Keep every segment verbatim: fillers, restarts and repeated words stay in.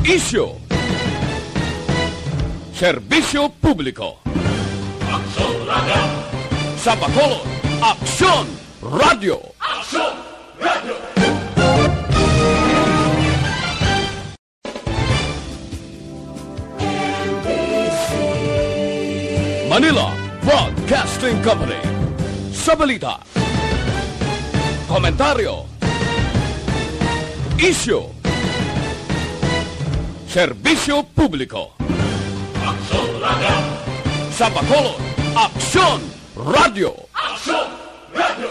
Isyu. Serbisyo publiko. Aksyon Radio. Sa Bacolod, Aksyon Radio. Aksyon Radio. Manila Broadcasting Company. Sa balita, komentaryo, isyu, serbisyo publiko. Aksyon Radio. Sa Bacolod, Aksyon Radio. Aksyon Radio.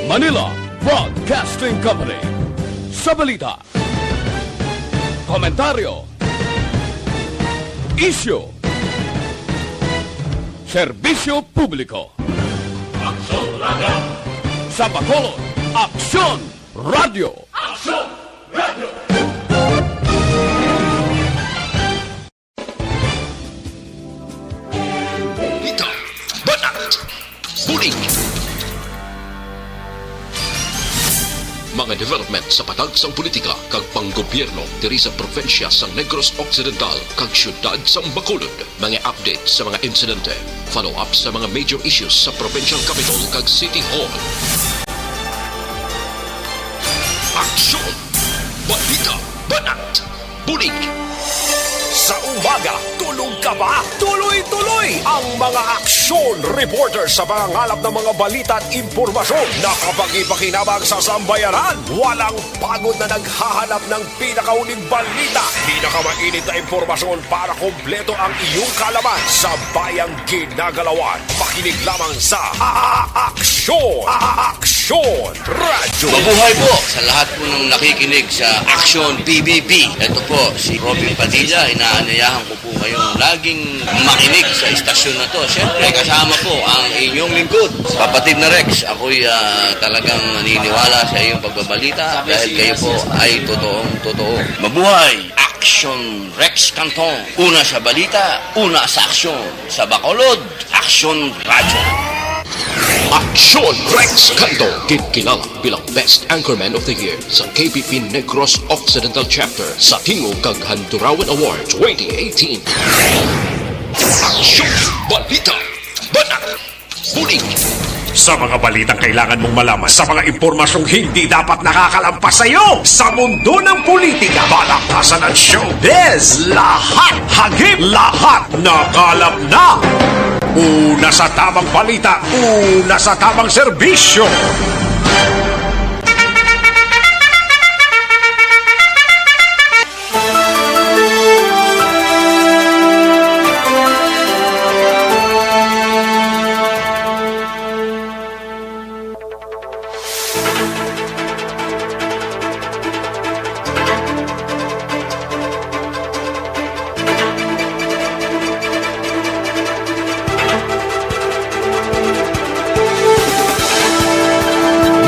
Manila Broadcasting Company. Sa balita, komentaryo, isyu, serbisyo publiko. Aksyon Radio. Sa Bacolod, Aksyon Radio. Aksyon Radio. Balita, banat, bulig. Mga development sa patag sang politika kag panggobyerno diri sa probinsya sang Negros Occidental kag siyudad sang Bacolod. Mga update sa mga insidente, follow-up sa mga major issues sa provincial capital kag city hall. Aksyon! Balita, banat, bulig. Sa umaga, tulog ka ba? Tuloy-tuloy ang mga aksyon reporter sa pangangalap ng mga balita at impormasyon na kapakipakinabang sa sambayanan. Walang pagod na naghahanap ng pinakauling balita, pinakamainit na impormasyon para kompleto ang iyong kaalaman sa bayang ginagalawan. Makinig lamang sa A-, A-, Aksyon, A-, A-, Aksyon Radyo. Mabuhay po sa lahat po ng nakikinig sa Aksyon P B B. Ito po si Robin Padilla, inaanyayahan ko po kayong laging makinig sa istasyon na to. Siyempre, kasama po ang inyong lingkod, Kapatid na Rex. Ako'y, ah, talagang naniniwala sa iyong pagbabalita dahil kayo po ay totoong totoo. Mabuhay! Aksyon Rex Canton. Una sa balita, una sa aksyon. Sa Bacolod, Aksyon Radyo. Aksyon Rex Canton, ginkilala bilang Best Anchorman of the Year sa K B P Negros Occidental Chapter sa Tingog kag Handurawan Award twenty eighteen. Aksyon, balita, banat, bulig. Sa mga balitang kailangan mong malaman, sa mga impormasyong hindi dapat nakakalampas sa iyo, sa mundo ng politika, balaktasan at showbiz, lahat hagip, lahat nakalap na. Una sa tamang balita, una sa tamang serbisyo.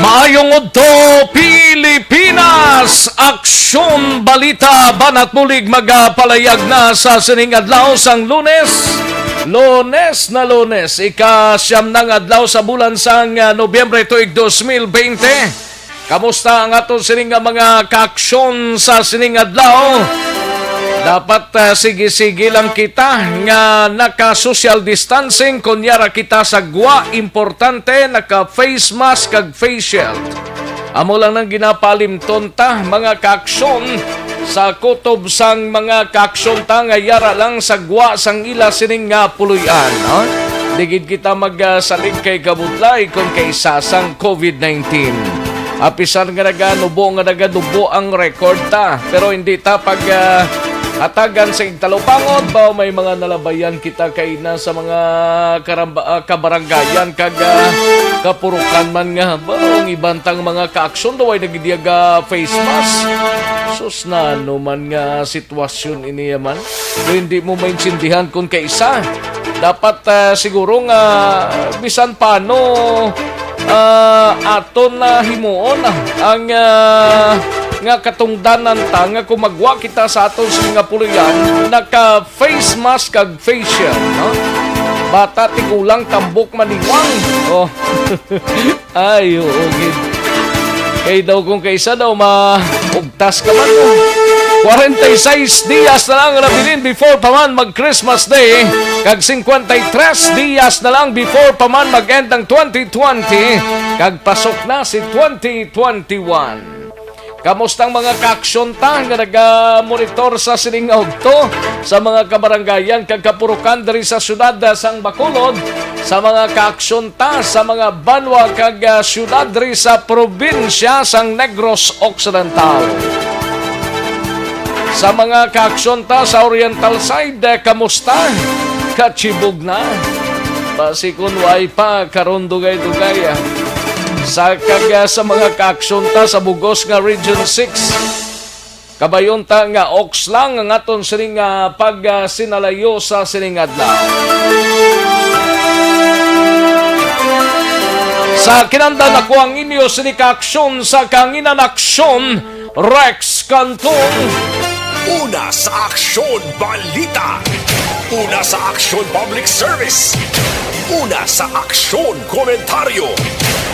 Maayong udto, Pilipinas! Aksyon, balita, banat, bulig magapalayag na sa sining adlaw sang Lunes. Lunes na Lunes, ika-siyam na nga adlaw sa bulan sang, ah, Nobyembre tuig dos mil bente. Kamusta ang aton sining nga mga kaaksyon sa sining adlaw? Dapat, ah, sige-sige lang kita nga naka-social distancing. Kon yara kita sa gwa, importante naka-face mask kag face shield. Amo lang nang ginapalimton ta, mga kaaksyon, sa kutob sang mga kaaksyon ta nga yara lang sa gwa sang ila sining nga puloy-an, ha? Di gid kita magsalig kay kabudlay kon kay sa sang COVID nineteen. Apisar nga naganubo nga naganubo ang record ta, pero hindi ta pag, ah, atagan sa igtalupangod, ba may mga nalabayan kita kay na sa mga karamba-, ah, kabaranggayan kag, ah, kapurukan man nga ba ang ibantang mga kaaksyon daw ay nagidiyaga face mask. Sus, na ano man nga sitwasyon ini man. Kung hindi mo maintindihan kung kaisa, dapat, ah, siguro nga bisan paano, ah, aton na himuon, ah, ang, ah, nga katungdanan ta nga kung magwa kita sa aton sa mga puloyan, naka face mask kag face shield, no? Bata, tigulang, tambok, maniwang. Oh. Ay, oo, gid. Kay daw kung kaisa daw, maugtas ka man, oh. Kwarenta y seis dias na lang nabilin before pa man mag-Christmas Day, kag cincuenta y tres dias na lang before pa man mag-end ang twenty twenty, kag pasok na si twenty twenty-one. Kamusta ang mga kaaksyon ta nga naga-monitor sa sining nga udto sa mga kabarangayan kag kapurukan diri sa siyudad sang Bacolod, sa mga kaaksyon ta sa mga banwa kag, ah, siyudad diri sa probinsya sang Negros Occidental? Sa mga kaaksyon ta sa Oriental side, eh, kamusta? Kachibog na. Basi kun way pa, karon dugay-dugay, ah. Sa kag, ah, sa mga kaaksyon ta sa bugos nga Region six, kabayon ta nga oks lang ang aton sining, ah, pag, ah, sinalayo sa sining adlaw. Sa kinandan ako ang inyo sini kaaksyon sa kanginan aksyon, Rex Cantong. Una sa aksyon, balita. Una sa aksyon, public service. Una sa aksyon, komentaryo.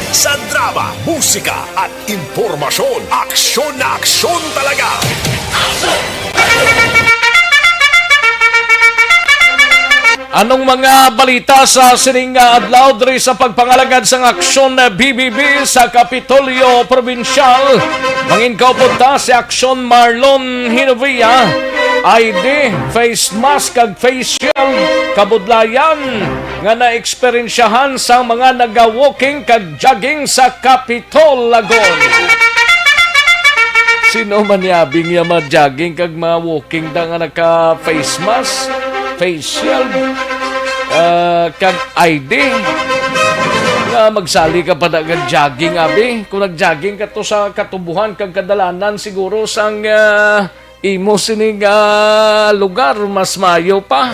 Sa drama, musika, at impormasyon, aksyon na aksyon talaga. Anong mga balita sa sining nga adlaw diri sa pagpangalagad sang Aksyon B B B sa Kapitolyo Probinsyal? Mangin kaupod ta si Aksyon Marlon Hinovia. I D, face mask kag face shield, kabudlayan nga naeksperyensyahan sang mga naga-walking kag jogging sa Kapitol, Lagon. Sino man ni abi nga ma-jogging kag ma-walking da nga naka-face mask, face shield, ah, kag I D? Nga magsali ka pa da kag jogging, abi? Kung nag-jogging ka to sa katubuhan kag kadalanan siguro sang, ah, imo sining, ah, lugar, mas mayo pa.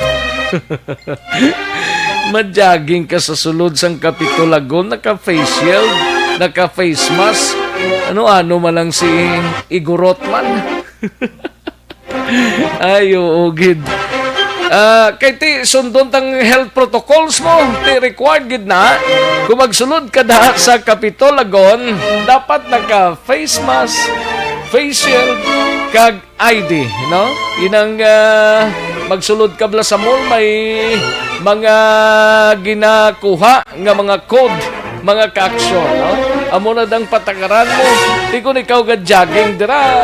Ma-jogging ka sa sulod sang Kapitol, Lagon, naka-face shield, naka-face mask. Ano-ano man lang si Igorot man. Ay, oo, gid. Ah, kay ti, sundon tang health protocols mo. Ti, required gid na. Kung magsulod ka da sa Kapitol, Lagon, dapat naka-face mask, face shield, kag I D, no? Inang, ah, magsulod ka bala sa mall, may mga ginakuha nga mga code, mga kaaksyon, no? Amo na dang patakaran mo. Di kun ikaw ga-jogging dira,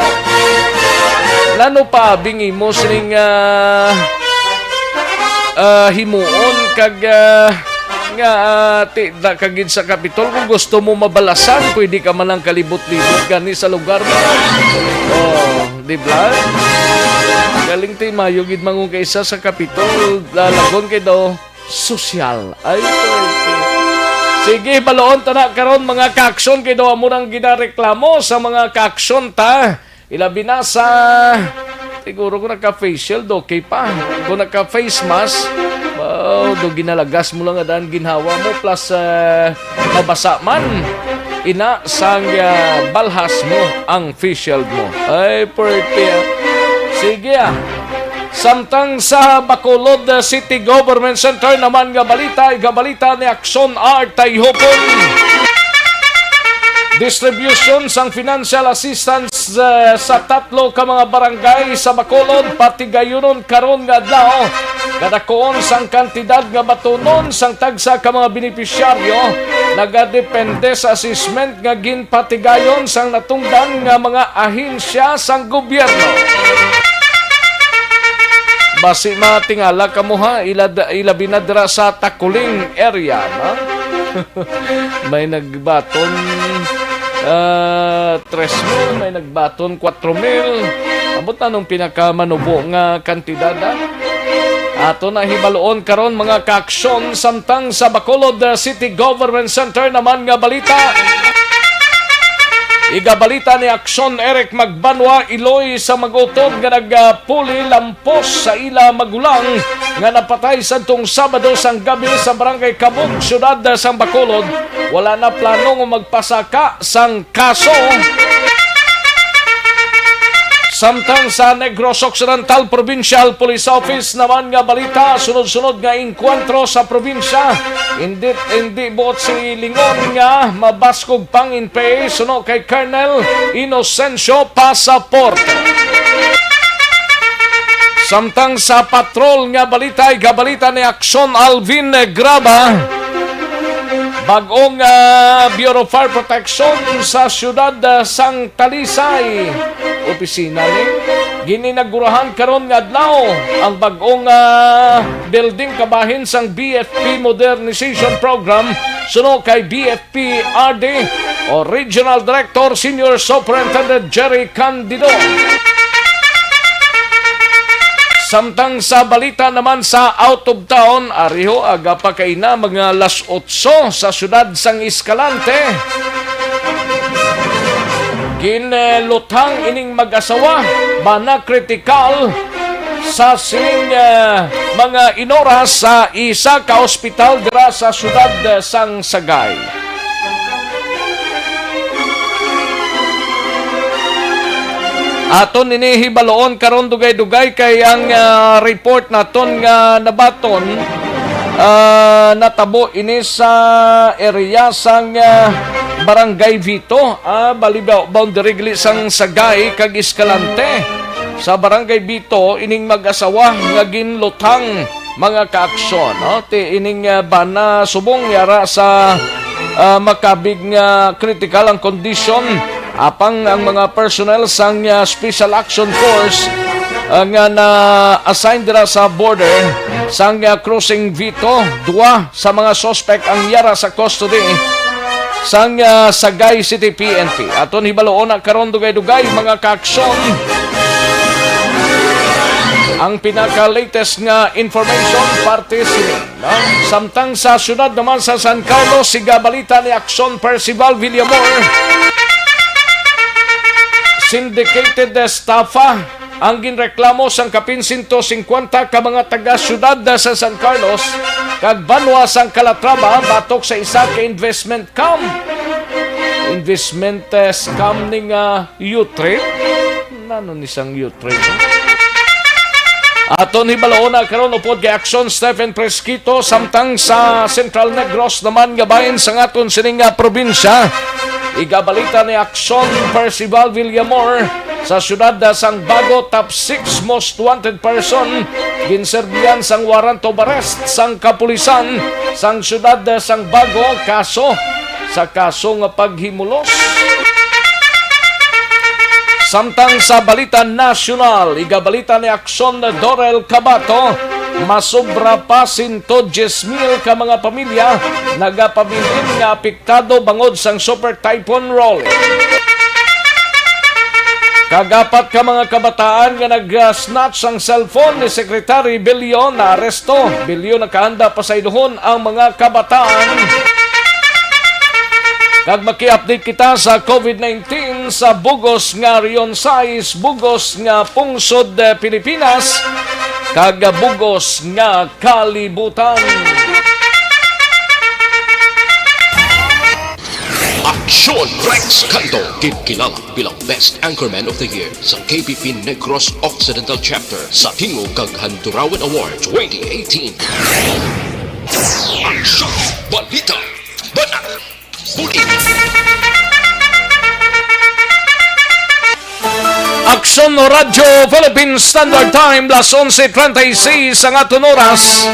nano pa abi ang imo sining, ah, ah, himuon kag, ah, nga, ah, ti, da ka gid sa Kapitol. Kung gusto mo mabalasan, pwede ka man lang kalibot-libot gani sa lugar mo. Oh, di ba? Galing ti mayo gid mangon kaisa sa Kapitol, Lagon, kay daw sosyal. Ay, pwede. Sige, baloon ta na karon, mga kaaksyon, kay daw amo nang ginareklamo sa mga kaaksyon ta. Ilabi na sa, siguro kung naka-face shield, okay pa. Kung naka-face mask, oh, do ginalagas mo lang nga daan ginhawa mo, plus, eh, mabasa man. Ina sang, ah, balhas mo ang face shield mo. Ay, pwerte, ah. Sige, ah. Samtang sa Bacolod, ah, City Government Center naman nga balita, igabalita ni Aksyon Art Tayhopon. Distribution sang financial assistance, eh, sa tatlo ka mga barangay sa Bacolod, Patigayunon karon nga adlaw. Kadakuon sang kantidad nga batunon sang tagsa ka mga benepisyaryo nagadepende sa assessment nga ginpatigayon sang natungdan nga mga ahensya sang gobyerno. Basi matingala kamo ha, ilad-, ilabi na dira sa Takuling area, no? May nagbaton, ah, tres mil, may nagbaton, kwatro mil. Ambot na nung pinakamanubo nga kantidad, ah. Ato na hibaluon karon, mga kaaksyon, samtang sa Bacolod, ah, City Government Center naman nga balita. Igabalita ni Aksyon Eric Magbanwa Iloy sa mag-utod nga nagapuli lampos sa ila magulang nga napatay sadtong Sabado sang gabi sa Barangay Kabug, Siyudad sang Bacolod. Wala na plano nga magpasaka sang kaso. Samtang sa Negros Occidental Provincial Police Office naman nga balita, sunod-sunod nga engkwentro sa probinsya. Hindi, hindi buot si Lingon nga mabaskog pang N P A suno kay Colonel Inocencio Pasaport. Samtang sa patrol nga balita, igabalita ni Aksyon Alvin Graba. Bag-ong, ah, Bureau of Fire Protection sa siyudad, ah, sang Talisay. Opisina ni gininagurahan karon nga adlaw ang bag-ong, ah, building kabahin sang B F P Modernization Program suno kay B F P R D o Regional Director Senior Superintendent Jerry Candido. Samtang sa balita naman sa out of town, ariho aga pa kaina mga las otso sa siyudad sang Escalante. Ginluthang ining mag-asawa, bana kritikal sa sining, eh, mga inoras sa isa ka ospital dira sa siyudad, eh, sang Sagay. Aton ini hibaloon karon dugay-dugay kay ang, ah, report naton nga nabaton, ah, natabo ini sa area sang, ah, Barangay Vito, ah, bali ba-, boundary gali sang Sagay kag Escalante. Sa Barangay Vito, ining mag-asawa nga ginluthang mga kaaksyon, no? Ti ining, ah, bana subong yara sa, ah, makabig nga kritikal ang kondisyon, apang ang mga personnel sang, ah, Special Action Force, ah, nga na-assign dira sa border sang, ah, Crossing Vito, duwa sa mga suspect ang yara sa custody sang, ah, Sagay City P N P. Aton hibaloon na karon dugay-dugay mga kaaksyon. Ang pinaka-latest nga information parte sini, no? Samtang sa siyudad naman sa San Carlos, siga balita ni Aksyon Percival Villamor. Syndicated estafa ang ginreklamo sang kapin sento singkwenta ka mga taga-siyudad sa San Carlos kag banwa sang Calatrava batok sa isa ka investment scam. Investment, eh, scam ni nga U-Trade? Nano ni sang U-Trade? Aton hibaloon na karon upod kay Aksyon Stephen Fresquito, samtang sa Central Negros naman nga bahin sang aton sining nga probinsya. Igabalita ni Aksyon Percival Villamor, sa siyudad sang Bago, top six most wanted person ginserbihan sang warrant of arrest sang kapulisan sang siyudad sang Bago, kaso sa kaso nga paghimulos. Samtang sa balita nasyonal, igabalita ni Aksyon Dorel Cabato, masobra pa sento diyes mil ka mga pamilya nagapabilin nga apektado bangod sang Super Typhoon Rolly. Kag apat ka mga kabataan nga nag-snatch sang cellphone ni Secretary Bello naaresto. Bello nakahanda pasaylohon ang mga kabataan. Kag maki-update kita sa COVID nineteen sa bug-os nga Region sais, bug-os nga pungsod, eh, Pilipinas, kag bug-os nga kalibutan. Aksyon Rex Canto, ginkilala bilang Best Anchorman of the Year sa K P P Negros Occidental Chapter sa Tingog kag Handurawan Award twenty eighteen. Aksyon! Balita! Banat! Budi! Aksyon Radyo Philippine Standard Time, las onse treinta y seis ang aton oras.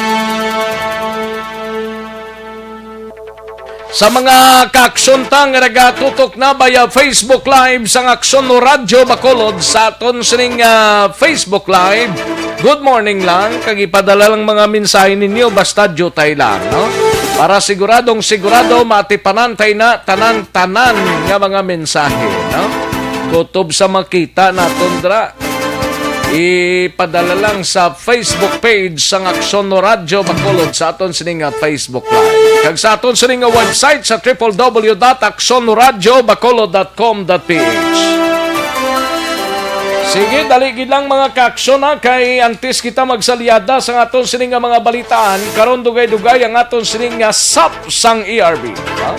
Sa mga kaaksyon ta nga nagatutok na via Facebook Live sang Aksyon Radyo Bacolod, sa aton sining, ah, Facebook Live, good morning lang, kag ipadala lang mga mensahe ninyo, basta diutay lang, no? Para siguradong sigurado, maatipanan tay na tanan-tanan nga mga mensahe, no? Kutob sa makita naton dira, ipadala lang sa Facebook page sang Aksyon Radyo Bacolod sa aton sini nga Facebook Live. Kag sa aton sini nga website sa triple W dot aksyon radyo bacolod dot com dot P H. Sige, dali gid lang, mga kaaksyon, ha, kay antes kita magsalyada sa aton sini nga mga balitaan, karon dugay-dugay ang aton sini nga sap sang E R B, ha?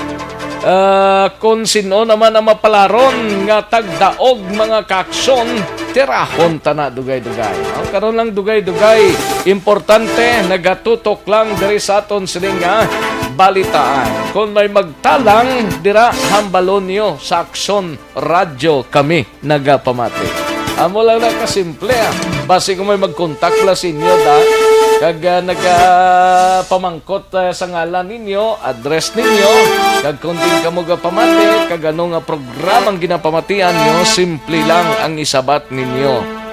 Ah, kung sino naman ang mapalaron nga tagdaog mga kaaksyon, tirahon ta na dugay-dugay. Ang karon lang dugay-dugay, importante, nagatutok lang diri sa aton sini nga balitaan. Kung may magtalang, dira hambalon niyo sa Aksyon Radyo kami nagapamati. Amo lang na kasimple, ah. Basi kung may magkontak la sa inyo, da, kag, ah, nagapamangkot, ah, sa ngalan ninyo, address ninyo, kag kung din kamo gapamati, kag ano nga programang ginapamatian nyo, simple lang ang isabat ninyo.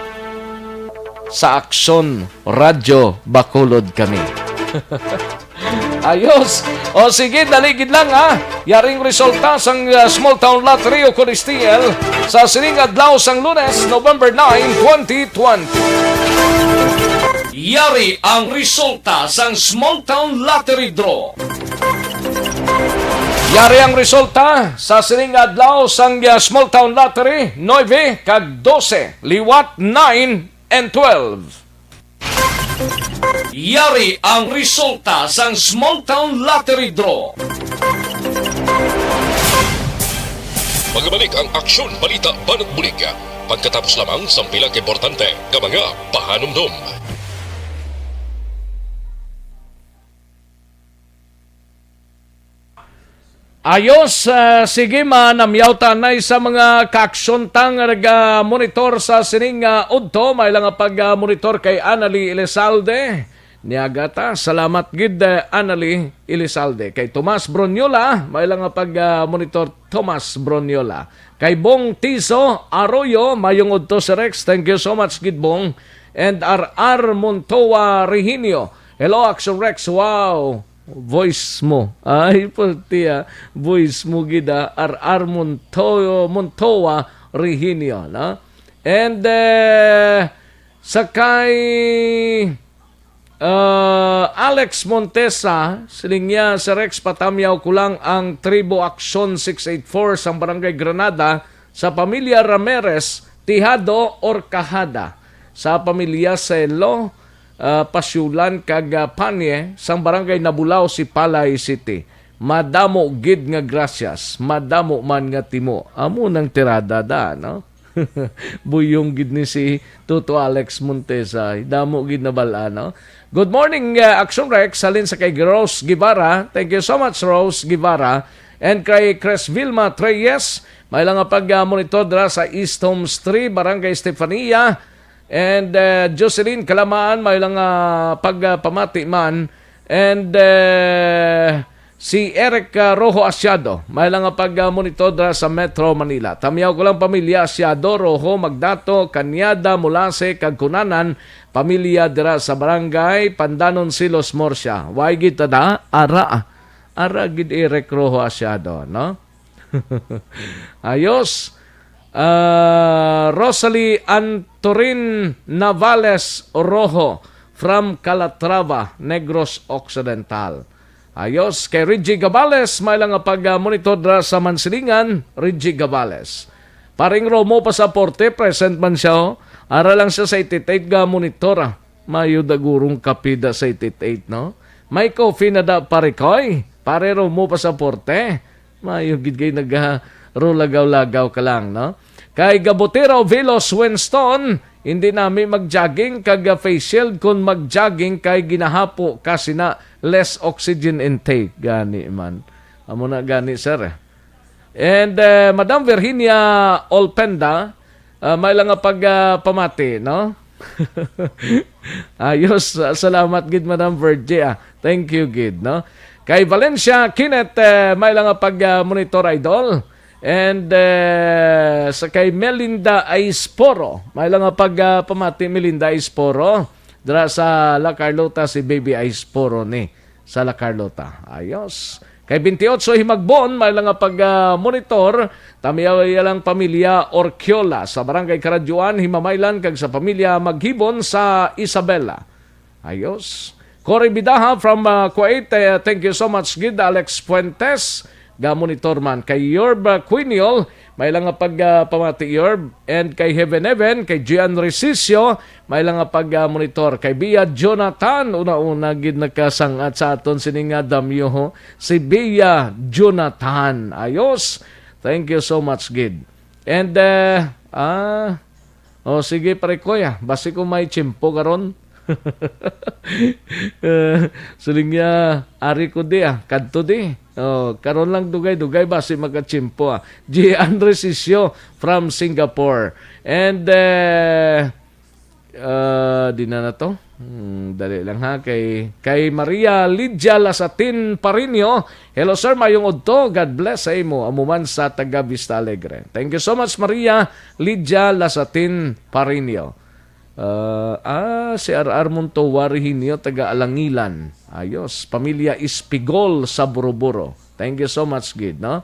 Sa Aksyon Radyo Bacolod kami. Ayos. O sige, dali gid lang, ha. Yaring resulta sang, uh, Small Town Lottery o Codistiel sa sining adlaw sang Lunes, November nine, twenty twenty. Yari ang resulta sang Small Town Lottery Draw. Yari ang resulta sa sining adlaw sang, uh, Small Town Lottery, nuebe kag dose, liwat nine and twelve. Yari ang resulta sang Small Town Lottery Draw. Magabalik ang Aksyon Balita Banat Bulig pagkatapos lamang sang pila ka importante nga mga pahanumdom. Ayos, ah, sige, manamyaw ta anay sa mga kaaksyon ta nga naga-monitor sa sining, ah, udto. May lang nga pag-monitor kay Annalie Elizalde. Niaga ta, salamat gid, eh, Annalie Elizalde. Kay Tomas Broniola, may lang nga pag-monitor Tomas Broniola. Kay Bong Tiso Arroyo, mayong udto si Rex. Thank you so much gid, Bong. And R R Montoa Reginio. Hello, Action Rex. Wow. Voice mo. Ay, pati, ah. Voice mo gid, ah. R R Montoyo, Montoa Reginio, no? And, eh, sa kay, ah, Alex Montesa, siling niya, "Sir Rex, patamyaw ko lang ang Tribo Aksyon six eight four sang Barangay Granada sa pamilya Ramirez, Tijado or Kahada, sa pamilya Selo, ah, Pasyulan kag, ah, Panye sang Barangay Nabulao, Sipalay City. Madamo gid nga gracias, madamo man nga timo." Amo nang tirada da, no? Buyong gid ni si Toto Alex Montesa. Damo gid na bal-an, no? Good morning, ah, Action Rex. Halin sa kay Rose Guevara. Thank you so much, Rose Guevara. And kay Chris Vilma Treyes. May lang nga pag, ah, monitor dira sa East Homes three, Barangay Estefania. And, eh, Jocelyn Kalamaan, may lang, ah, pagpamati man. And, eh, si Eric, ah, Rojo Asiado, may lang, ah, pag, ah, monitor dira sa Metro Manila. Tamyaw ko lang pamilya Asiado, Rojo, Magdato, Cañada, Mulase, kag Cunanan, pamilya dira sa Barangay Pandanon, Silos, Murcia. Way gid ta da? Ara, ara gid Eric Rojo Asiado, no? Ayos. Ah, Rosalie Antorin Navales Rojo from Calatrava, Negros Occidental. Ayos. Kay Reggie Gabales, may lang nga pag-monitor dira sa Mansilingan, Reggie Gabales. Paring Romo Pasaporte, present man siya, oh. Ara lang siya sa eight eight eight ga monitor, ah. Mayo da gurong kapida sa eight eight eight, no? May coffee na da, pare Koy. Pare Romo Pasaporte. Mayo gid kay naga-, ro lagaw-lagaw ka lang, no? Kay Gabotero Velos Winston, "Hindi nami mag-jogging kag, ah, face shield kon mag-jogging kay ginahapo kasi na less oxygen intake." Gani man. Amo na gani, sir, eh. And, eh, Madam Virginia Olpenda, ah, may lang nga pag, ah, pamati, no? Ayos, ah, salamat gid, Madam Virgie, ah. Thank you gid, no? Kay Valencia Kenneth, eh, may lang nga pag, ah, monitor, idol. And, eh, sa kay Melinda Aisporo, may lang nga pag, ah, pamati, Melinda Aisporo. Dira sa La Carlota si Baby Aisporo ni sa La Carlota. Ayos. Kay twenty-eight Himagbon, may lang nga pag, ah, monitor, tamyaw ya lang pamilya Orquiola sa Barangay Karadyoan, Himamaylan, kag sa pamilya Maghibon sa Isabela. Ayos. Cory Bidaha from, ah, Kuwait, eh, thank you so much gid, Alex Fuentes. ga-monitor man. Kay Yorb, ah, Quiniol, may lang nga pag, ah, pamati, Yorb. And kay Heaven Heaven, kay Gian Resicio, may lang nga pag, ah, monitor. Kay Bia Jonathan, una-una gid nakasang-at sa aton sini nga damyo, ho. Si Bia Jonathan. Ayos. Thank you so much, gid. And, ah, ah, oh, sige, pare ko, ya. Basi ko may tiyempo karon. Eh, siling niya, "Ari ko di, ah, kadto di." Oh, karon lang dugay-dugay, basi makatiyempo, ah. G Andres Isyo from Singapore. And, eh, ah, di na na to. Hmm, dali lang ha. Kay, kay Maria Lydia Lasatin Parinio. "Hello, sir. Mayong udto. God bless sa imo." Amo man sa taga Vista Alegre. Thank you so much, Maria Lydia Lasatin Parinio. Ah, ah, si R R Monto Warihinio, taga Alangilan. Ayos. Pamilya Espigol sa Buruburo. Thank you so much, gid, no?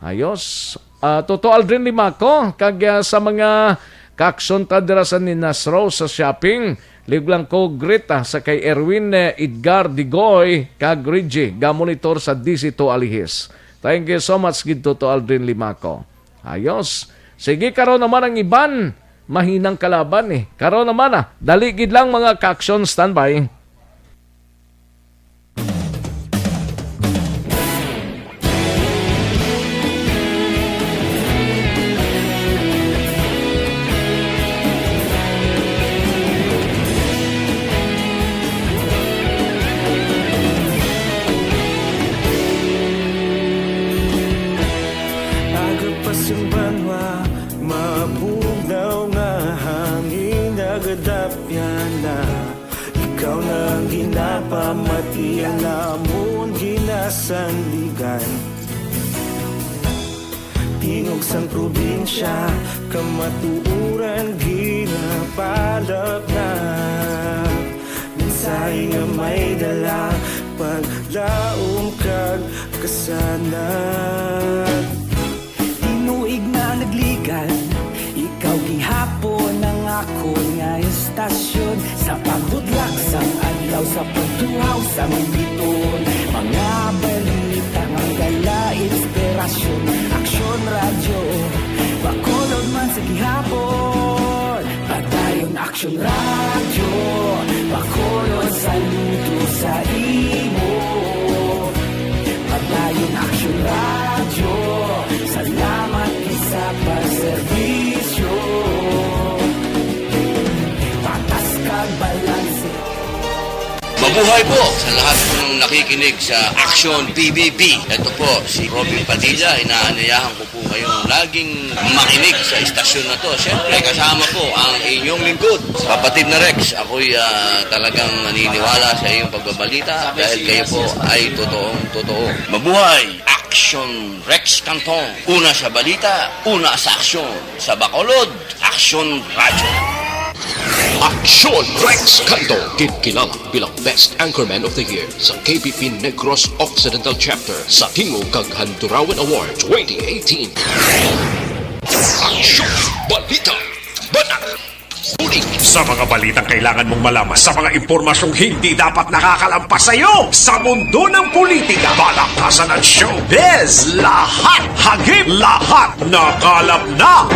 Ayos. Ah, Toto Aldrin Limaco, kag, ah, sa mga kaaksyon ta dira sa Ninas Rose sa shopping, liog lang ko greet, ah, sa kay Erwin, eh, Edgar Digoy, kag Reggie, ga-monitor sa D C two Alihis. Thank you so much, gid, Toto Aldrin Limaco. Ayos. Sige, karon naman ang iban, mahinang kalaban, eh. Karon naman, ah, dali gid lang, mga kaaksyon, standby. Aga pa sang banwa, mabugnaw nga hangin, nagadapyan na. Ikaw na ang ginapamati, ang amon ginasandigan. Tingog sang probinsya, kamatuoran ginapalapnap. Mensahe nga may dala, paglaom kag kasanag. Tinuig na nagligan, ikaw gihapon ang akon nga estasyon. Sa pagbudlak sang adlaw, sa pagtuhaw sang biton, mga balita nga dala inspirasyon. Aksyon Radyo, Bacolod man sa gihapon. Padayon Aksyon Radyo, Bacolod, saludo sa imo. Padayon Aksyon Radyo, salamat gid sa pagserbisyo. Patas kag balanse. Mabuhay po sa lahat po ng nakikinig sa Aksyon P B B. Ito po si Robin Padilla. Inaanyayahan ko po kayong laging makinig sa istasyon na to. Siyempre, kasama po ang inyong lingkod, kapatid na Rex. Ako'y, ah, talagang naniniwala sa iyong pagbabalita dahil kayo po ay totoong totoo. Mabuhay! Aksyon Rex Canton. Una sa balita, una sa aksyon. Sa Bacolod, Aksyon Radyo. Aksyon Rex Canto, ginkilala bilang Best Anchorman of the Year sa K P P Negros Occidental Chapter sa tingog kag Handurawan Award twenty eighteen. Aksyon, balita, banat, uling. Sa mga balitang kailangan mong malaman, sa mga impormasyong hindi dapat nakakalampas sa iyo, sa mundo ng politika, palakasan at showbiz, lahat hagip, lahat nakalap na.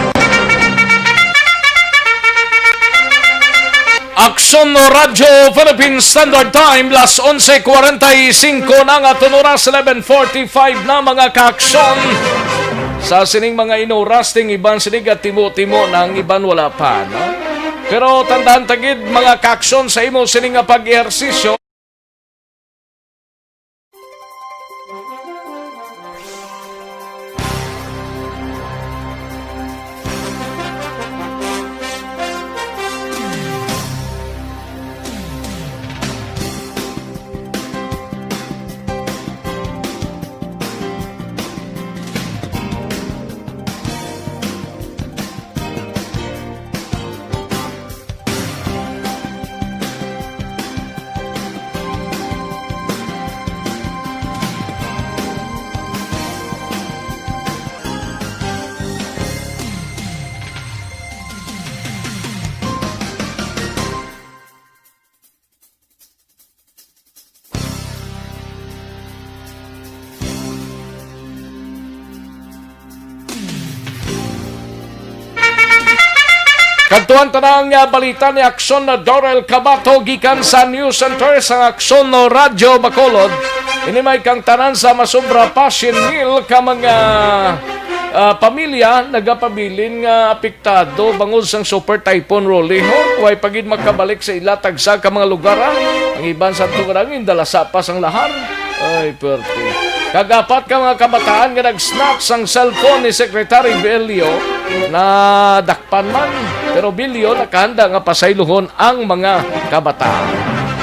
Aksyon Radyo Philippine Standard Time, las onse cuarenta y cinco na nga, aton oras, eleven forty-five na, mga kaaksyon. Sa sining mga inoras, ting iban sini gatimo-timo na, ang iban wala pa, no? Pero tandaan ta gid, mga kaaksyon, sa imo sini nga pag-ehersisyo, Kadtuan ta na ang, ah, balita ni Aksyon na Dorel Cabato gikan sa News Center sa Aksyon no Radyo Bacolod. Ini may kang tanan sa masubra pa siyam mil ka mga, ah, pamilya nagapabilin nga apektado bangod sang Super Typhoon Rolly, ho. Way pa gid makabalik sa ila tagsa ka mga lugar, ah. Ang iban sa tugarangin, dalasa pa sang lahar. Ay, perte. Kag apat ka mga kabataan nga nag-snatch sang cellphone ni Secretary Bello, nadakpan man. Pero Bello nakahanda nga pasayluhon ang mga kabataan.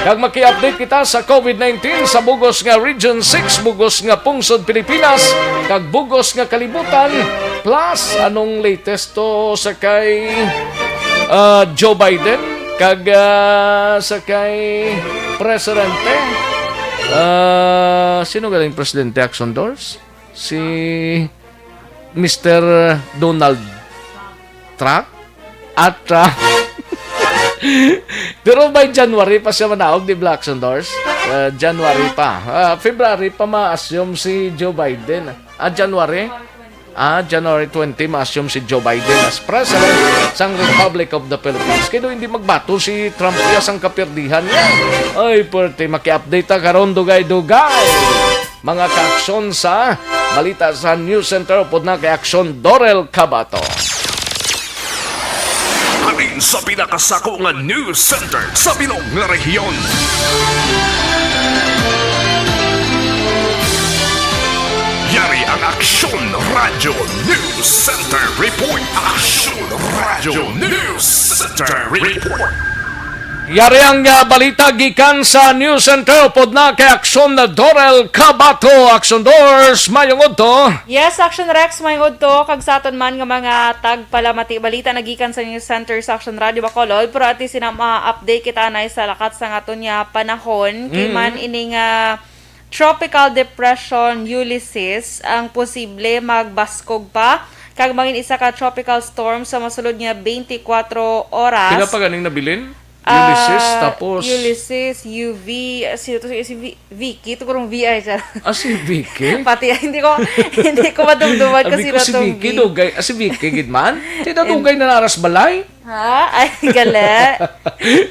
Kag maki-update kita sa covid nineteen sa bugos nga Region six, bugos nga pungsod Pilipinas, kag bugos nga kalibutan. Plus, anong latest to sa kay, ah, Joe Biden? Kag, ah, sa kay Presidente, ah, sino galing Presidente, Action Doors? Si Mister Donald Trump? At, ah, pero by January pa siya manaog, di ba, Action Doors? Ah, January pa. Ah, February pa ma-assume si Joe Biden. Ah, January? Ah, January twenty, ma-assume si Joe Biden as President sang Republic of the Philippines. Kaya hindi magbato si Trump niya sang kapirdihan niya. Ay, perte, maki-update ta karon, dugay-dugay. Mga kaaksyon sa balita sa News Center, upod na kay Aksyon Dorel Cabato. Halin sa pinakasako nga news center sa bilog nga rehiyon. Yari ang Aksyon Radyo News Center Report. Aksyon Radyo News Center Report. Yari ang, ah, balita gikan sa News Center, upod na kay Aksyon na Dorel Cabato. Aksyon Dors, mayong udto. Yes, Action Rex, mayong udto. Kag sa aton man nga mga tagpalamati, balita na gikan sa News Center sa Action Radio Bacolod. Pero ati sina ma-update kita anay sa lakat sa aton nga panahon. Kay Mm. man ini nga Tropical Depression Ulysses ang posible magbaskog pa kag mangin isa ka tropical storm sa masulod nga twenty-four oras. Pila pa ganing nabilin? Ah, Ulysses, tapos Ulysses, U V, ah, sino to? Si Vi-, Vicky, to kurong V I siya. Ah, si Vicky? Pati, hindi ko, hindi ko madumduman Abi kung ko, si sino si tong Vicky, V. Dugay. Ah, si Vicky, gid man? Di na dugay na naras balay? Ha? Ay, gali.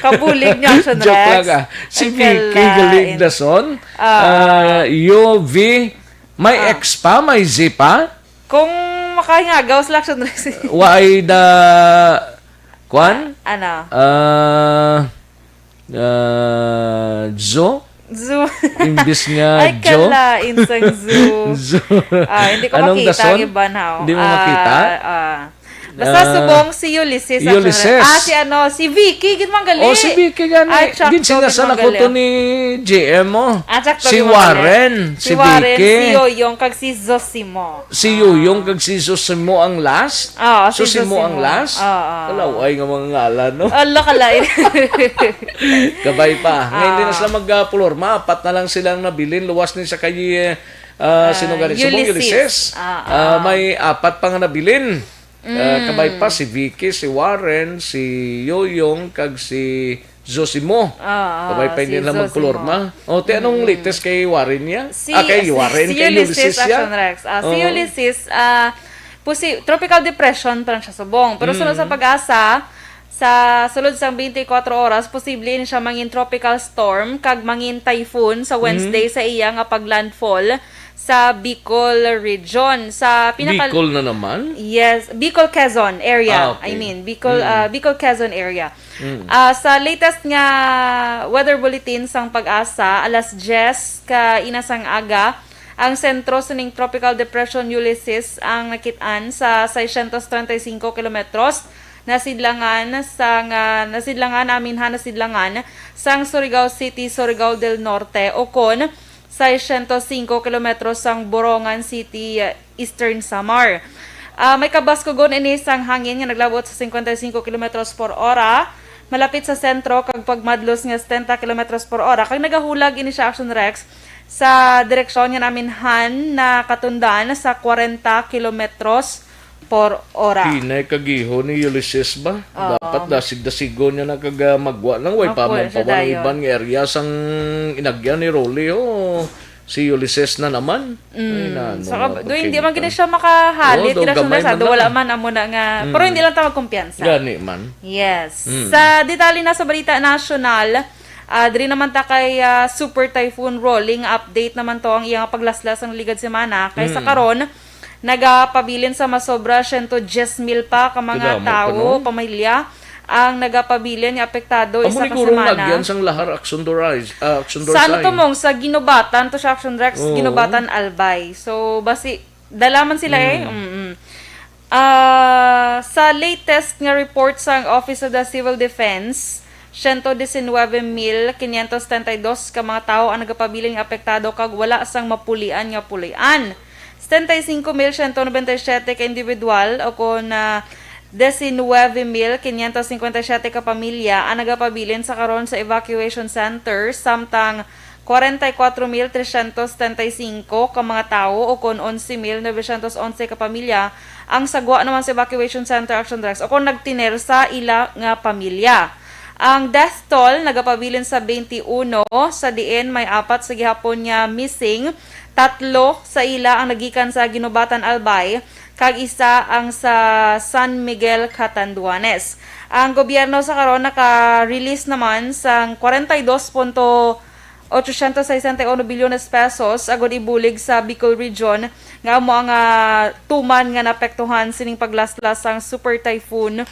Kabulig niya, Action Joke Rex. lang, ah. Si Ay, Vicky kalain. Galigdason, Ah. ah, U V, may Ah. X pa, may Z pa? Kung makahingagaw sila, Action Rex. Why the, kwan? Ano? Ah, ah, Zo? Zoo. Imbis nga Ay, Joe? Kalain sang zoo. Zoo. Ah, hindi ko Anong makita dason? Ang iban, haw. Hindi mo Ah, makita? Ah. Basta Ah, subong si Ulysses, Ulysses. Actually. Ah, si ano, si Vicky, gid man gali. Oh, si Vicky gani. Ay, tsakto, Ginsinasan gid man ako gali. To ni G M mo. Ah, tsakto, Si gid man gali. Warren, Si si Warren, Vicky. Si Yoyong, kag si Zosimo. Si Yoyong kag si Zosimo ang last? Oo, si Zosimo ang Zosimo. Last? Oo. Kalaway nga mga ngalan, no? Ala, kalain. Kabay pa. Nga hindi na Ah. sila magpulorma. Apat na lang silang nabilin. Luwas ni sa kay, ah, Ah, sino gani? Subong Ulysses. Ulysses. Ah, Ah, ah. may apat pa nga nabilin. Ah, Mm. kabay pa si Vicky, si Warren, si Yoyong, kag si Zosimo. Ah, ah, Kabay pa si hindi na Zosimo. Magpulorma. O, ti, anong Mm. latest kay Warren niya? Si, Ah, kay si, Warren, si kay Ulysses, Ulysses siya? Action Rex. Ah, si Oo. Ulysses, ah, pusi-, tropical depression pa lang siya subong. Pero sunod sa Mm. PAGASA, sa sulod sang twenty-four oras, posible ini siya mangin tropical storm kag mangin typhoon sa Wednesday Mm. sa iya nga paglandfall sa Bicol region. Sa pinaka- Bicol na naman? Yes, Bicol Quezon area. Ah, okay. I mean, Bicol, Mm. ah, Bicol Quezon area. Mm. Ah, sa latest nga weather bulletin sang PAGASA, alas diyes ka ina sang aga, ang sentro sining Tropical Depression Ulysses ang nakit-an sa seiscientos treinta y cinco kilometros nasidlangan sang, ah, nasidlangan, aminhan nasidlangan sang Surigao City, Surigao del Norte, o kon seiscientos cinco kilometros sang Borongan City, Eastern Samar. Ah, may kabaskugon ini sang hangin nga naglabot sa cincuenta y cinco kilometros por hora, malapit sa sentro kag pagmadlos nga setenta kilometros por hora, kag nagahulag ini siya, Action Rex, sa direksyon nga naminhan na katundan sa kwarenta kilometros por hora. Hinay kagiho ni Ulysses ba? Oo. Dapat dasig-dasigon niya na kag, ah, magwa lang. Way pa Magwa man siya pa wala dayon. Iban nga area sang inagyan ni Rolly, oh. Si Ulysses na naman. Ay, Mm. na, ano, Saka, nga do, hindi man gini pagkingtan. Siya makahalit, Oo, do, kira gamay sa man do, wala lang. Man amo na nga. Mm. Pero hindi lang ta magkumpiyansa. Gani man. Yes. Mm. Sa detalye na sa balita nasyonal, ah, diri naman ta kay, ah, Super Typhoon Rolly nga update naman to ang iyang paglaslas ang ligad semana. Kay sa Mm. karon, nagapabilin sa masobra siyento diyes mil pa ka mga Kadamo pa, tawo, no? Pamilya ang nagapabilin nga apektado. Amo isa ni ka gurong semana. Agyan sang Lahar Action Dorais, ah, Action Sa ano Dorsay. to, Mong? Sa Ginubatan to siya, Action Rex, Oo. Ginubatan, Albay. So, basi, dalaman sila eh. Mm. Mm-mm. Ah, sa latest nga report sang Office of the Civil Defense, siyento disinwebe mil kinyentos setenta y dos ka mga tawo ang nagapabilin nga apektado kag wala sang mapulian nga pulian. Setenta y cinco mil siyento nobenta y siyete ka individual o kon, ah, disinwebe mil kinyentos cincuenta y siyete ka pamilya ang nagapabilin sa karon sa evacuation center, samtang kwarenta y kwatro mil tresyentos setenta y singko ka mga tawo o kon onse mil novecientos onse ka pamilya ang sagwa naman sa evacuation center, Action Rex, o kon nagtiner sa ila nga pamilya. Ang death toll nagapabilin sa twenty-one, sa diin may apat sa gihapon nga missing, tatlo sa ila ang nagikan sa Ginubatan, Albay, kag isa ang sa San Miguel, Catanduanes. Ang gobyerno sa karon naka-release naman sang kwarenta y dos punto ochocientos sesenta y uno bilyones pesos agud ibulig sa Bicol Region nga amo ang, ah, tuman nga naapektuhan sining paglaslas sang Super Typhoon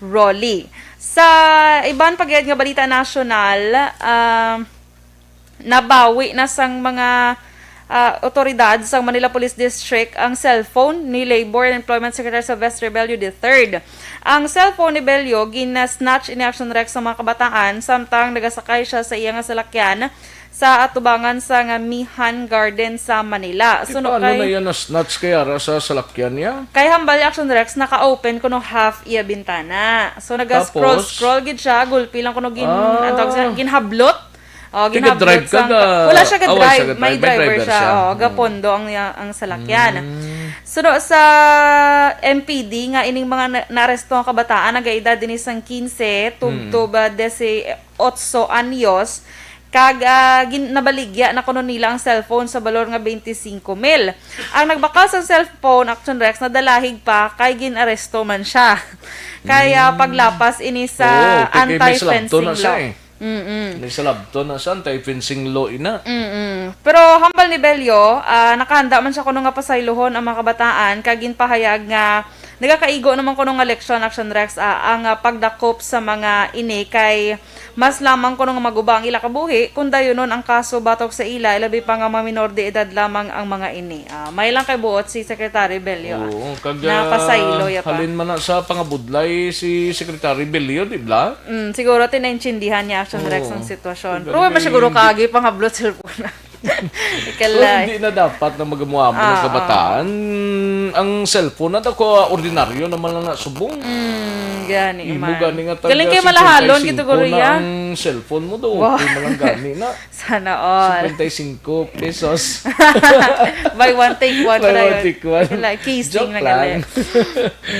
Rolly. Sa iban pa gid nga balita nasyonal, ah, nabawi na sang mga, ah, otoridad sang Manila Police District ang cellphone ni Labor and Employment Secretary Sylvester Bello the third. Ang cellphone ni Bello gina-snatch ini, Action Rex, sa mga kabataan samtang nagasakay siya sa iya nga salakyan sa atubangan sa nga Mihan Garden sa Manila. Di Suno paano na kay yan na-snatch kay ara sa salakyan niya? Kay hambal ni, Action Rex, naka-open kuno half iya bintana. So naga-scroll Tapos? scroll gid siya, gulpi lang kuno gin Ah. ang tawag siya, ginhablot. Oh, Taga-drive ka sang ga- Wala siya ah, wala ga-drive, siya ga-drive. may May driver driver siya. siya. Oh, Hmm. Gapondo ang ang salakyan. Mm. So do, sa M P D nga ining mga na- naaresto nga kabataan nagaedad dinhi sang quince tubtob, ah, dieciocho anyos, kag, ah, gin- nabaligya na kuno nila ang cellphone sa balor nga twenty-cinco mil. Ang nagbakal sa cellphone, Action Rex, nadalahig pa kay gin-aresto man siya. Kaya paglapas ini sa Oo, kay, kay may anti-fencing salabton na siya law. Eh. Mm-mm. May salabton na siya, anti-fencing law ina. Mm-mm. Pero hambal ni Bello, ah, nakahanda man siya kuno nga pasaylohon ang mga kabataan kag ginpahayag nga nagakaigo naman kuno nga leksyon, Action Rex, ah, ang, ah, pagdakop sa mga ini kay mas lamang kuno nga maguba ang ila kabuhi kung dayunon ang kaso batok sa ila, ilabi pa nga mga minor de edad lamang ang mga ini. Ah, may lang kay buot si Secretary Bello, ah, Oo, kag napasaylo ah, ya pa. Halin man na sa pangabudlay si Secretary Bello, di ba? Mm, siguro tinaintindihan niya, Action Rex, Oo. ang sitwasyon. Kag Pero wala man may- siguro kaagi pangablo sa cellphone. Pero Ikalay. hindi na dapat na magamuamo ng Ah, kabataan. Ang cellphone na ko, ordinaryo naman lang na subong. Mm, gani Imo man. gani nga taga Galing kay malahalon, singkwenta y singko gito, Korea. Na ang cellphone mo daw. Wow. Okay man lang gani na. Sana all. Singkwenta y singko pesos. Buy one, take one. Buy Pala one, yun. take one. Kila, kissing Joke na lang. gali.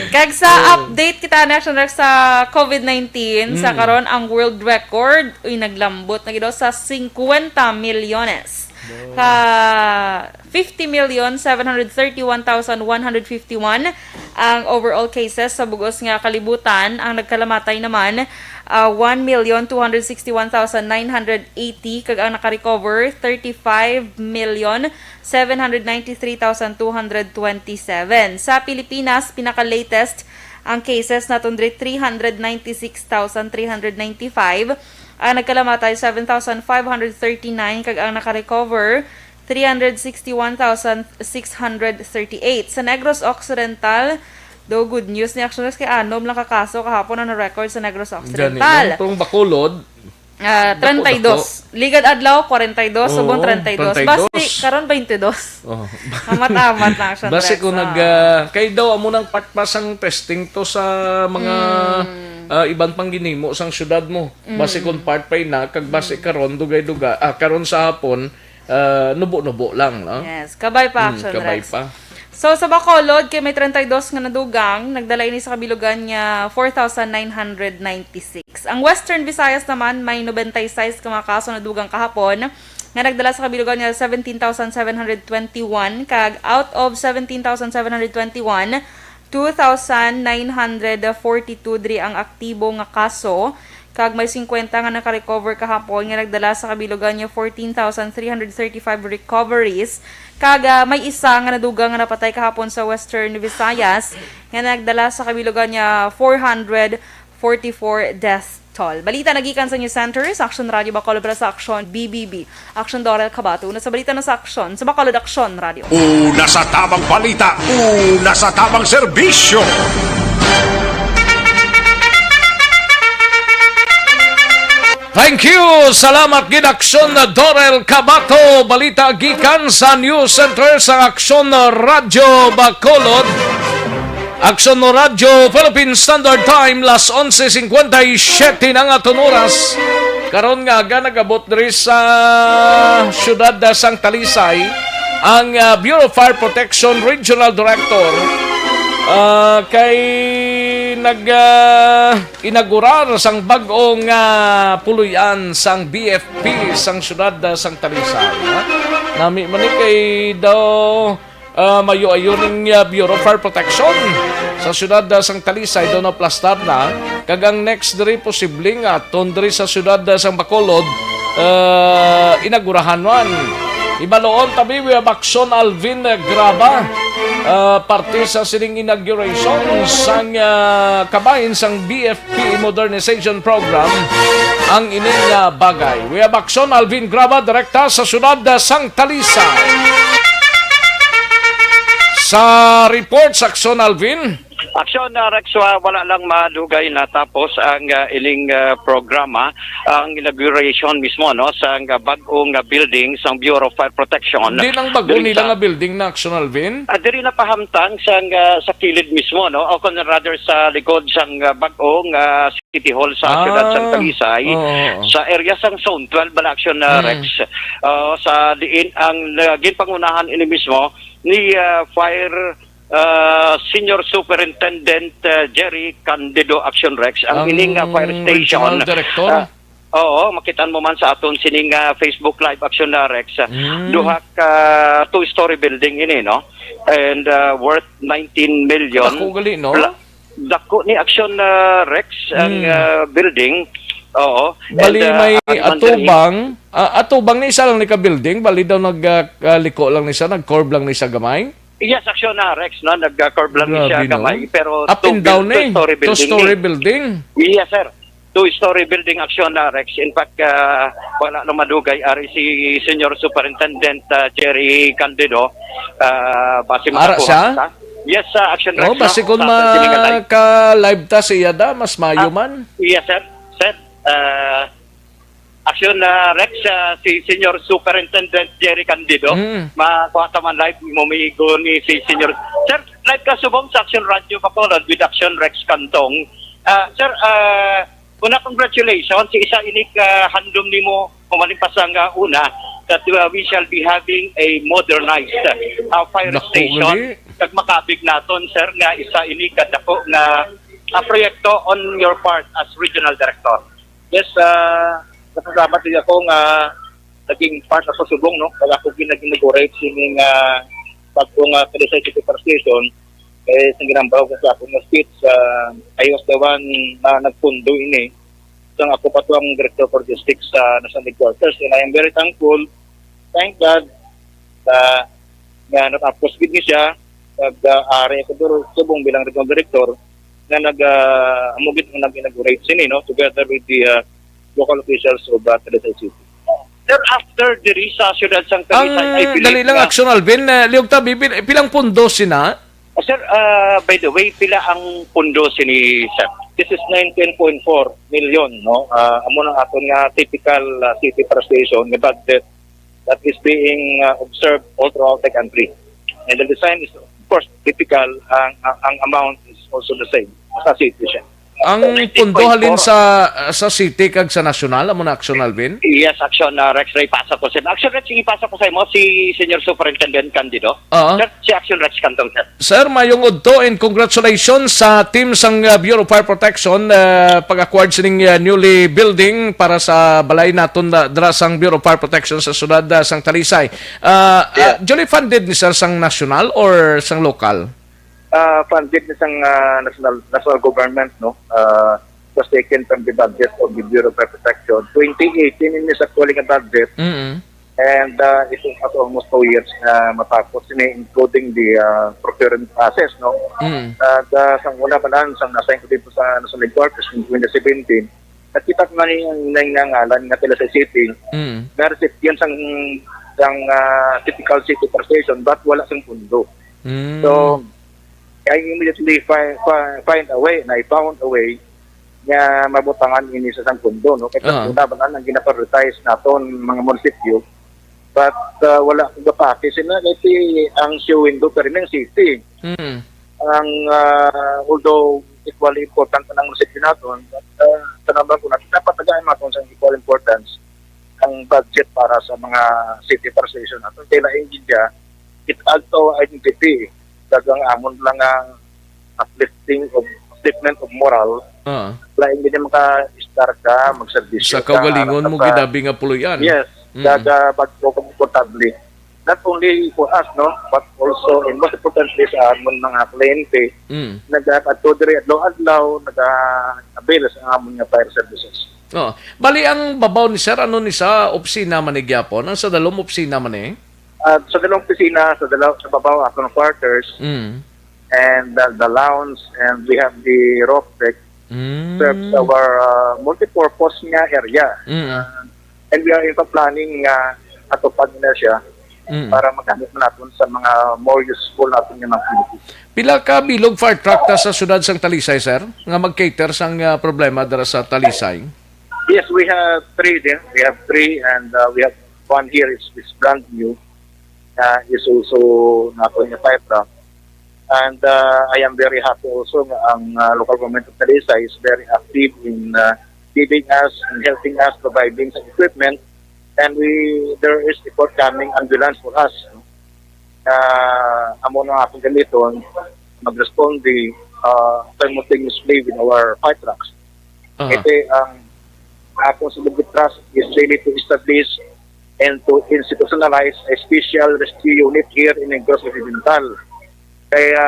Kag sa update kita na, Action Rex, sa COVID nineteen, sa Mm. karon ang world record, uy, naglambot na gid sa fifty milyones. Ka fifty million seven hundred thirty-one thousand one hundred fifty-one ang overall cases sa bugos nga kalibutan. Ang nagkalamatay naman, ah, one million two hundred sixty-one thousand nine hundred eighty, kag ang nakarecover, thirty-five million seven hundred ninety-three thousand two hundred twenty-seven. Sa Pilipinas, pinaka-latest ang cases naton diri, three hundred ninety-six thousand three hundred ninety-five. Ang nagkalamatay, seven thousand five hundred thirty-nine, kag ang nakarecover, three hundred sixty-one thousand six hundred thirty-eight. Sa Negros Occidental, do, good news ni, Action Rex, kay anom lang ka kaso kahapon ang na-record sa Negros Gani, Occidental. no? Pero ang Bacolod, Ah, dako, treinta y dos. Ligad adlaw, kwarenta y dos, subong Oo, treinta y dos. treinta y dos. Basi, karon twenty-dos. Oh. Amat-amat na, Action Basi Rex, ko ah. nag, ah, kay daw amo nang part pa sang testing to sa mga, Mm. ah, iban pang ginhimo sang syudad mo. Basi Mm. kung part pa ina, kag basi karon dugay-dugay, ah, karon sa hapon, ah, nubo-nubo lang, no? Yes, kabay pa, Mm, Action kabay Rex. Pa. So, sa Bacolod, kay may treinta y dos nga nadugang, nagdala ini sa kabilugan nga four thousand nine hundred ninety-six. Ang Western Visayas naman, may nobenta y seis ka mga kaso nadugang kahapon, nga nagdala sa kabilugan nga seventeen thousand seven hundred twenty-one, kag out of seventeen thousand seven hundred twenty-one, two thousand nine hundred forty-two diri ang aktibo nga kaso, kag may fifty nga naka-recover kahapon nga nagdala sa kabilugan nga fourteen thousand three hundred thirty-five recoveries, kag, ah, may isa nga nadugang nga napatay kahapon sa Western Visayas nga nagdala sa kabilugan nga four hundred forty-four death toll. Balita nagikan sa News Center sa Aksyon Radio Bacolod para sa Aksyon B B B. Aksyon Dorel Kabato. Una sa balita na sa Aksyon, sa Bacolod Aksyon Radio. Una sa tamang balita, una sa tamang serbisyo. Thank you. Salamat gid, Aksyon Dorel Kabato. Balita gikan sa News Center sa Aksyon Radio Bacolod. Aksyon Radyo Philippine Standard Time, las onse cincuenta y siete na nga aton oras. Karon nga aga, nagabot diri sa siyudad sa Santa Lisay ang, ah, Bureau of Fire Protection Regional Director, ah, kay nag, ah, inaugurar sang bag-ong, ah, puloy-an sang B F P sang siyudad sa Santa Lisay, ha? Nami man ni kay daw ah, maayo-ayo ning, ah, Bureau of Fire Protection sa siyudad, ah, sang Talisay daw naplastar na, kag ang next diri posible nga aton diri sa siyudad, ah, sang Bacolod, ah, inagurahan man. Ibaluon tabi, we have Aksyon Alvin, ah, Graba, ah, parte sa sining inauguration sang, ah, kabahin sang B F P Modernization Program ang ini nga bagay. We have Aksyon Alvin Graba, direkta sa siyudad, ah, sang Talisay. Sa report sa Aksyon, Alvin. Aksyon, ah, Rex, wa-, wala lang madugay natapos ang, ah, ining, ah, programa, ang inauguration mismo, no, sa, ah, bag-ong, ah, building sang Bureau of Fire Protection. Di lang bago Diri nila sa nga building na, Aksyon, Alvin? Ah, diri na pahamtang sa, ah, sa kilid mismo, no, o kung rather sa likod sang, ah, bag-ong, ah, City Hall sa Ah, siyudad sang Talisay, oo, oo. sa area sang Zone twelve, bala, Aksyon, ah, Mm. Rex. Ah, sa diin ang, ah, ginpangunahan ini mismo ni, ah, Fire, ah, Senior Superintendent, ah, Jerry Candido, Aksyon, Rex. Ang Ang ining, ah, fire station, regional director? ah, oo, makitaan mo man sa aton sining, ah, Facebook Live, Aksyon, ah, Rex. Ah, Mm. duha ka two-story building ini, no? And, ah, worth nineteen million. Dako gali, no? Pla-, dako ni, Aksyon, ah, Rex, ang, Mm. ah, building. Oo. Bali, And, ah, may ang man diri atubang, ah, atubang ni isa lang ni ka building, bali daw nag, ah, ah, liko lang ni siya, nag-curve lang ni siya gamay? Yes, Aksyon, ah, Rex, no? Nag, ah, curve lang ni siya Grabe, no? gamay, pero Up two and down buil-, eh. two-story building Two-story ni. building. Yes, sir. Two-story building, Aksyon, ah, Rex. In fact, ah, wala na madugay, ari si Senior Superintendent, ah, Jerry Candido, ah, basi Ara makakuha siya? kita. Yes, ah, Aksyon, Oh, Rex, no? basi kung Sa aton sining live. maka-live ta siya da, mas mayo Ah, man. yes, sir. Sir, ah, Aksyon, ah, Rex, ah, si Senior Superintendent Jerry Candido, Mm. makuha ta man live, momigo ni si Senior. Sir, live ka subong sa Aksyon Radio Bacolod with Aksyon Rex Cantong. Ah, sir, ah, una, congratulations. Si isa ini ka handom nimo, humaling pa sa nga una, that, uh, we shall be having a modernized, uh, fire Dako station. gali. Kag makabig naton, sir, nga isa ini ka dako nga, uh, proyekto on your part as regional director. Yes, uh, salamat din ako nga naging part ako subong, no? Pag ako gin-, nag-inaugurate sining, ah, bagong, ah, Talisay City Fire Station, eh, sa ginambaw ko sa akong speech, ah, I was the one na nagpundo ini. Sang ako pa to ang Director for Logistics sa National Headquarters. And I am very thankful, thank God, sa, nga natapos gid ni siya, nag, ah, ari ako duro, subong bilang regional director, nga nag, ah, amo gid ang nag-inaugurate sini, no, together with the, ah, local officials of, ah, Talisay City. Sir, after diri sa siyudad sang Talisay, I Ang believe dali lang, na Action Alvin, eh, liog ta, bibi-, pilang pundo sina? Ah, sir, ah, by the way, pila ang pundo sini, sir? This is nineteen point four million, no? Ah, amo na aton nga typical, ah, city fire station nga budget that is being, ah, observed all throughout the country. And the design is, of course, typical. Ang, ang, ang amount is also the same. Sa city siya. Ang pundo halin sa, sa city kag sa nasyonal, amo na, Action Alvin? Yes, Action, uh, Rex Ray, pasa ko sa Action Rex, ipasa ko sa imo si Senior Superintendent Candido. Oo. Sir, si Action Rex Cantong, sir. Sir, mayong udto and congratulations sa team sang, uh, Bureau of Fire Protection, uh, pag-acquired sining, uh, newly building para sa balay naton na dra sang Bureau of Fire Protection sa siyudad, uh, sang Talisay. Uh, uh, Yeah. Duly funded ni sir sang national or sang local? Uh, funded ni sang, uh, national, national government, no? Uh, was taken from the budget of the Bureau of Fire Protection. Twenty eighteen ini sa actually nga budget. Mm-mm. And, uh, it has almost two years na matapos ini, including the, uh, procurement process, no? Mm. At, uh, sang una pa lang, sang na-assign ko dito sa national headquarters in twenty seventeen, nakita ko nga ni ang, ang, ang ngalan nga Talisay City. Mm. Na recipient sang, sang, uh, typical city taxation, but wala sang pundo. Mm. So, I immediately fi-, fi-, find a way, and I found a way nga mabutangan ini sa sang pundo, no? Kay Ah. una ba ang ginaprioritize naton mga munisipyo, but, uh, wala ko gapati sila kay si, ang show window pero ang city. Mm. Ang, uh, although equally important ang munisipyo naton, but, uh, sa number ko natin, dapat tagaan naton sa equal importance ang budget para sa mga city taxation naton. Kay lain gid siya, it add to identity. Kag ang amon lang nga uplifting of, upliftment of moral, Ah. lain gid yung maka-star ka, magserbisyo Sa ka, kaugalingon alam mo ka sa gid abi nga puloy-an. Yes, Mm. kag, ah, bag-o komportable. Not only for us, no, but also, and most importantly, sa amon mga kliyente, Mm. nag-aadto diri adlaw-adlaw, nag-a-avail sa amon nga fire services. Oh, bali ang babaw ni sir, ano ni sa opisina man ni gyapon? Ang sa dalom opisina man eh? At sa dalawang opisina, sa dalaw-, sa babaw, akong quarters, Mm. and the, the lounge, and we have the roof deck, Mm. serves our, uh, multipurpose nga area. Mm. Uh, and we are in fact planning nga atupag na siya Mm. para magamit man naton sa mga more useful naton nga mga activities. Pila ka bilog fire truck ta sa siyudad sang Talisay, sir, nga mag-cater sang, uh, problema dira sa Talisay? Yes, we have three there. We have three, and, uh, we have one here is, is brand new. Uh, is also nato in the fire truck. And, uh, I am very happy also nga ang, uh, local government of Talisay is very active in, uh, giving us and helping us providing some equipment. And we, there is a forthcoming ambulance for us. Uh, amo na akong gamiton, mag-respond the, uh, simultaneously with our fire trucks. Aha. Kasi ang akong sa Bugitras is really to establish and to institutionalize a special rescue unit here in Negros Occidental. Kaya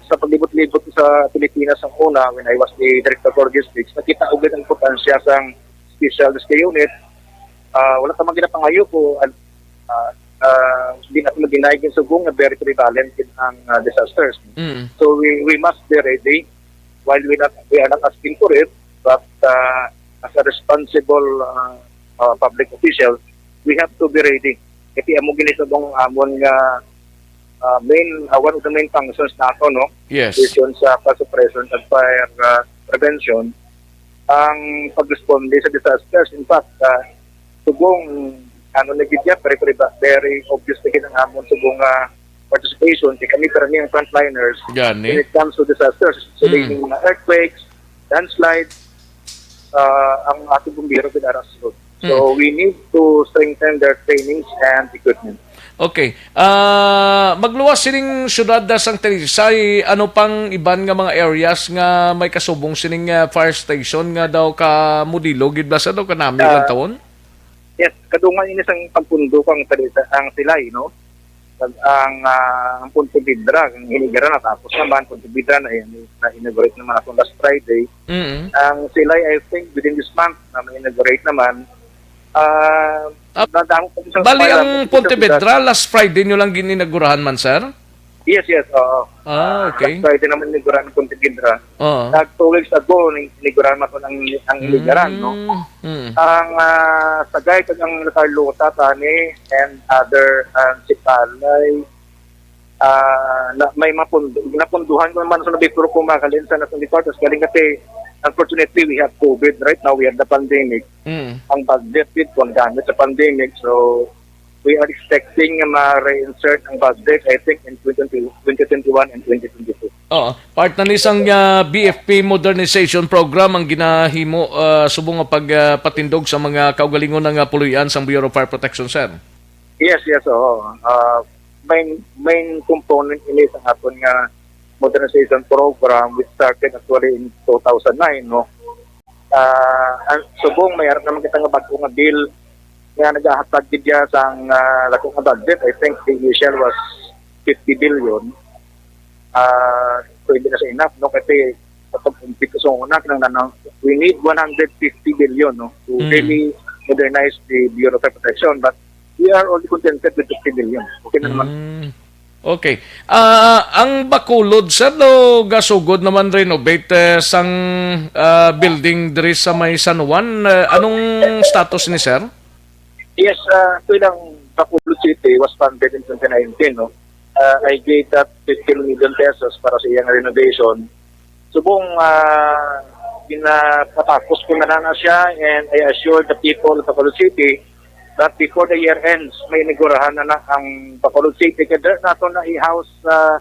sa paglibot-libot ko sa Pilipinas ang una, when I was the director for logistics, nakita ko gid ang importansya sang special rescue unit. Ah, wala ka man ginapangayo ko, ah, ah, di na ko maginaig yung subong nga very prevalent in ang, ah, disasters. Mm. So we, we must be ready. While we not, we are not asking for it, but, uh, as a responsible, uh, uh, public official, we have to be ready. Kasi amo gini subong amon nga, uh, main, uh, one of the main functions nato, no? Yes. Vision sa fire suppression at fire, uh, prevention, ang pagresponde sa disasters. In fact, uh, subong, ano na gid niya, very, very, very obvious na gid ang amon subong nga participation, kay kami karamihan frontliners Gani. when it comes to disasters, especially Mm. yung mga earthquakes, landslides, ah, ang ating bumbero gid ara sa sulod. So, Mm. we need to strengthen their trainings and equipment. Okay. Ah, magluwas sining syudad na sang Talisay, ano pang iban nga mga areas nga may kasubong sining, ah, fire station nga daw ka modelo gid ba sa daw kanami Ah, lang taon? Yes, kadungan ini sang pagpundo kang Talisay, ang Silay, no? Kag ang, ah, ang Pontevedra, ang Hinigaran natapos naman, Pontevedra na, na-inaugurate naman ako last Friday. Mm. Ang Silay, I think, within this month na ma-inaugurate naman. Ah, Ah, nadamo pa sa bali, fire ang application Pontevedra, last Friday nyo lang gininagurahan man, sir? Yes, yes, oo. Ah, Ah, okay. Last Friday naman inaugurate ang Pontevedra. Oo. Nag two weeks ago, ning-, inigurahan ako ng, ang Hinigaran, no? Mm, mm. Ang, ah, Sagay kag ang Carlota, Tani, and other, ah, Sipalay, ah, na, may mga pundo, napunduhan ko naman sa nabitro ko, mga kalinsan, na sa departments. Galing kasi, unfortunately, we have COVID. Right now, we have the pandemic. Mm. Ang budget dito, ang gamit sa pandemic. So, we are expecting na ma-reinsert ang budget, I think, in twenty twenty, twenty twenty-one and twenty twenty-two. Oo, part na ni sang, ah, B F P modernization program ang ginahimo, ah, subong nga pag, ah, patindog sa mga kaugalingon nga puloy-an sang Bureau of Fire Protection, sir. Yes, yes, oo. Ah, main, main component ini sa aton nga modernization program, which started actually in two thousand nine, no? Ah, ang subong may ara naman kita nga bag-o nga bill nga nagahatag gid siya sang, ah, dako nga budget. I think the initial was fifty billion. Ah, pwede na sa enough, no? Kasi sa pag-compete sa una, kinahanglan na, we need one hundred fifty billion, no? To Mm. really modernize the Bureau of Protection. But we are only contented with fifty billion. Okay na naman. Mm. Okay. Ah, ang Bacolod, sir, no, gasugod naman renovate, eh, sang, ah, building diri sa may San Juan. Eh, anong status ni, sir? Yes, ah, actually, ang Bacolod City was funded in twenty nineteen, no? Ah, I gave that fifteen million pesos para sa iyang renovation. Subong, ah, ginapatapos ko na na siya, and I assure the people of Bacolod City that before the year ends, may inigurahan na na ang Bacolod City. Kaya nato na i-house, ah,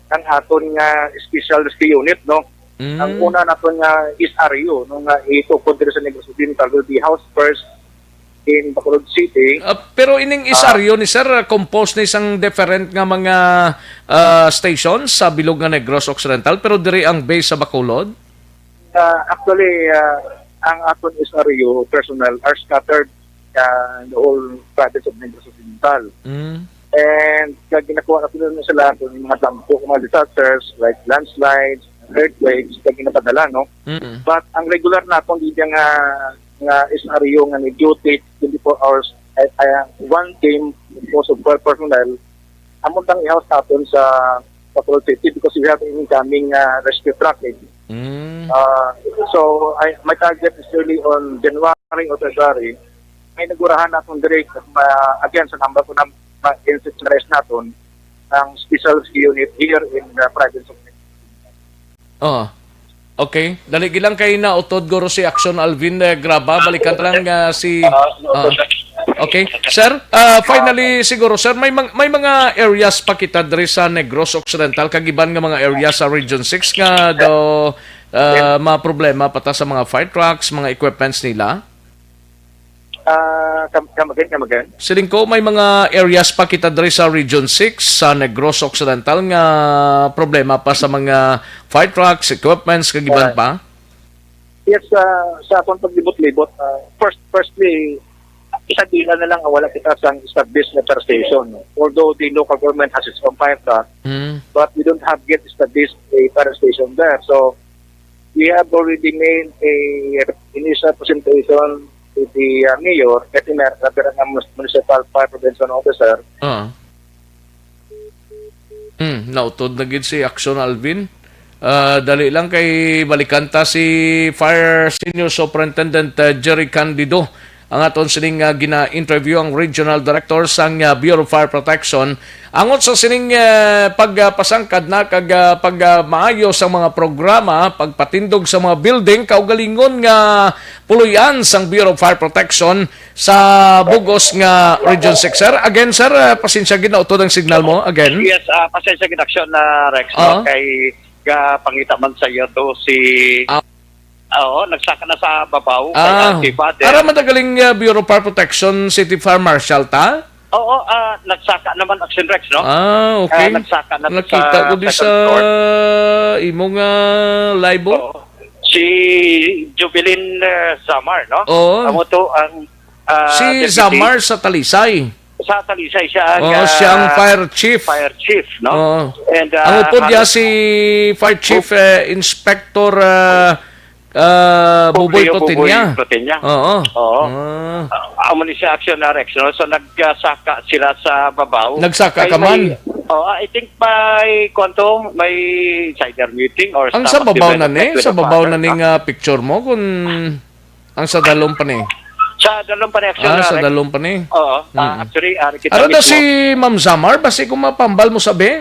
ang aton nga special rescue unit, no? Mm. Ang una naton nga S R U, no, nga itukod diri sa Negros Occidental will be housed first in Bacolod City. Ah, pero ining Ah. S R U ni sir, ah, composed ni sang different nga mga, ah, stations sa bilog nga Negros Occidental, pero diri ang base sa Bacolod? Ah, actually, ah, ang aton S R U personnel are scattered, ah, in the whole province of Negros Occidental. Mm. And kag ginakuha na sila, sila kung mga dampo, mga disasters like landslides, earthquakes, kag ginapadala, no? Mm. But ang regular naton, di nga, nga S R U nga ni duty twenty-four hours, ay, ay, one team composed of twelve personnel, amo lang i-house naton sa Bacolod City because we have an incoming, ah, rescue truck, eh. Mm. Ah, so, I, my target is really on January or February. May nagurahan naton diri, ah, again, sa number ko na ma-institutionalize naton ang special unit here in the province of Negros. Oh. Okay. Dali gilang kay nautod guro si Action Alvin, eh, Graba. Balikan ta lang, ah, si, Ah, no, ah. Okay. Sir, ah, finally siguro, sir, may mang-, may mga areas pa kita diri sa Negros Occidental, kag iban nga mga areas sa Region six nga daw, ah, mga problema pa ta sa mga fire trucks, mga equipments nila? Ah, come, come again, come again. Siling ko, may mga areas pa kita diri sa Region six, sa Negros Occidental, nga problema pa sa mga fire trucks, equipments, kag iban Ah. pa? Yes, ah, sa akong paglibot-libot, ah, first, firstly, isa dila na lang ang wala kita sang established na fire station. Although the local government has its own fire truck, Mm. but we don't have yet established a fire station there. So, we have already made a initial presentation to the, uh, mayor, kay Mer-, Mer-, ang mus-, municipal fire prevention officer. Ah. Hmm, nautod na gid si Action Alvin. Ah, dali lang kay balikan ta si Fire Senior Superintendent, uh, Jerry Candido. Ang aton sining, uh, gina-interview ang Regional Director sang, uh, Bureau of Fire Protection. Angot sa sining, eh, pagpasangkad na kag, ah, pag, ah, maayo sa mga programa, pagpatindog sa mga building, kaugalingon nga puloy-an sang Bureau of Fire Protection sa bug-os nga Region six, sir. Again, sir, ah, pasensya gid, nautod ang signal mo. Again. Yes, ah, pasensya gid, Action, ah, Rex, no? Ah. Kay gapangita man sa iyo to si Ah. Oo, nagsaka na sa babaw, kay Ah. Auntie Father. Ara man ta galing, ah, Bureau of Fire Protection, City Fire Marshal ta? Oo, ah, nagsaka naman, Action Rex, no? Ah, okay. Ah, nagsaka na to Nakita sa ko di second sa floor. Imo nga live, oh. Oo. Si Jubilin, eh, Zamar, no? Oo. Amo to ang, ah, Si deputy. Zamar sa Talisay. Sa Talisay siya ang, Oo, siya ang ah, fire chief. Fire chief, no? Oo. And, ah, Ang upod niya halos si Fire Chief, Bub- eh, Inspector, ah, ah, Buboy Publio Buboy Plotenia. Plotenia. Oo. Oo. Ah. Ah, amo ni siya, Action, ah, Rex, no? So, nagsaka sila sa babaw. Nagsaka Kay ka may, man? Oh, ah, I think may, kwanto, may cider meeting or Ang staff sa of babaw na ni? development with Sa the babaw na father, ni no? nga picture mo? Kung Ang sa dalom pa ni? Sa dalom pa ni, Action, Ah, sa Rex. dalom pa ni? Oo. Ah, Mm. actually, ari kita Ano daw mismo. si Ma'am Zamar? Basi kung mapambal mo sabi?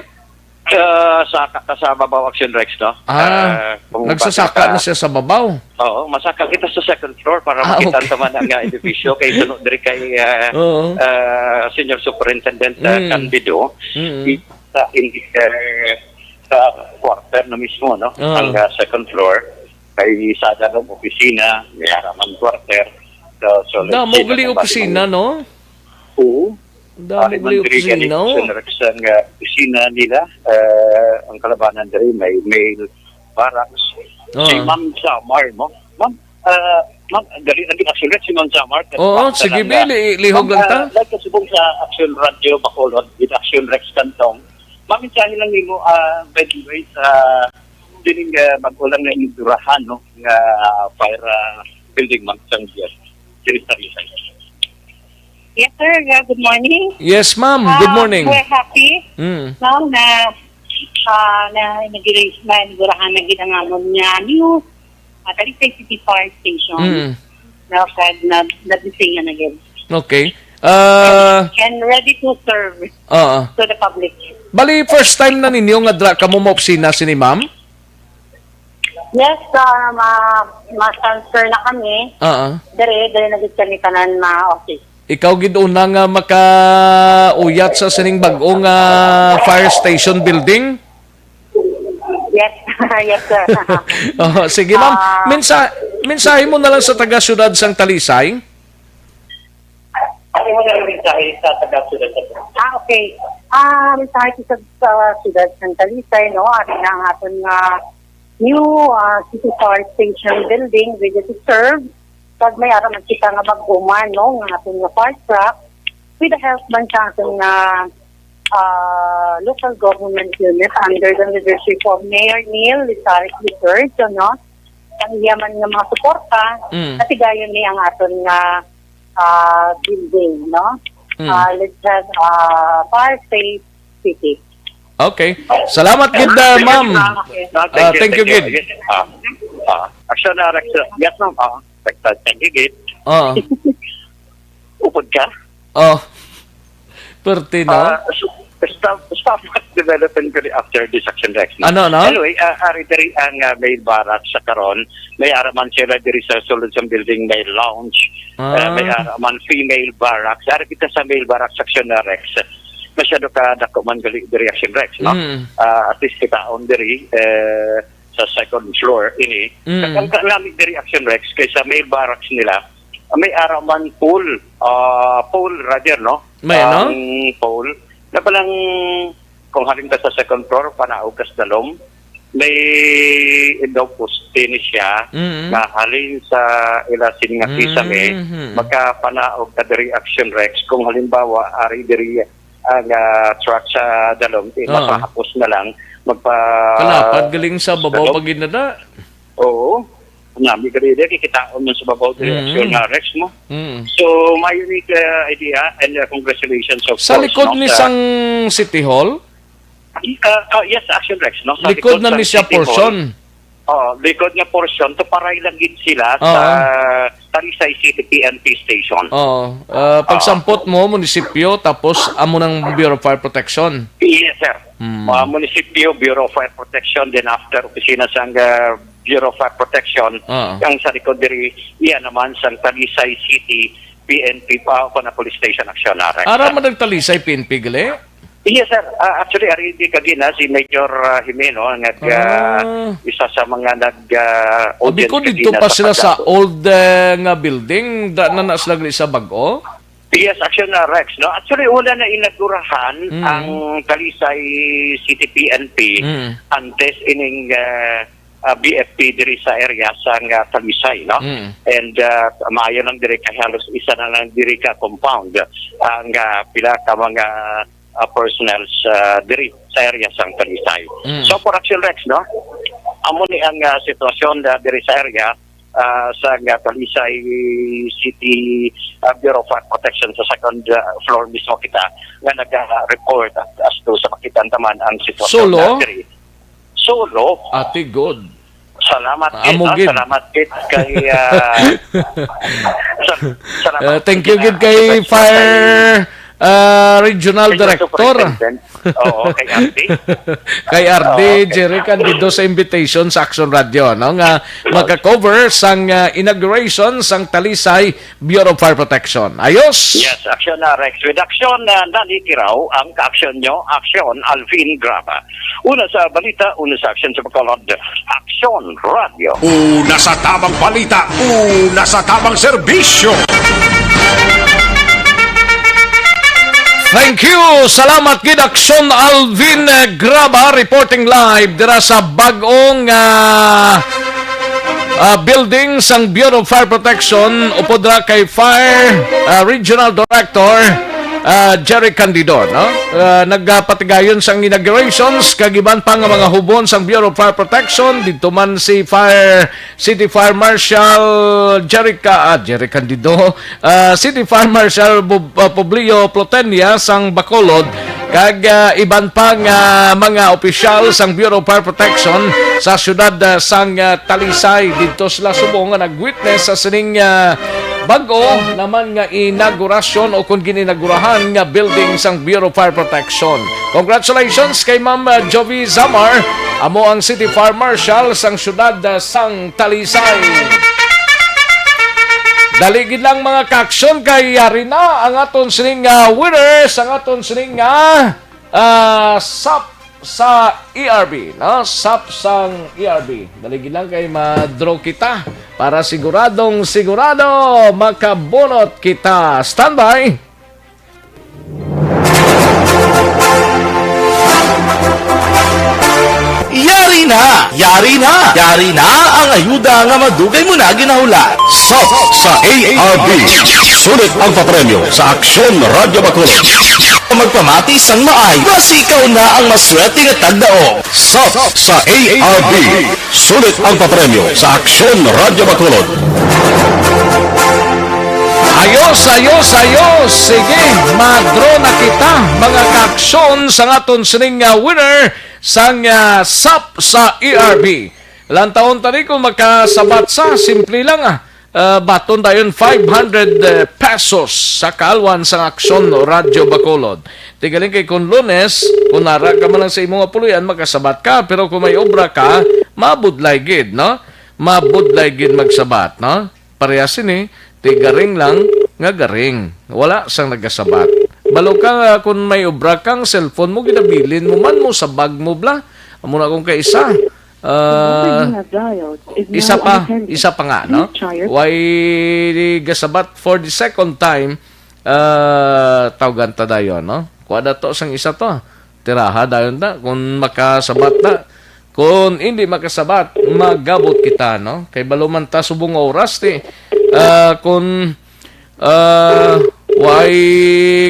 Ah, sa, sa babaw, Action, Rex, no? Ah, Ah, kung nagsasaka bakit, na ah, siya sa babaw? Oo, masaka kita sa second floor para Ah, makita okay. naman ang, ah, edipisyo kay suno diri kay, ah, Oo. ah, Senior Superintendent, ah, Mm. Candido. Mm. Di, sa, in, eh, sa quarter na mismo, no? Ah. Ang, ah, second floor, kay sa dalom opisina, may ara man quarter. So, so, let's Damo say, gali kung bakit opisina, ang no? Oo. Damo Ari man gali diri gani opisina, no? Sa Rex ang, ah, opisina nila, eh, ang kalabanan diri may male barracks. Si Ah. Ma'am Samar, no? Ma'am, ah, ma'am, dali na gid, Action Rex, si Ma'am Samar. Oo, Sa sige, nang, ah, Bi, li-, lihog ma'am, lang ta. Ah, live ka subong sa Action Radio Bacolod, with Action Rex Cantong. Ma'am, mensahe lang nimo, ah, by the way, sa dining, ah, bag-o lang na inigurahan, no, nga fire, ah, building, ma'am, sang Diyos. Diri sa Talisay. Yes, sir. Yeah, good morning. Yes, ma'am. Good Ah, morning. We're happy, Mm. no, na, ah, na nag-, na inigurahan na gid ang amon nga new, ah, Talisay City Fire Station. Mm. No, kag na, na-design na gid. Okay. Ah, And ready to serve ah. to the public. Bali, first time na ninyo nga dra kamo maopisina sini, ma'am? Yes, ah, ma-, ma-transfer na kami. Ah, ah. Dire, dire na gid kami tanan ma-office. Ikaw gid una nga makauyat sa sining bag-o nga fire station building? Yes. Yes, sir. Oh, sige, ma'am. Ah. Mensa-, mensahe mo na lang sa taga-siyudad sang Talisay. Ano mo na lang mensahe sa taga-siyudad sa Ah, okay. Ah, mensahe ko sa, sa siyudad sang Talisay, no? Ari na ang aton nga new, ah, City Fire Station building, ready to serve. Kag may ara man kita nga bag-o man, no, nga aton nga fire truck. With the help man sa aton nga, ah, local government unit under the leadership of Mayor Neil Lizares the third, no? Ang iya man nga mga suporta, Mm. natigayon ni ang aton nga, ah, building, no? Mm. Ah, let's have, ah, fire safe city. Okay. Salamat gid, ah, ma'am. Ah, thank you, Ah, thank you, thank you. Gid. Yes, ah, ah, Action Rex, yes, ma'am. Ah, thank, thank you, gid. Oo. Upod ka? Oh. Perte, no? Ah, s-, staff, staff development ko ni after this Action Rex, no? Ano, no? Anyway, ah, ari diri ang, ah, male barracks sa karon. May ara man sila diri sa sulod sa building, may lounge. Ah. Ah, may ara man female barracks. Ari kita sa male barracks, Action Rex. Masyado ka dako man gali diri, Action Rex, no? Mm. Ah, at least kitaon diri, eh, sa second floor ini. Mm. Kag ang kanami diri, Action Rex, kay sa male barracks nila, may ara man pool, ah, pool rather, no? May ano? Ang pool. Na palang, kung halin ka sa second floor, panaog ka sa dalom, may indaw poste ni siya Mm. na halin sa ilasin nga kisame, Mm-hmm. makapanaog ka diri, Action Rex. Kung halimbawa, ari diri ang, ah, truck sa dalom, eh, Oo. masahapos na lang, magpa- Kalapad galing sa babaw Dalom? pag ginada. Oo. Nami ka rin, kikitaon mo sa babaw, Mm. direksyon nga, Rex mo. Mm. So, may unique, uh, idea, and, uh, congratulations, of Sa course, likod no, ni sa sang City Hall? Ah, ah, yes, Action Rex, no? Sa Likod likod na sang ni siya City Hall. portion. Oo, likod nga portion, to paray lang gid sila sa Oo. Talisay City P N P station. Oo. Ah, Oo. pagsampot mo, munisipyo, tapos amo nang Bureau of Fire Protection. Yes, sir. Mm. Ah, munisipyo, Bureau of Fire Protection, then after, opisina sang, ah, Bureau of Fire Protection, Oo. ang sa likod diri, iya naman sang Talisay City P N P pa, o na police station, Action Rex. Ara man ang Talisay P N P gali? Yes, sir. Ah, actually, ari di kagina si Major, ah, Jimeno, nga, ah, Ah. isa sa mga nag, ah, Abi audience ko, dito kagina pa sa sila sa pagkatapos. old, eh, nga building. Da na na sila gali sa bag-o? Yes, Action, ah, Rex, no? Actually, wala na inagurahan Mm. ang Talisay City P N P Mm. antes ining, ah, ah, B F P diri sa area sa nga Talisay, no? Mm. And, ah, maayo lang diri kay halos isa na lang diri ka compound ang, ah, pila ka mga, ah, personnel sa diri sa area sang Talisay. Mm. So, for Action Rex, no? Amo ni ang, ah, sitwasyon na diri sa area, ah, sa nga Talisay City, ah, Bureau of Fire Protection sa second, ah, floor mismo kita nga naga-report as to sa makita taman ang sitwasyon Solo? na diri. Solo. Ate, good. Salamat, Amo Kit, ah. gid. Salamat, Kit, kay, ah, sa-, salamat, Uh, thank you ah, gid kay sa Fire, ah, Regional Regional Director. Superintendent. Oo, kay R D. Kay R D, Oo, okay. Jerry Candido sa invitation sa Action Radio, no, nga maka-cover sang, ah, inauguration sang Talisay Bureau of Fire Protection. Ayos? Yes, Action na, Rex. With Action na nanitiraw ang ka-action nyo, Action Alvin Graba. Una sa balita, una sa action sa Bacolod, Action Radio. Una sa tabang balita, una sa tabang serbisyo. Thank you. Salamat gid, Action Alvin, eh, Graba, reporting live dira sa bag-ong, ah, ah, building sang Bureau of Fire Protection, upod ra kay Fire, ah, Regional Director, ah, Jerry Candido, no? Ah, nagapatigayon sang inaugurations kag iban pa nga mga hubon sang Bureau of Fire Protection. Didto man si Fire, City Fire Marshal Jerry Ca-, ah, Jerry Candido, ah, City Fire Marshal Bub-, ah, Publio Plotenia sang Bacolod, kag, ah, iban pa nga mga opisyal sang Bureau of Fire Protection sa siyudad, ah, sang, ah, Talisay. Didto sila subong nga nag-witness sa sining, ah, bag-o naman nga inaugurasyon o kon gin-inaugurahan nga building sang Bureau of Fire Protection. Congratulations kay Ma'am, ah, Jovi Zamar, amo ang City Fire Marshal sang siyudad, ah, sang Talisay. Dali gid lang, mga ka-action, kay yari na ang aton sining, ah, winners, ang aton sining, ah, ah, sap sa E R B, no? Sap sang E R B. Dali gid lang kay ma-draw kita para siguradong sigurado makabunot kita. Standby! Yari na! Yari na! Yari na ang ayuda nga madugay mo na ginahulat. Sap sa A R B. Sulit ang papremyo sa Aksyon Radyo Bacolod. Magpamati sang maayo, basi ikaw na ang maswerte nga tagdaog. Sap sa A R B. Sulit ang papremyo sa Aksyon Radyo Bacolod. Ayos, ayos, ayos. Sige, ma-draw na kita, mga ka-aksyon, sa aton sining, ah, winner sang, ah, sap sa E R B. Lantawon ta ni kung makasabat sa, simple lang, ah. Ah, baton dayon five hundred, eh, pesos sa kaalwan sang Aksyon Radyo Bacolod. Tigaling kay kung Lunes, kung ara ka man lang sa imo nga puloy-an, makasabat ka. Pero kung may obra ka, mabudlay gid, no? Mabudlay gid magsabat, no? Parehas ini, ti garing lang nga garing. Wala sang nagasabat. Balo ka nga kung may obra kang cellphone mo, ginabilin mo man mo sa bag mo, bla. Amo na kung kaisa. Ah, isa pa, isa pa nga, no? Why gasabat for the second time, ah, tawgan ta dayon, no? Kuha dato sang isa to. Tiraha dayon ta, kung makasabat ta. Kung hindi makasabat, magabot kita, no? Kay balo man ta subong nga oras, ti, ah, kung, ah, way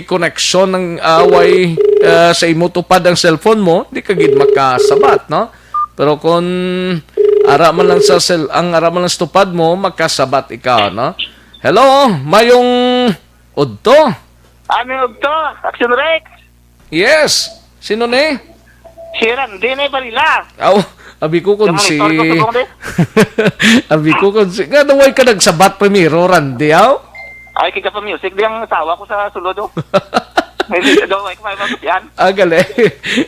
connection ng, ah, way, ah, sa imo tupad ang cellphone mo, di ka gid makasabat, no? Pero kung ara man lang sa cell, ang ara man lang sa tupad mo, makasabat ikaw, no? Hello, mayong udto. Ano yung udto? Action Rex? Yes. Sino ni? Si Randy ni Barila. Aw, abi ko kung Yung si monitor ko subong, di? Abi ko kung si, nga daw way ka nagsabat primero, Randy, aw? Ay, kaya pa music, di ang asawa ko sa sulod, oh. Hindi, daw, ay, kumain mga yan. Ah, gali.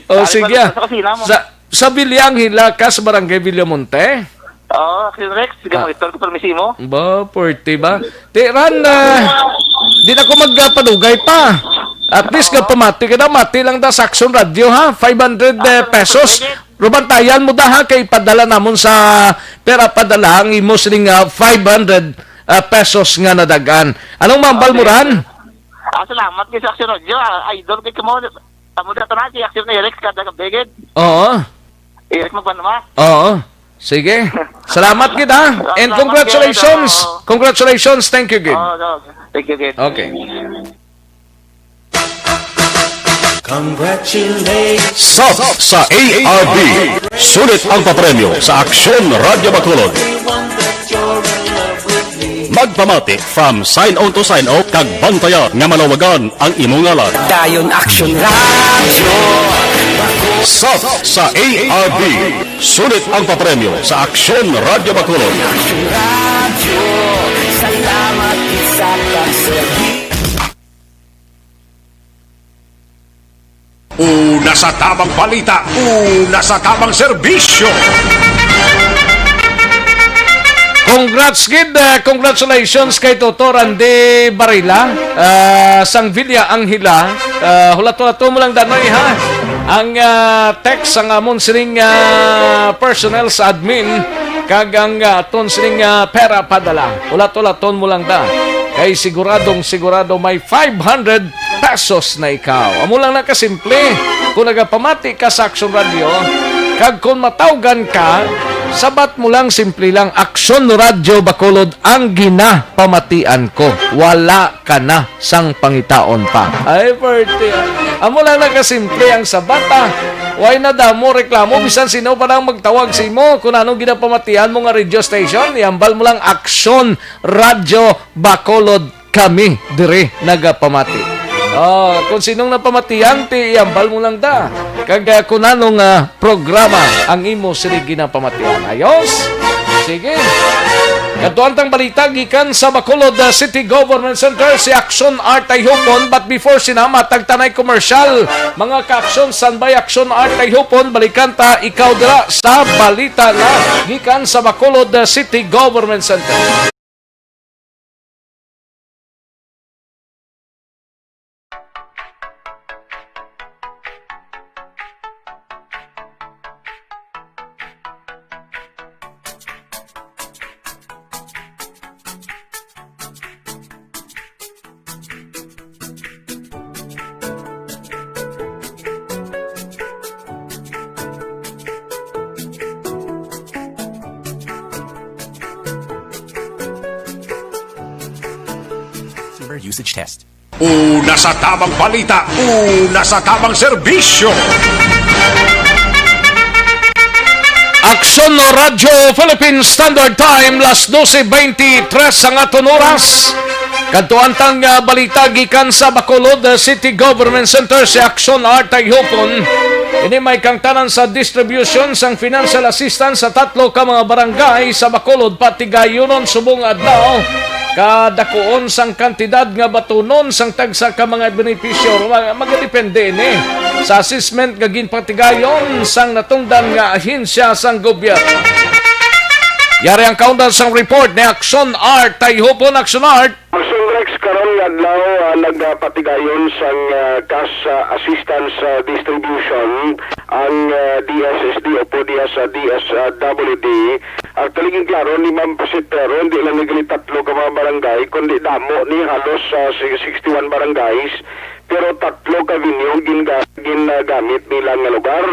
O, Ari sige, pa ah. Sa kusina mo. Sa, sa Villa Angela ka, sa Barangay Villamonte? Oo, Action Rex, sige, Ah. Monitor ko, permisi mo. Ba, forty ba? Ti, Ran, ah, di na ko magpadugay pa. At least, Oo. Nga pamati ka na, mati lang da sa Action Radio, ha? Five hundred, Ah, eh, pesos. Sige. Rubantayan mo da, ha? Kay padala namon sa, pera padala ang imo sining, ah, five hundred, ah, pesos nga nadagan. Anong mambal mo, Okay. Ran? Ah, salamat kay sa Action Radio, ah. Idol kay kamo. Amo na to na, si Action kay Rex, kada gabi, gid. Oo. Eric, magpanama. Oo. Sige. Salamat gid, ha? And Salamat, congratulations. Gid, oo. Congratulations. Thank you gid. Oo, oo. Thank you gid. Okay. Congratulations. Sap sa A R B. Sulit ang papremyo sa Aksyon Radyo Bacolod. Magpamati from sign on to sign off, kag bantaya nga malawagan ang imo ngalan. Dayon Action Radio. Sap sa A R B. Sulit ang papremyo sa Aksyon Radyo Bacolod. Action Radio. Salamat sa pagserbi. Una sa tamang balita, una sa tamang serbisyo. Congrats gid, ah, congratulations kay Toto Randy Barila, ah, sang Villa Angela. Ah, hulat-hulaton mo lang, Danoy, ha? Ang, ah, text sang amon sining, ah, personnel sa admin, kag ang, ah, aton sining, ah, pera padala. Hulat-hulaton mo lang da. Kay siguradong sigurado may five hundred pesos na ikaw. Amo lang na kasimple. Kung nagapamati ka sa Aksyon Radio, kag kung matawgan ka, sabat mo lang, simple lang, Aksyon Radio Bacolod ang ginapamatian ko. Wala ka na sang pangitaon pa. Ay, perte. Amo lang na kasimple ang sabat, ah. Way na damo reklamo, bisan sino pa lang magtawag sa imo. Kung anong ginapamatian mo nga radio station, ihambal mo lang Aksyon Radio Bacolod, kami diri nagapamati. Oh, kung sinong napamatian, ti ihambal mo lang da. Kag, ah, kung anong, ah, programa ang imo sini ginapamatian. Ayos? Sige. Kadto ang tang balita gikan sa Bacolod, ah, City Government Center, si Action Art Tayhupon. But before sina, matag tanay commercial. Mga ka-aksyon, standby, Action Art Tayhupon. Balikan ta ikaw dira sa balita na gikan sa Bacolod, ah, City Government Center. Consumer usage test. Una sa tamang balita, una sa tamang serbisyo. Aksyon Radyo Philippine Standard Time, las doce veintitrés ang aton oras. Kadto ang tang, ah, balita gikan sa Bacolod, ah, City Government Center, si Action Art Tayhupon. Ini may kangtanan sa distribution sang financial assistance sa tatlo ka mga barangay sa Bacolod, Patigayonon, subong adlaw. Kadakuon sang kantidad nga batunon sang tagsa ka mga benepisyaryo, ma-, magadepende ini sa assessment nga ginpatigayon sang natungdan nga ahensya sang gobyerno. Yari ang kaundan sang report ni Action Art Tayhupon. Action Art. Action Rex, karon nga adlaw, ah, nagapatigayon sang, ah, cash, ah, assistance, ah, distribution ang, ah, D S S D o po diya sa D S W D. Actually, ginklaro ni Ma'am Pasitero, hindi lang ni gali tatlo ka mga barangay, kundi damo ni, halos, ah, si-, sixty-one barangays, pero tatlo ka venue ginga-, ginagamit nila nga lugar.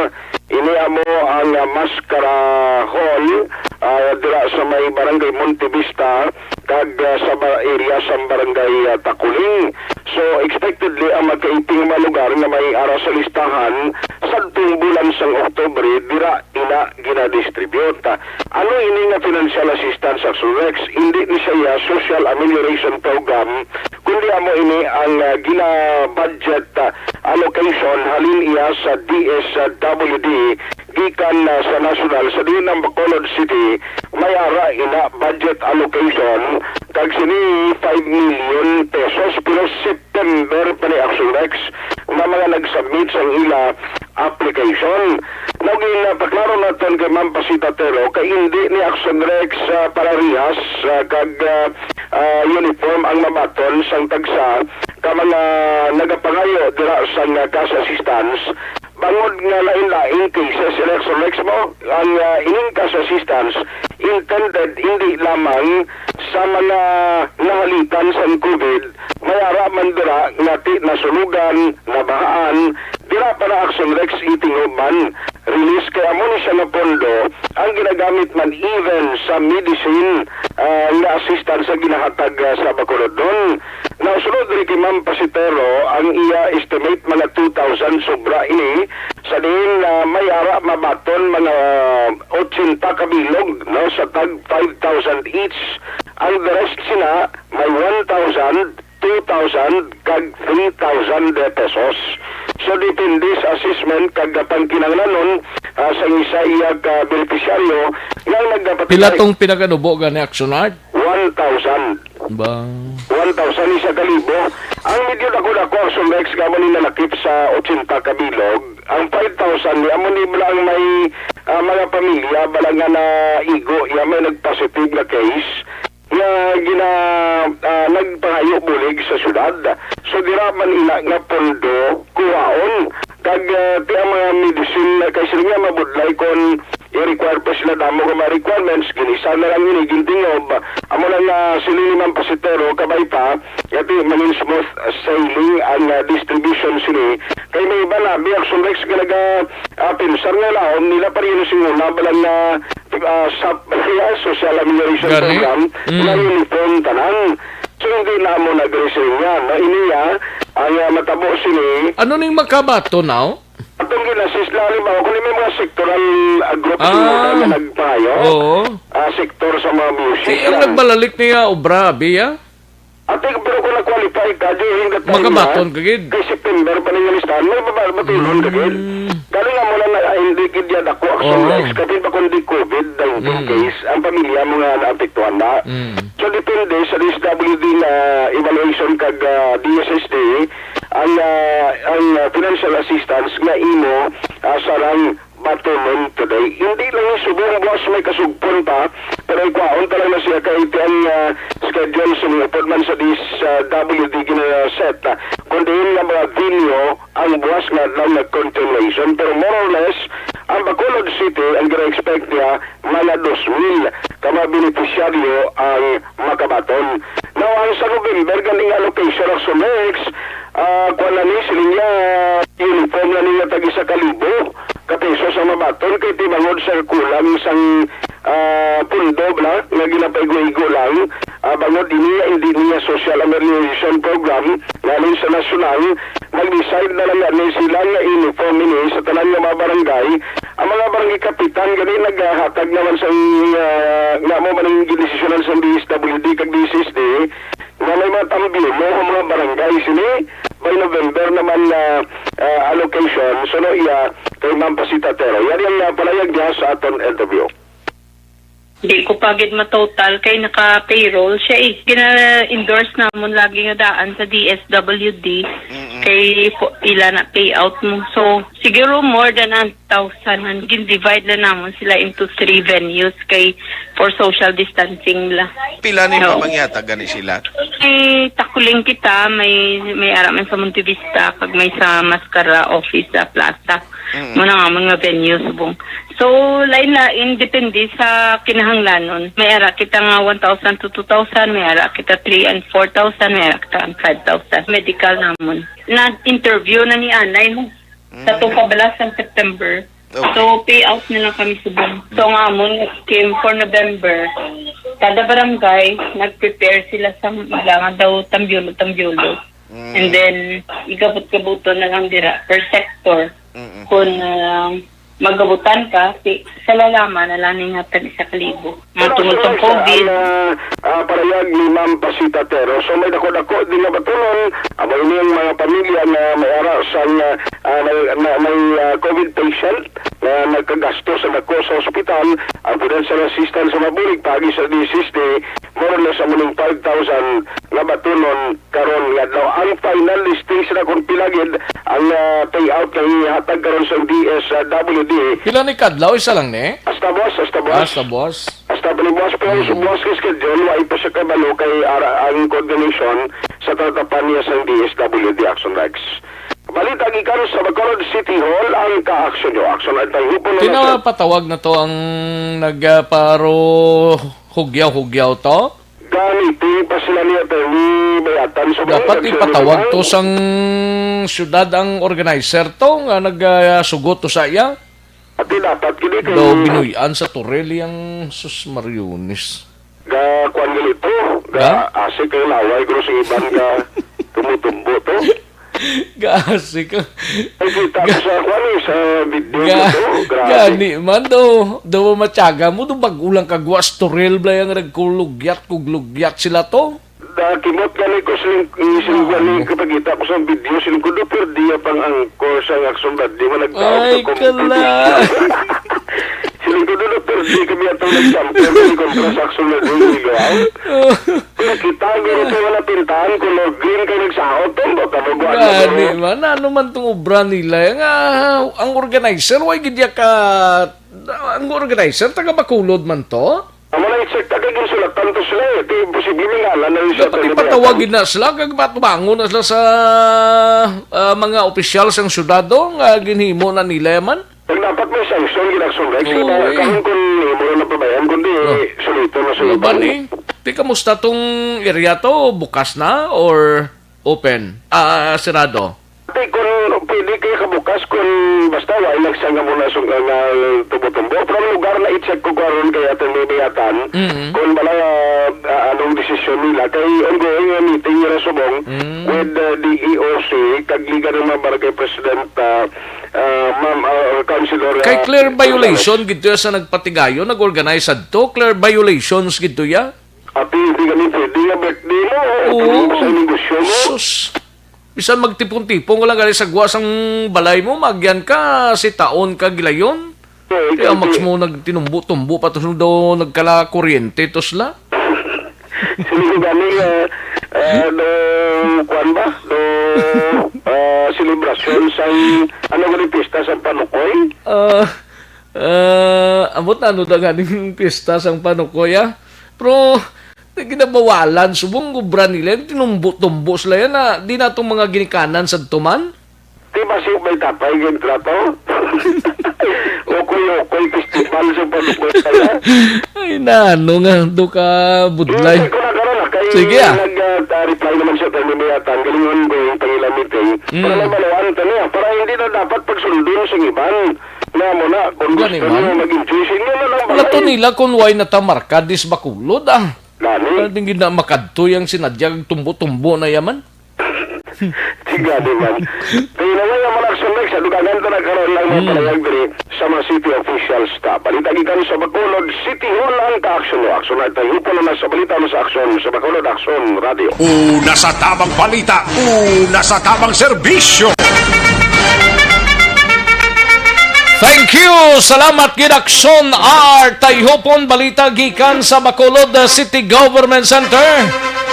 Ini amo ang, ah, Mascara Hall, ah, dira sa may Barangay Monte Vista, kag, ah, sa ba-, area sa Barangay, ah, Taculing. So, expectedly, ang magkaiping mga lugar nga may ara sa listahan sadtong bulan sang Oktubre, dira ina ginadistribute. Ano ini nga financial assistance, Action Rex? Hindi ni siya social amelioration program, kundi amo ini ang, ah, gina-budget, ah, allocation halin iya sa D S W D gikan, ah, sa national, sa diin ang Bacolod City may ara ina budget allocation, kag sini five million pesos, pero September pa ni, Action Rex, nga mga nag-submit sang ila application. Now, ginapaklaro naton kay Ma'am Pasita Tero, kay hindi ni Action Rex, ah, parehas, ah, kag, ah, ah, uniform ang mabaton sang tagsa ka mga nagapangayo dira sang, ah, cash assistance, bangod nga lain-lain cases, Action Rex, mo ang, ah, ining cash assistance intended hindi lamang sa mga nahalitan sang COVID, may ara man dira nga ti nasunugan, nabahaan, dira pa na, Action Rex, itingog man. Release kay amo ni siya nga pondo ang ginagamit man even sa medicine, ah, nga assistance sa ginahatag, ah, sa Bacolodnon. Now, sunod diri kay Ma'am Pasitero, ang iya estimate mga two thousand, sobra ini. Sa diin, ah, may ara mabaton mga eighty ka bilog, no, sa tag five thousand each. Ang the rest sina may one thousand, two thousand, kag three thousand pesos. So, depende sa assessment kag pangkinahanglanon, ah, sa isa iya ka benepisyaryo nga nagapatay. Pila tong pinaganubo gani, Action Art? One thousand. Ba? One thousand, isa ka libo. Ang medyo dako-dako, Action Rex, nga amo ni nalakip sa ochenta ka bilog, ang five thousand ni amo ni bala ang may, ah, mga pamilya bala nga naigo, ya may nag-positive nga case nga gina, ah, nagpangayo bulig sa syudad. So, dira man ina nga pondo kuhaon. Kag, ah, ti ang mga medicine, ah, kay sila nga mabudlay kon i-require pa sila damo nga mga requirements, gin-isa na lang ini, gintingob. Amo lang nga sila ni Ma'am Pasitero, kabay pa, nga ti mangin smooth sailing ang, ah, distribution sini. Kay may iba na, bi, Action Rex nga naga, ah, pinsar nga laom nila pa rin sing una, balang, ah, ah, sa, sa social amelioration Gani? program, Mm. na uniform tanan. So, hindi na mo nag-resign yan. No? Ini, ah, ang, ah, matabo sini, Ano ning makabato now? Atong ginasis na, halimbawa, kung may mga sektoral, ah, group Ah. nga nagpayo, Oo. ah, sektor sa mga music. Kay ang yan. nagbalalik niya obra, abi, ah? Ate, pero kung na-qualify ka, di hingat tayo Makabaton na. ka gid. Kay September pa ninyo listahan, may baba-, batulon ka gid. Mm. Galing nga mo lang na, ah, hindi gid yan ako, Action Oo. Rex, kapin pa kundi covid nineteen Mm. case, ang pamilya mo nga naapektuhan na. Mm. So, depende sa D S W D nga evaluation kag, ah, D S S D, ang, ah, ang, ah, financial assistance nga imo, ah, sarang batunon today. Hindi lang yung subong buwas may kasugpon pa, pero ikwaon talaga na siya kay iti ang, ah, schedule sa mga upod man sa D S W D gina-set, ah, kung diin nga mga venue ang buwas nga lang nag-continuation. Pero more or less, ang Bacolod City, ang gina-expect niya, mga dos mil ka mga benepisyaryo ang makabaton. Now, ang sa November, ganing allocation of Sumex, ah, kuwan na ni, sila niya, uniform na niya tag isa ka libo ka pesos ang mabaton kay tibangod sa kulang sang, ah, pundo bala nga ginapaigo-igo lang, ah, bangod ini nga hindi niya social amelioration program nalin sa nasyonal, nag-decide na lang gani sila nga uniform ini sa tanan nga mga barangay. Ang mga barangay kapitan gani naghatag naman sang, ah, nga mo man ang gindesisyonan sang D S W D kag D S S D, nga may mga tambyulo ang mga barangay sini by November naman nga, ah, allocation. So, no, iya kay Ma'am Pasita Tero. Yan ang, ah, palayag niya sa aton interview. Di ko pa gid matotal kay naka-payroll siya eh. Gina-endorse namon lagi nga daan sa D S W D Mm-mm. kay po, ila na payout mo. So, siguro more than a thousand. Gin-divide na namon sila into three venues kay for social distancing la. Pila ni No. mamanghatag gani sila? May Takuling kita, may, may ara man sa Monte Vista, kag may sa Mascara office sa Plaza. Mm. Muna nga mga venue subong. So, lain-lain, depende sa kinahanglanon. May ara kita nga one thousand to two thousand, may ara kita three and four thousand, may ara kita ang five thousand. Medical namon. Na-interview na ni Anay, ho. Sa Mm. two pa bala sa September. Okay. So, pay out na lang kami subong. So, nga amon, came for November, kada barangay, nag-prepare sila sa ilang daw tambyulo-tambyulo. Mm. And then, igabot-gabuton na lang dira per sector. Mm-mm. Kung, ah, magabutan ka, si, sa lalaman na lang ning hatag isa ka libo. Mga Pero tungod sa actually, sa COVID. ang, ah, ah, parayag ni Ma'am Pasita Tero, so may dako-dako din nga batunon, amo ini ang mga pamilya nga may ara sang, ah, ah, may, may, may, ah, COVID patient nga nagkagasto sa dako sa ospital, ang financial assistance sa mabulig paagi sa D S S D, more or less amo ning five thousand nga batunon karon nga adlaw. Ang final listing sila kung pila gid ang, ah, payout nga ihatag karon sa D S W D. Pila ni kadlaw? Isa lang ni? Hasta buwas, hasta buwas. Hasta buwas. Hasta pa ni buwas, pero Mm. sa buwas nga schedule, wa pa siya kabalo kay ara ang coordination sa tatapan niya sa D S W D Action Rex. Balita gikan sa Bacolod City Hall, ang ka-action nyo. Action at tayo po na Kinapatawag na to ang nagparo hugyaw-hugyaw to? Gamitin pa sila ni Attorney Bayatan sa mga Dapat nagsabi ipatawag naman. to sang syudad ang organizer to nga nagsugot to sa iya. Ati dapat gini kay Daw binuy-an sa Torelli ang sus mariones. Ga kuan gali to. Ga Ga? asik ang laway ko sa iban ga tumutumbo to. Gaasik ka. Ay, kita ko sa kuan eh, sa video Ga, na to. Grabe. Gani man do, do matyaga mo do bag-o lang kagwa storel bala yang nagkulugyat kuglugyat sila to. Da, kimot gani ko siling, siling Ano? gani kapagita ko sa video, siling ko do perdiya pang angkor sa aksyon ba, di man nagtaog Ay, sa competition. kala. Siling ko do, do perdi kami atong nagsampo, siling kontra sa aksyon ba, di nilo, ah. Kita guro ko nga napintahan, color green kay nagsaot, tumbo ka, bago, ano, Gani ano. Man, ano man tong obra nila? Nga, ang organizer, way gid ya ka, ang organizer, taga Bacolod man to? Amo na i-check ta kay ginsulatan to sila eh. Di posible nga ngalan na yung Dapat sa ipatawag gid na sila, kag patubangon na sila sa, ah, mga opisyal sang syudad, do, nga ginhimo na nila man. Kung dapat may sanction, gid action, Rex. Oo, Kaya eh. Kahon kung imo na napabayaan, kundi Oh. Sulito na sa Ano ba iban. Ni? Di, kamusta tong area to? Bukas na or open? Ah, sirado? Di, kung pwede kayo kabukas, kung basta wala lang siya nga muna sung-, nga tumbo-tumbo. Pero ang lugar na i-check ko karon kay atong may bayatan, Mm. kung bala, ah, anong desisyon nila. Kay ongoing nga meeting nila subong Mm. with, ah, D E O C, kag Liga ng mga Barangay President, ah, ah, ma'am, ah, Councilor, Kay ah, clear Gonzales. Violation gid to ya sa nagpatigayon, nag-organize adto. Clear violations gid to ya. Ati, hindi kami pwede nga birthday mo. Oo. Sa negosyo mo. Sus. Bisan magtipon-tipon ka lang gali sa gwa sang balay mo, magyan ka, si taon ka gilayon. Oo, Kaya ikaw, max di- mo nagtinumbo-tumbo pa to daw nagkala kuryente to sila. Sino ko gani, eh, eh, do, kuwan ba? Do, eh, selebrasyon sang, ano gani, pista sang panukoy? Ah, ah, abot na ano da ganing pista sang panukoy, ah? Pero, di ginabawalan, subong obra nila, tinumbo-tumbo sila yan, ah. Di na itong mga ginikanan sa tuman? Di ba si may tapay yung trato? Okoy-okoy festival sa panukoy pala. Ay, nano nga, do ka budlay. Hindi ko na karon, ah, kay Sige, ah. nag, ah, ah, reply naman siya, pero may yata, ang galingon ko yung pangilang meeting. Mm. Pero may balawan ka niya, para hindi na dapat pagsundon sa iban. Nga mo na, kung Gani gusto man. Niyo mag-enjoy, sa inyo na lang Wala to balay. Nila kung way natamarka, dis Bacolod, ah. Gani? Wala din gid na makadto yang sinadya, tumbo-tumbo na yaman. Tigani man. Tinaway ang mga action, Rex, sa dugangan ta nagkaroon lang mga Hmm. panayag diri sa mga city officials ta. Balita gikan sa Bacolod City Hall ang ka-action mo. Action na tayo. Hupon na sa balita mo sa action sa Bacolod Action Radio. Una sa tamang balita, una sa tamang serbisyo. Thank you. Salamat gid, Action R. Tayhupon balita gikan sa Bacolod City Government Center.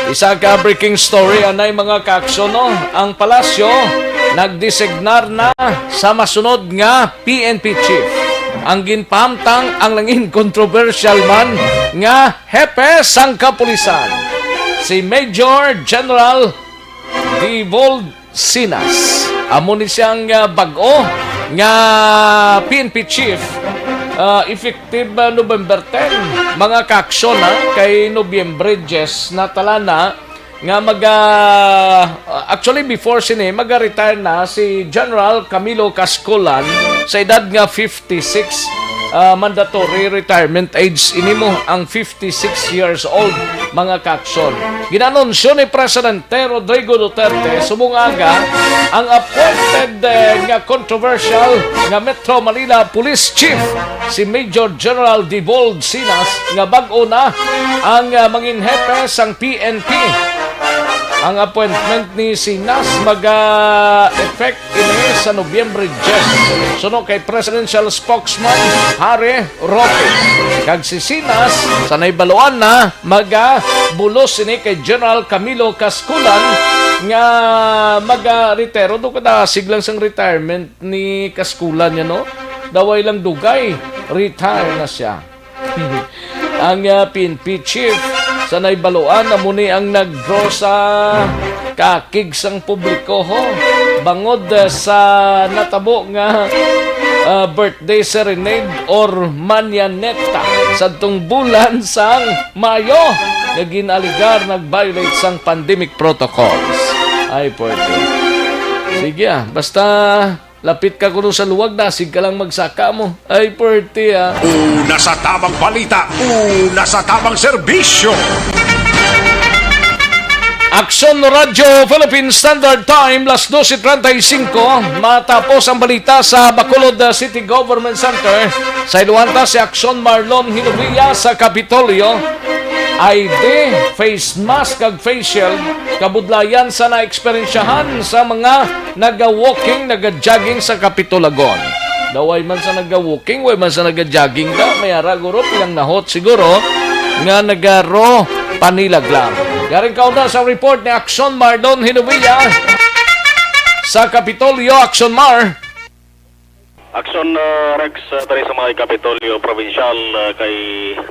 Isa ka breaking story anay, mga ka-aksyon, no? Ang palasyo nagdesignar na sa masunod nga P N P chief. Ang ginpahamtang ang nangin controversial man nga hepe sang kapulisan, si Major General Divold Sinas. Amo ni siyang, ah, bag-o nga P N P chief, ah, effective, ah, November ten. Mga ka-aksyon, ha, kay Nobyembre diyes na talana nga maga-, actually, before sini, maga-retire na si General Camilo Cascolan sa edad nga fifty-six, ah, mandatory retirement age ini mo ang fifty-six years old, mga ka-aksyon. Ginanunsyo ni Presidente Rodrigo Duterte subong aga ang appointed, eh, nga controversial nga Metro Manila Police Chief, si Major General Divold Sinas, nga bag-o na ang, ah, mangin hepe sang P N P. Ang appointment ni Sinas maga-effect ini sa Nobyembre diyes, suno kay Presidential Spokesman Harry Roque. Kag si Sinas, sa naibaluan na, magabulos ini kay General Camilo Cascolan nga maga-retiro. Do kadasig lang sang retirement ni Cascolan niya, no? Daway lang dugay, retire na siya. Ang, ah, P N P chief sa naibaluan amo ni ang nag-draw sa kakig sang publiko, ho, bangod, ah, sa natabo nga, ah, birthday serenade or manyaneta sadtong bulan sang Mayo nga gin-alegar nag-violate sang pandemic protocols. Ay, pwerte. Sige, ah, basta lapit ka kuno sa luwag, dasig ka lang magsaka mo. Ay, pwerte, ah. Una sa tamang balita, una sa tamang serbisyo. Aksyon Radyo Philippine Standard Time, las doce treinta y cinco. Matapos ang balita sa Bacolod, uh, City Government Center, sa iluhan ta si Aksyon Marlon Hinovia sa Kapitolyo. I D, face mask, kag face shield, kabudlayan sa naeksperyensyahan sa mga naga-walking, naga-jogging sa Kapitolagon. Daw way man sa naga-walking, way man sa naga-jogging ka, may ara guro, pinangnahot siguro nga nagaro Panilaglag. Yaring kaunda sa report ni Action Mardon Hinovilla sa Kapitolyo. Action Mar. Action, uh, Rex, uh, diri sa mga Kapitolyo Provincial, uh, kay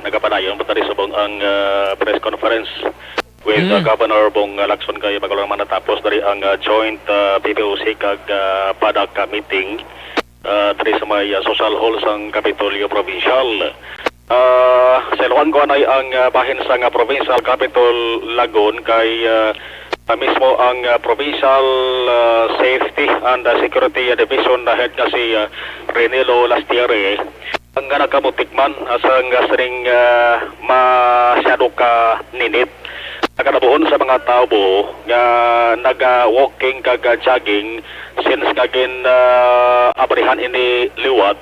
nagapadayon pa diri subong ang, uh, press conference with, uh, Governor Bong, uh, Lacson, kay bago lang man natapos diri ang, uh, joint, uh, P P O C kag, uh, PADAC, uh, meeting, uh, diri sa may, uh, social hall sang Kapitolyo Provincial. Ah, sa Ilocano, anay ang, ah, bahin sang, ah, Provincial Capitol Lagon kay, ah, ah, mismo ang, ah, Provincial, ah, Safety and, ah, Security, ah, Division na head nga si, ah, Renelo Lastiere ang, ah, nagkamutikman, ah, sang, ah, sining, ah, masyado ka ninit. Nakadabuhon sa mga tawo nga naga-walking kag, ah, jogging since nga gin, ah, abrihan ini liwat,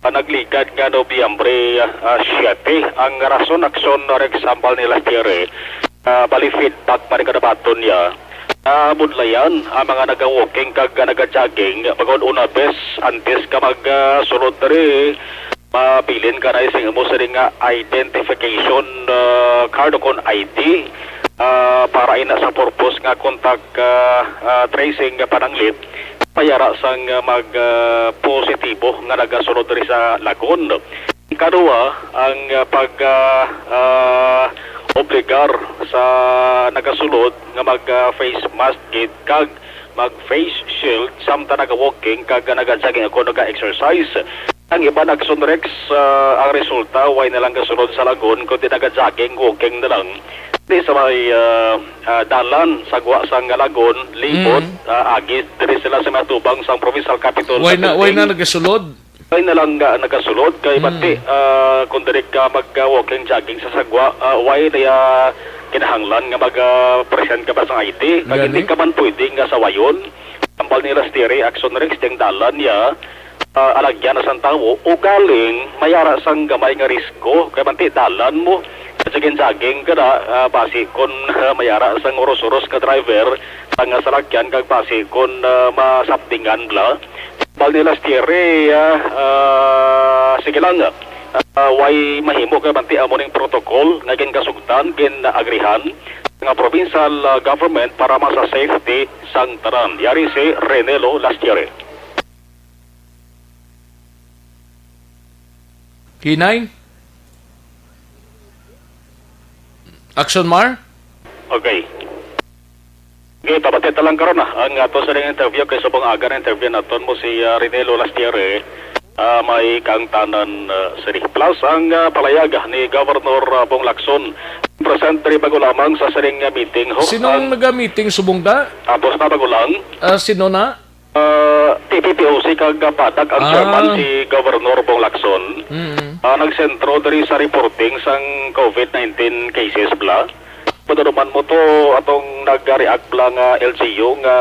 ah, nagligad nga Nobyembre, ah, siyete. Ang rason, Action, Rex, hambal ni Lastiere, ah, bali feedback pa rin kadabaton niya. Ah, budlayan ang mga naga-walking kag, ah, naga-jogging, bangod una bes, antes ka mag, ah, sulod diri, mabilin ka na sing imo sini nga identification, ah, card o kon I D, ah, para ina sa purpose nga contact, ah, ah, tracing nga pananglit, mayara sang, ah, mag, ah, positibo nga nagasulod diri sa Lagon. Ikaduha, ang, ah, pag, ah, ah, obligar sa nagasulod nga mag, ah, face mask gid kag mag face shield samtang naga-walking kag naga-jogging o naga-exercise. Ang iban, Action Rex, ah, ang resulta, way na lang gasulod sa Lagon, kundi naga-jogging, walking na lang. Di sa may, ah, ah, dalan sa gwa sang Lagon, libot, Mm. ah, agi diri sila sa may atubang sang Provincial Capitol Way na, way na Building. Nagasulod? Way na lang, ah, nagasulod kay Mm. bati, ah, kung diri ka mag, ah, walking, jogging sa sagwa, ah, way na, ah, kinahanglan nga mag, ah, present ka ba sa I D? Kag Gani? Hindi ka man pwede nga sawayon. Hambal ni Lastiere, Action Rex, ding dalan niya, ah, alagyan na sang tawo, ugaling mayara sang gamay nga risko, kay manti dalan mo, jogging-jogging ka na, ah, basi kon, ah, mayara sang uros-uros nga driver, sang salakyan, kag basi kon, ah, masaptingan bala. Hambal ni Lastiere, ah, ah, sige lang, ah, way mahimo kay manti amo ning protocol nga ginkasugtan, gin-agrihan nga provincial, ah, government para mas sa safety sang tanan. Yari si Renelo Lastiere. Hinay? Action Mar? Okay. Okay, pabati ta lang karon, ah, ang ato sa interview kay subong aga na interview naton mo si, ah, Renelo Lastiere, ah, may kaangtanan, ah, sini. Plus ang, ah, palayag ni Governor, ah, Bong Lacson. Present diri bago lamang sa sining, ah, meeting, ho. Sinong Ang naga-meeting subong da? Tapos na bago lang. Ah, sino na? Ah, T P P O C kag, ah, PADAC ang Ah. chairman, si Governor Bong Lacson. Mm. Ah, nagsentro diri sa reporting sang COVID nineteen cases bala. Padaruman mo to atong nag-react bala nga L G U nga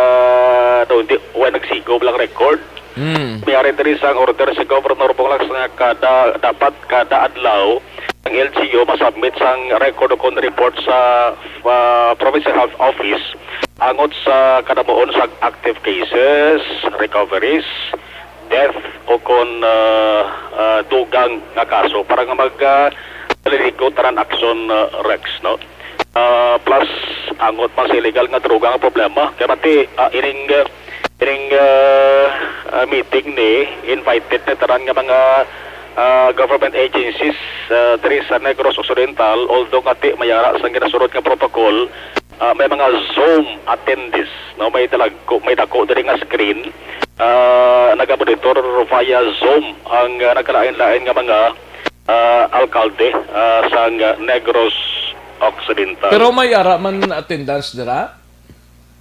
daw hindi, wa nagsigo bala ang record. Mm. Mayari diri sang order si Governor Bong Lacson nga kada, dapat kada adlaw ang L G U masubmit sang record o kon report sa, ah, Provincial Health Office angot sa kadamuon sa active cases, recoveries, death, o kon, ah, ah, dugang nga kaso para nga mag, ah, maliligo tanan, Action, ah, Rex, no? Ah, plus, angot man sa illegal nga droga nga problema. Kaya mati, ah, ining, ah, ining, ah, ah, meeting ni, invited na tanan nga mga, ah, government agencies, ah, diri sa Negros Occidental, although ngati mayara sang ginasunod nga protocol, ah, may mga Zoom attendees, no? May dalagko, may dako diri nga screen. Ah, nagamonitor via Zoom ang, ah, nagkalain-lain nga mga, ah, alkalde, ah, sang, ah, Negros Occidental. Pero may ara man attendance dira?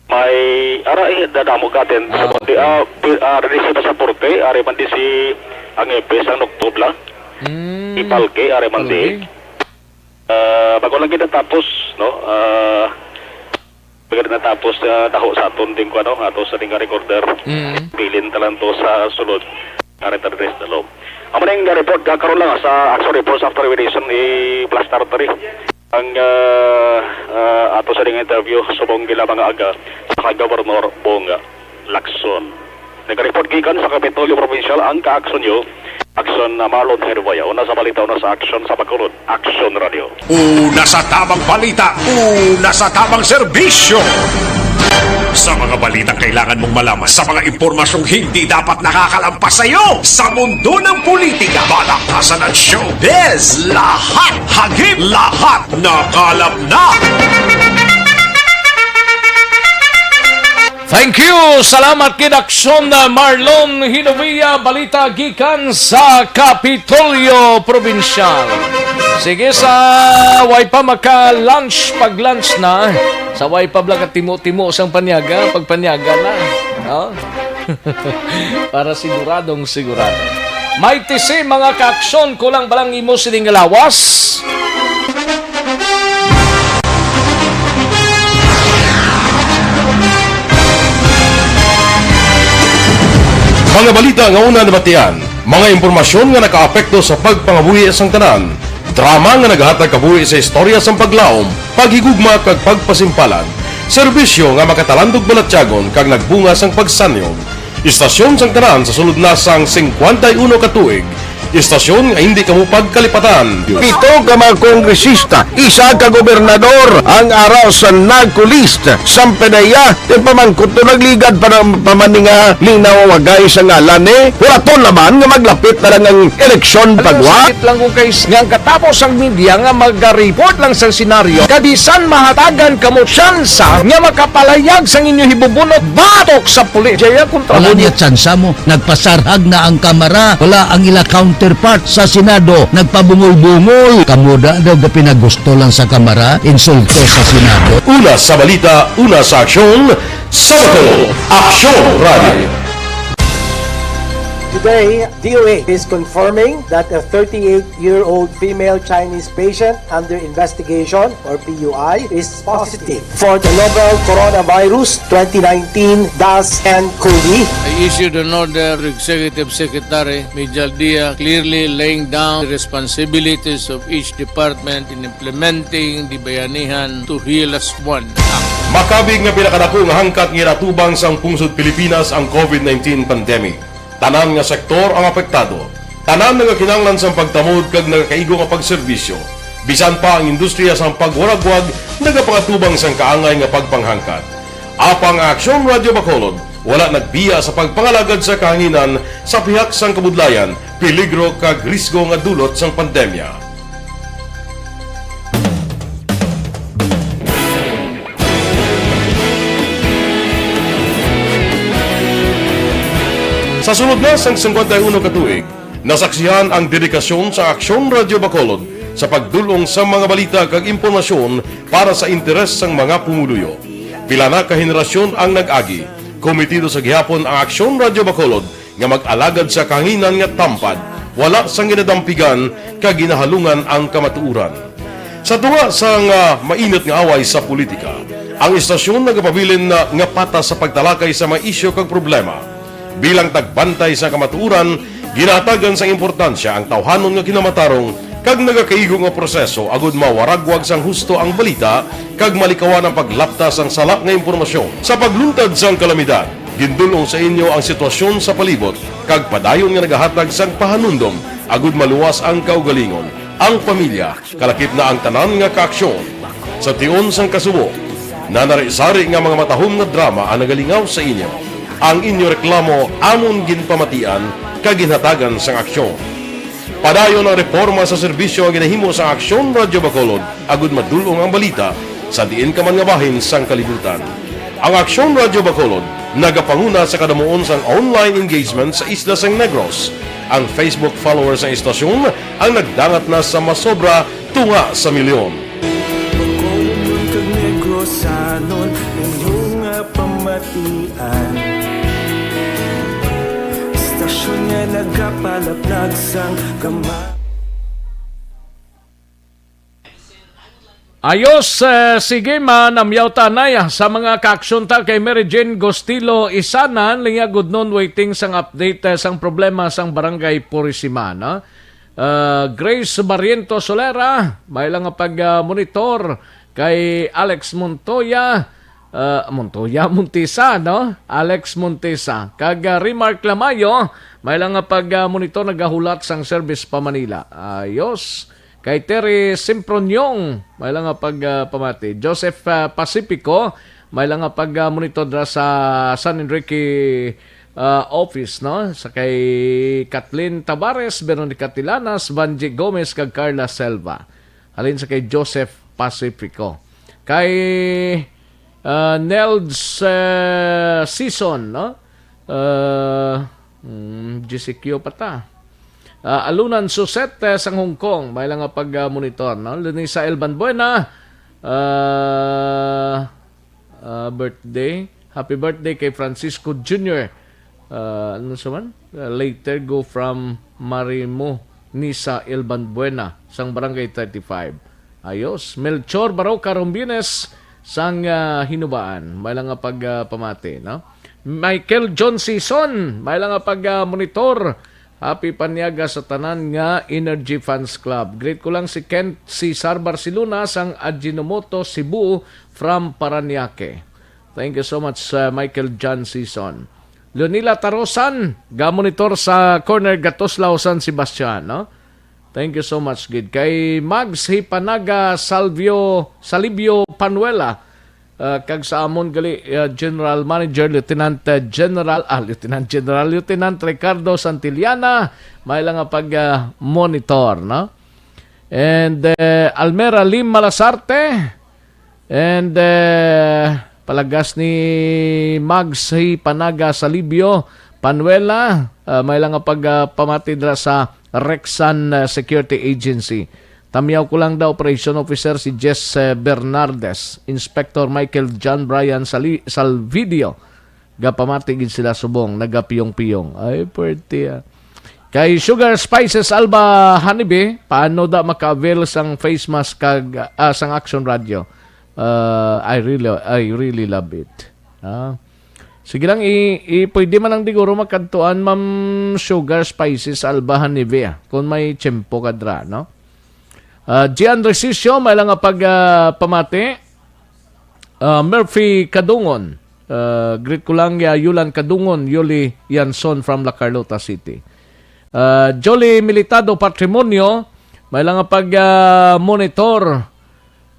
May ara, eh, dadamo ka attend sa Ah, Monte. Okay. Ah, pi-, ah, release sa Porte, ari man di si ang epis ang Noctobla. Mm. Ipalge, ari man di. Palge. Ah, bago lang gid natapos, no? Ah, bago lang natapos, ah, taho sa aton ding kuan, no? Ato sa ding recorder. Mm. Bilin talan to sa sulod. Ari ta diri sa loob. Amo ning report ka karon lang sa Action Reports after we listen i plastar tari. Ang, ah, ah, ato sa ding interview subong gila mga aga sa Governor Bong Lacson. Nagareport gikan sa Kapitolyo Provincial ang ka-aksyon nyo, Aksyon na Marlon Herboya. Una sa balita, una sa aksyon sa Bacolod, Aksyon Radio. Una sa tamang balita, una sa tamang serbisyo. Sa mga balitang kailangan mong malaman, sa mga impormasyong hindi dapat nakakalampas sa iyo, sa mundo ng politika, balakasan at showbiz, lahat hagip, lahat nakalap na. Thank you! Salamat kid Aksyon na Marlon Hinovia, balita gikan sa Kapitolyo Provincial. Sige, sa way pa maka-lunch, pag-lunch na, sa way pa bala ka timo-timo sang panyaga, pagpanyaga na. Oh? Para siguradong sigurado. May tisi, mga kaaksyon, kulang ba lang imo sining lawas? Mga balita nga una nabatian, mga impormasyon nga nakaapekto sa pagpangabuhi sang tanan, drama nga nagahatag kabuhi sa istorya sang paglaom, paghigugma kag pagpasimpalan, serbisyo nga makatalandog balatyagon kag nagbunga sang pagsanyog. Istasyon sang tanan sa sulod na sang singkwenta y uno ka tuig, istasyon nga hindi kamo pagkalipatan. Pito ka mga kongresista, isa ka gobernador ang ara sa NAGCO list. Sampanaya, ti pamangkot to nagligad pa na pa man ni nga linawagay sa ngalan ni. Wala to naman nga maglapit na lang ang eleksyon pagwa. Sakit lang kung kay nga ang katapos ang media nga maga-report lang sa senaryo, kabisan mahatagan kamo tsansa nga makapalayag sang inyo hibubunot batok sa pulis. Jaya kontra Wala mo. Niya tsansa mo. Nagpasarhag na ang Kamara. Wala ang ila counterpart sa Senado. Nagpabungol-bungol. Kamo da daw ga pinagusto lang sa Kamara, insulto sa Senado. Una sa balita, una sa aksyon, Sabado, Aksyon Radio. Today, D O H is confirming that a thirty-eight-year-old female Chinese patient under investigation, or P U I, is positive for the novel coronavirus twenty nineteen dash N cov. I issued an order to Executive Secretary Mijal Dia, clearly laying down the responsibilities of each department in implementing the Bayanihan to Heal Us One Act. Makabig nga pinakadako nga hangkat nga ginatubang sang pungsod Pilipinas ang covid nineteen pandemic. Tanan nga sektor ang apektado. Tanan nagakinahanglan sang pagtamod kag nagakaigo nga pagserbisyo. Bisan pa ang industriya sang pagwaragwag nagapangatubang sang kaangay nga pagpanghangkat. Apang ang Aksyon Radyo Bacolod wala nagbiya sa pagpangalagad sa kahanginan sa pihak sang kabudlayan, peligro kag risgo nga dulot sang pandemya. Sa sulod na sang singkwenta y uno ka tuig, nasaksihan ang dedikasyon sa Aksyon Radyo Bacolod sa pagdul-ong sa mga balita kag impormasyon para sa interes sang mga pumuluyo. Pila na ka henerasyon ang nag-agi, kometido sa gihapon ang Aksyon Radyo Bacolod nga mag-alagad sa kahanginan nga tampad, wala sang ginadampigan kag ginahalungan ang kamatuoran. Sa tunga sang, ah, mainit nga away sa politika, ang istasyon nagapabilin na nga patas sa pagtalakay sa mga isyu kag problema. Bilang tagbantay sa kamatuoran, ginahatagan sang importansya ang tawhanon nga kinamatarong kag nagakaigo nga proseso agud mawaragwag sang husto ang balita kag malikawan ang paglapta sang sala nga impormasyon. Sa pagluntad sang kalamidad, gindul-ong sa inyo ang sitwasyon sa palibot kag padayon nga nagahatag sang pahanumdom agud maluwas ang kaugalingon, ang pamilya, kalakip na ang tanan nga kaaksyon. Sa tion sang kasubo, nanari-sari nga mga matahom nga drama ang nagalingaw sa inyo. Ang inyo reklamo amon ginpamatian kag ginhatagan sang aksyon. Padayon ang reporma sa serbisyo nga ginahimo sang Aksyon Radyo Bacolod agud madul-ong ang balita sa diin ka man nga bahin sang kalibutan. Ang Aksyon Radyo Bacolod nagapanguna sa kadamuon sang online engagement sa isla sang Negros. Ang Facebook followers sang istasyon ang nagdangat na sa masobra tunga sa milyon. Bacolodnon kag Negrosanon, inyo nga pamatian. Istasyon nga nagapalaplag sang gama- Ayos, eh, sige, manamyaw ta anay, ah, sa mga kaaksyon ta kay Mary Jane Gostilo Isanan, linya gud non waiting sang update, eh, sang problema sang Barangay Purisima, no? Ah, Grace Barrientos Solera, may lang nga pag, ah, monitor kay Alex Montoya, Ah, Montoya, Montesa, no? Alex Montesa. Kag, ah, Remark Lamayo, may lang nga pag, ah, monitor nagahulat sang service pa Manila. Ayos. Kay Terry Simpronyong, may lang nga pag, ah, pamati. Joseph, ah, Pacifico, may lang nga pag, ah, monitor dra sa San Enrique, ah, office, no? Sa kay Kathleen Tavares, Veronica Tilanas, Vanji Gomez, kag Carla Selva. Halin sa kay Joseph Pacifico. Kay, ah, Nels, ah, Season, no? Ah, mm, G C Q pa ta. Ah, Alunan Suset, eh, sang Hong Kong, may lang nga pag, ah, monitor, no? Lunisa Elban Buena, ah, ah, birthday. Happy birthday kay Francisco Junior. Ah, ano sa man? Ah, later go from Marimo ni sa Elban Buena sang Barangay thirty-five. Ayos. Melchor Baroca Rombines sang, ah, Hinubaan. May lang nga pag, ah, pamati, no? Michael John Season, may lang nga pag, ah, monitor. Happy panyaga sa tanan nga Energy Fans Club. Greet ko lang si Kent Cesar Barcelona sang Ajinomoto, Cebu, from Parañaque. Thank you so much, uh, Michael John Season. Leonila Tarosan, gamonitor sa corner Gatoslao, San Sebastian, no? Thank you so much, gid. Kay Mags Hipanaga Salvio, Salibio Panuela, uh, kag sa amon gali, uh, General Manager, Lieutenant, uh, General, ah, Lieutenant General, Lieutenant Ricardo Santillana, may lang nga pag, uh, monitor, no? And, uh, Almera Lim Malasarte, and, uh, palagas ni Mags Hipanaga Salibio Panuela, uh, may lang nga pag, uh, pamati dira sa Rexan, uh, Security Agency. Tamyaw ko lang daw, Operation Officer si Jess, uh, Bernardes, Inspector Michael John Brian Sali-, Salvidio. Gapamati gid sila subong, nagapiyong-piyong. Ay, pwerte, ah. Kay Sugar Spices Alba Honeybee, paano da maka-avail sang face mask kag, ah, sang Action Radio? Uh, I really, I really love it. Ah. Sige lang, i, i, pwede man lang diguro makadtuan, Ma'am Sugar Spices Alba Honeybee, ah, kung may tiyempo ka dra, no? Ah, Gian Resisio, may lang nga pag, ah, pamati. Ah, Murphy Kadungon. Ah, greet ko lang ya Yulan Kadungon, Yuli Yanson from La Carlota City. Ah, Jolly Militado Patrimonio, may lang nga pag, ah, monitor.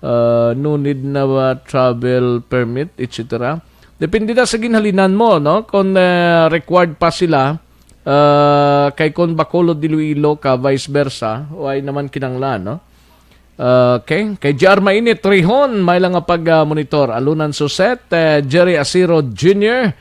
Ah, no need na ba travel permit, et cetera. Depende na sa ginhalinan mo, no? Kung, ah, required pa sila, ah, kay kung Bacolod, Iloilo ka, vice versa, o ay naman kinanglan, no? Okay. Kay J R Mainit Rihon, may lang nga pag, ah, monitor. Alunan Suset, eh, Jerry Asiro Junior,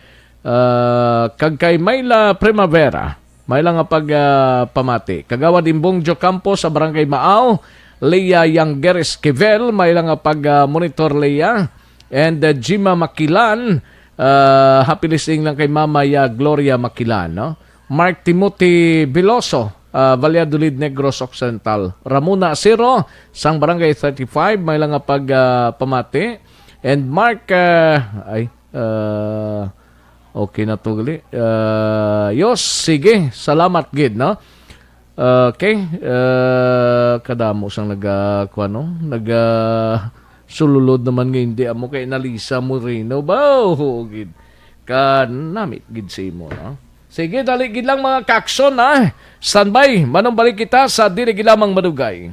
ah, kag kay Myla Primavera, may lang nga pag, ah, pamati. Kagawad Imbong Jocampo sa Barangay Maaw, Leah Yangger Esquivel, may lang nga pag, ah, monitor, Leah. And, ah, Jima Makilan, ah, happy listening lang kay Mama ya Gloria Makilan, no? Mark Timothy Veloso, ah, Valladolid, Negros Occidental. Ramona Asiro, sang Barangay thirty-five, may lang nga pag, ah, pamati. And Mark, ah, ay, ah, okay na to gali. Ah, yos, sige, salamat gid, no? Okay, ah, kadamo sang naga, kuwan, no? Naga, sululod naman nga hindi amo kay Nalisa Moreno. Ba, oo gid. Kanamit gid sa imo, no? Sige, dali gid lang, mga kakson, ha? Standby, manumbalik kita sa dili gid lamang madugay.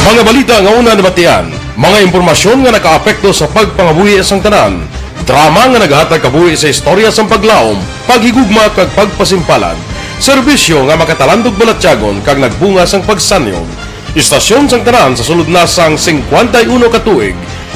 Mga balita nga una nabatian, mga impormasyon nga nakaapekto sa pagpangabuhi sang tanan, drama nga nagahatag kabuhi sa istorya sang paglaom, paghigugma kag pagpasimpalan, serbisyo nga makatalandog balatyagon kag nagbunga sang pagsanyog. Istasyon sang tanan sa sulod na sang singkwenta y uno ka tuig,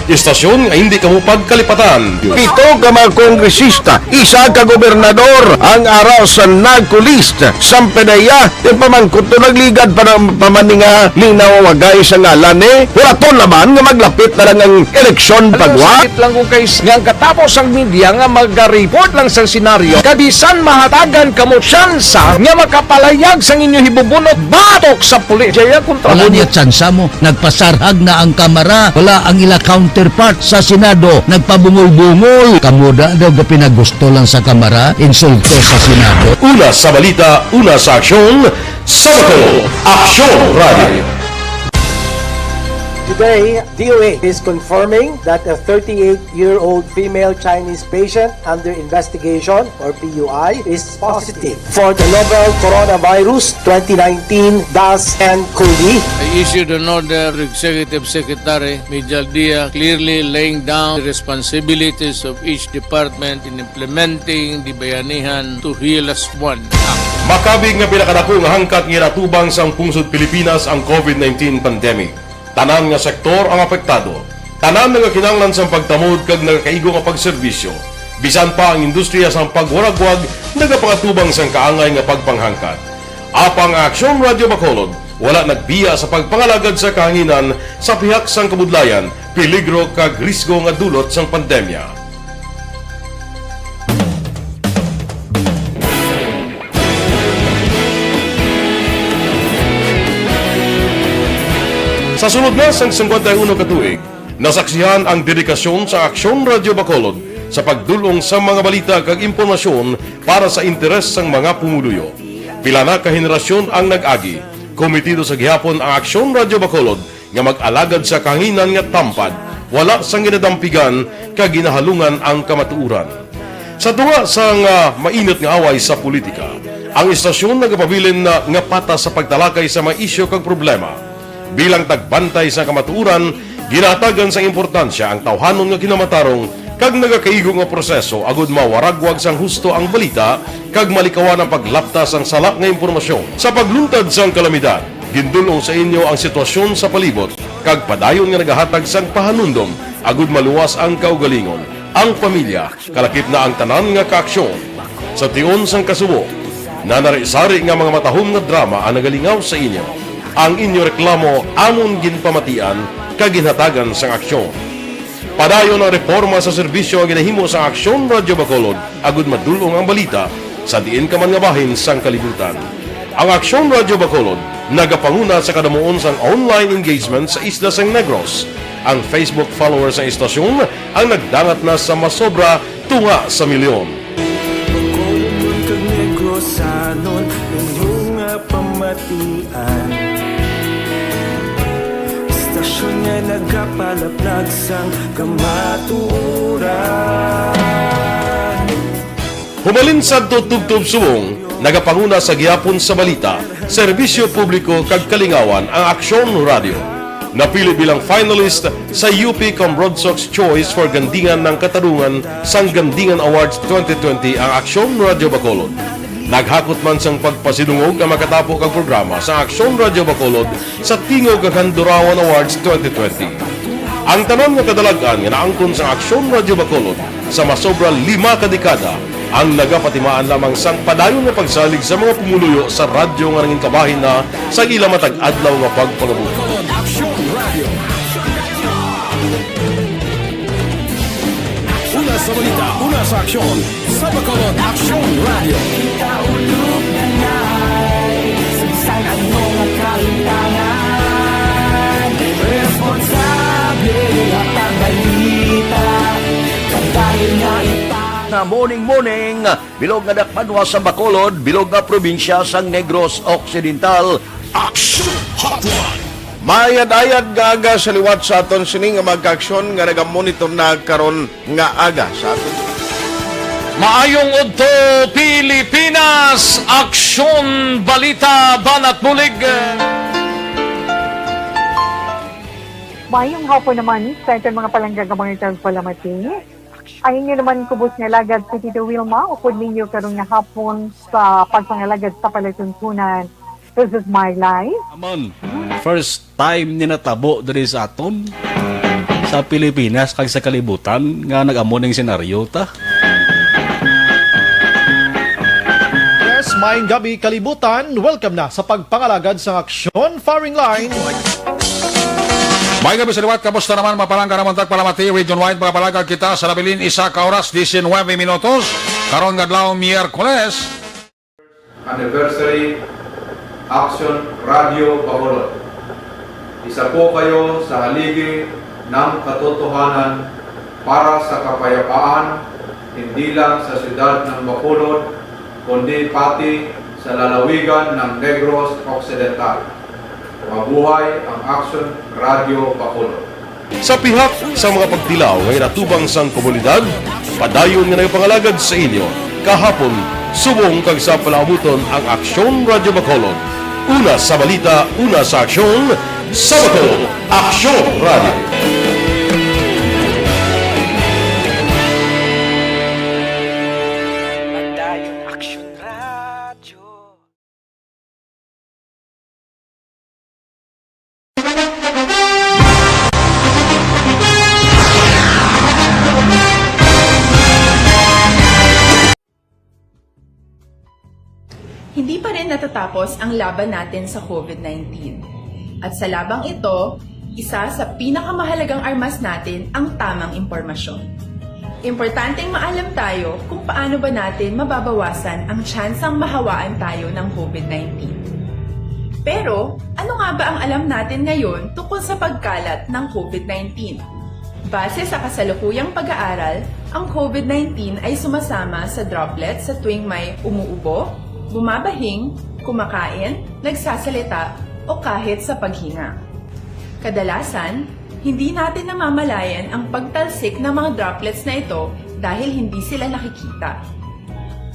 Istasyon nga hindi kamo pagkalipatan. Pito ka mga kongresista, isa ka gobernador ang ara sa NAGCO list. Sampedeya, yung pamangkot to nagligad pa na, pa man ni nga linawagay sa ngalan, eh. Huraton naman nga maglapit na lang ang eleksyon. Alam mo, pagwa. Sakit lang kung kay nga ang katapos ang media nga mag-report lang sa senaryo, kabisan mahatagan kamo tsansa nga makapalayag sang inyo hibubunot batok sa pulis. Jaya, kontra Wala mo niya tsansa mo. Nagpasarhag na ang Kamara. Wala ang ila counterpart sa Senado. Nagpabungol-bungol. Kamo da daw ga pinagusto lang sa Kamara, insulto sa Senado. Una sa balita, una sa aksyon, sa Bacolod, Aksyon Radio. Today, D O A is confirming that a thirty-eight-year-old female Chinese patient under investigation, or P U I, is positive for the novel coronavirus twenty nineteen dash N cov. I issued an order to Executive Secretary Mijal Dia, clearly laying down the responsibilities of each department in implementing the Bayanihan to Heal As One Act. Makabig nga pinakadako nga hangkat nga ginatubang sang pungsod Pilipinas ang covid nineteen pandemic. Tanan nga sektor ang apektado. Tanan nga kinahanglan sang pagtamod kag nagakaigo nga pagserbisyo. Bisan pa ang industriya sang pagwaragwag nagapangatubang sang kaangay nga pagpanghangkat. Apang ang Aksyon Radio Bacolod wala nagbiya sa pagpangalagad sa kahanginan sa pihak sang kabudlayan, peligro kag risgo nga dulot sang pandemya. Sa sulod na sang singkwenta y uno ka tuig, nasaksihan ang dedikasyon sa Aksyon Radio Bacolod sa pagdul-ong sa mga balita kag impormasyon para sa interes sang mga pumuluyo. Pila na ka henerasyon ang nag-agi. Komitido sa gihapon ang Aksyon Radio Bacolod nga mag-alagad sa kahanginan nga tampad, wala sang ginadampigan kag ginahalungan ang kamatuoran. Sa tunga sang, ah, mainit nga away sa politika, ang istasyon nagapabilin na nga patas sa pagtalakay sa mga isyu kag problema. Bilang tagbantay sa kamatuoran, ginahatagan sang importansya ang tawhanon nga kinamatarong kag nagakaigo nga proseso agud mawaragwag sang husto ang balita kag malikawan ang paglapta sang sala nga impormasyon. Sa pagluntad sang kalamidad, gindul-ong sa inyo ang sitwasyon sa palibot kag padayon nga nagahatag sang pahanumdom agud maluwas ang kaugalingon, ang pamilya, kalakip na ang tanan nga kaaksyon. Sa tion sang kasubo, nanari-sari nga mga matahom nga drama ang nagalingaw sa inyo. Ang inyo reklamo amon ginpamatian kag ginhatagan sang aksyon. Padayon ang reporma sa serbisyo nga ginahimo sang Aksyon Radio Bacolod agud madul-ong ang balita sa diin ka man nga bahin sang kalibutan. Ang Aksyon Radio Bacolod nagapanguna sa kadamuon sang online engagement sa isla sang Negros. Ang Facebook followers sang istasyon ang nagdangat na sa masobra tunga sa milyon. Bacolodon kag Negrosanon, inyo nga pamatian. Istasyon nga nagapalaplag sang kamatuoran. Humalin sadto tubtob subong, nagapanguna sa gihapon sa balita, serbisyo publiko kag kalingawan ang Aksyon Radio. Napili bilang finalist sa U P Cambrodsoc's Choice for Gandingan ng Katarungan sang Gandingan Awards twenty twenty ang Aksyon Radio Bacolod. Naghakot man sang pagpasidungog ang makatapo kag programa sa Aksyon Radio Bacolod sa Tingog kag Handurawan Awards twenty twenty. Ang tanan nga kadalag-an nga naangkon sang Aksyon Radio Bacolod sa masobra lima ka dekada ang nagapatimaan lamang sang padayon nga pagsalig sa mga pumuluyo sa radyo nga nangin kabahin na sa ila matag adlaw nga pagpangabuhi. Aksyon Radio. Una sa balita, una sa aksyon, sa Bacolod Aksyon Radio. Kita ulog na ngay, sa bisan ano nga kaintangan, responsable at ang balita, kabayan nga ipang- Na morning, morning, bilog nga dakbanwa sa Bacolod, bilog nga probinsya sang Negros Occidental. Action Hotline. Maayad-ayad nga aga sa liwat sa aton sini nga mga kaaksyon nga nagamonitor na karon nga aga sa aton. Maayong udto, Pilipinas! Aksyon, balita, banat bulig. Maayong hapon naman sa aton mga palangga nga mga tagpalamati. Ang inyo naman kubos nga alagad si Tito Wilma, upod ninyo karon nga hapon sa pagpangalagad sa palatuntunan. This is my life. Amon, first time ni natabo diri sa aton. sa Pilipinas kag sa kalibutan nga nag-amo ning senaryo ta. Yes, maayong gabi, kalibutan. Welcome na sa pagpangalagad sa Aksyon Firing Line. May gabi sa liwat, kamusta naman? Mapalangga naman tag palamati, region-wide, mga palagad kita sa nabilin, isa ka oras, diecinuebe minutos. Karon nga adlaw, Miyerkules. Anniversary, Aksyon Radyo Bacolod. Isa po kayo sa haligi ng katotohanan para sa kapayapaan, hindi lang sa siyudad ng Bacolod, kundi pati sa lalawigan ng Negros Occidental. Mabuhay ang Aksyon Radyo Bacolod. Sa pihak sa mga pagtilaw nga ginatubang sang komunidad, padayon nga nagapangalagad sa inyo kahapon, subong kag sa palaabuton ang Aksyon Radyo Bacolod. Una sa balita, una sa aksyon, sa Bacolod, Aksyon Radyo. Padayon, Aksyon Radyo. Hindi pa rin natatapos ang laban natin sa COVID nineteen. At sa labang ito, isa sa pinakamahalagang armas natin ang tamang impormasyon. Importanteng maalam tayo kung paano ba natin mababawasan ang tsansang mahawaan tayo ng COVID nineteen. Pero, ano nga ba ang alam natin ngayon tungkol sa pagkalat ng COVID nineteen? Base sa kasalukuyang pag-aaral, ang COVID nineteen ay sumasama sa droplets sa tuwing may umuubo, bumabahing, kumakain, nagsasalita, o kahit sa paghinga. Kadalasan, hindi natin namamalayan ang pagtalsik ng mga droplets na ito dahil hindi sila nakikita.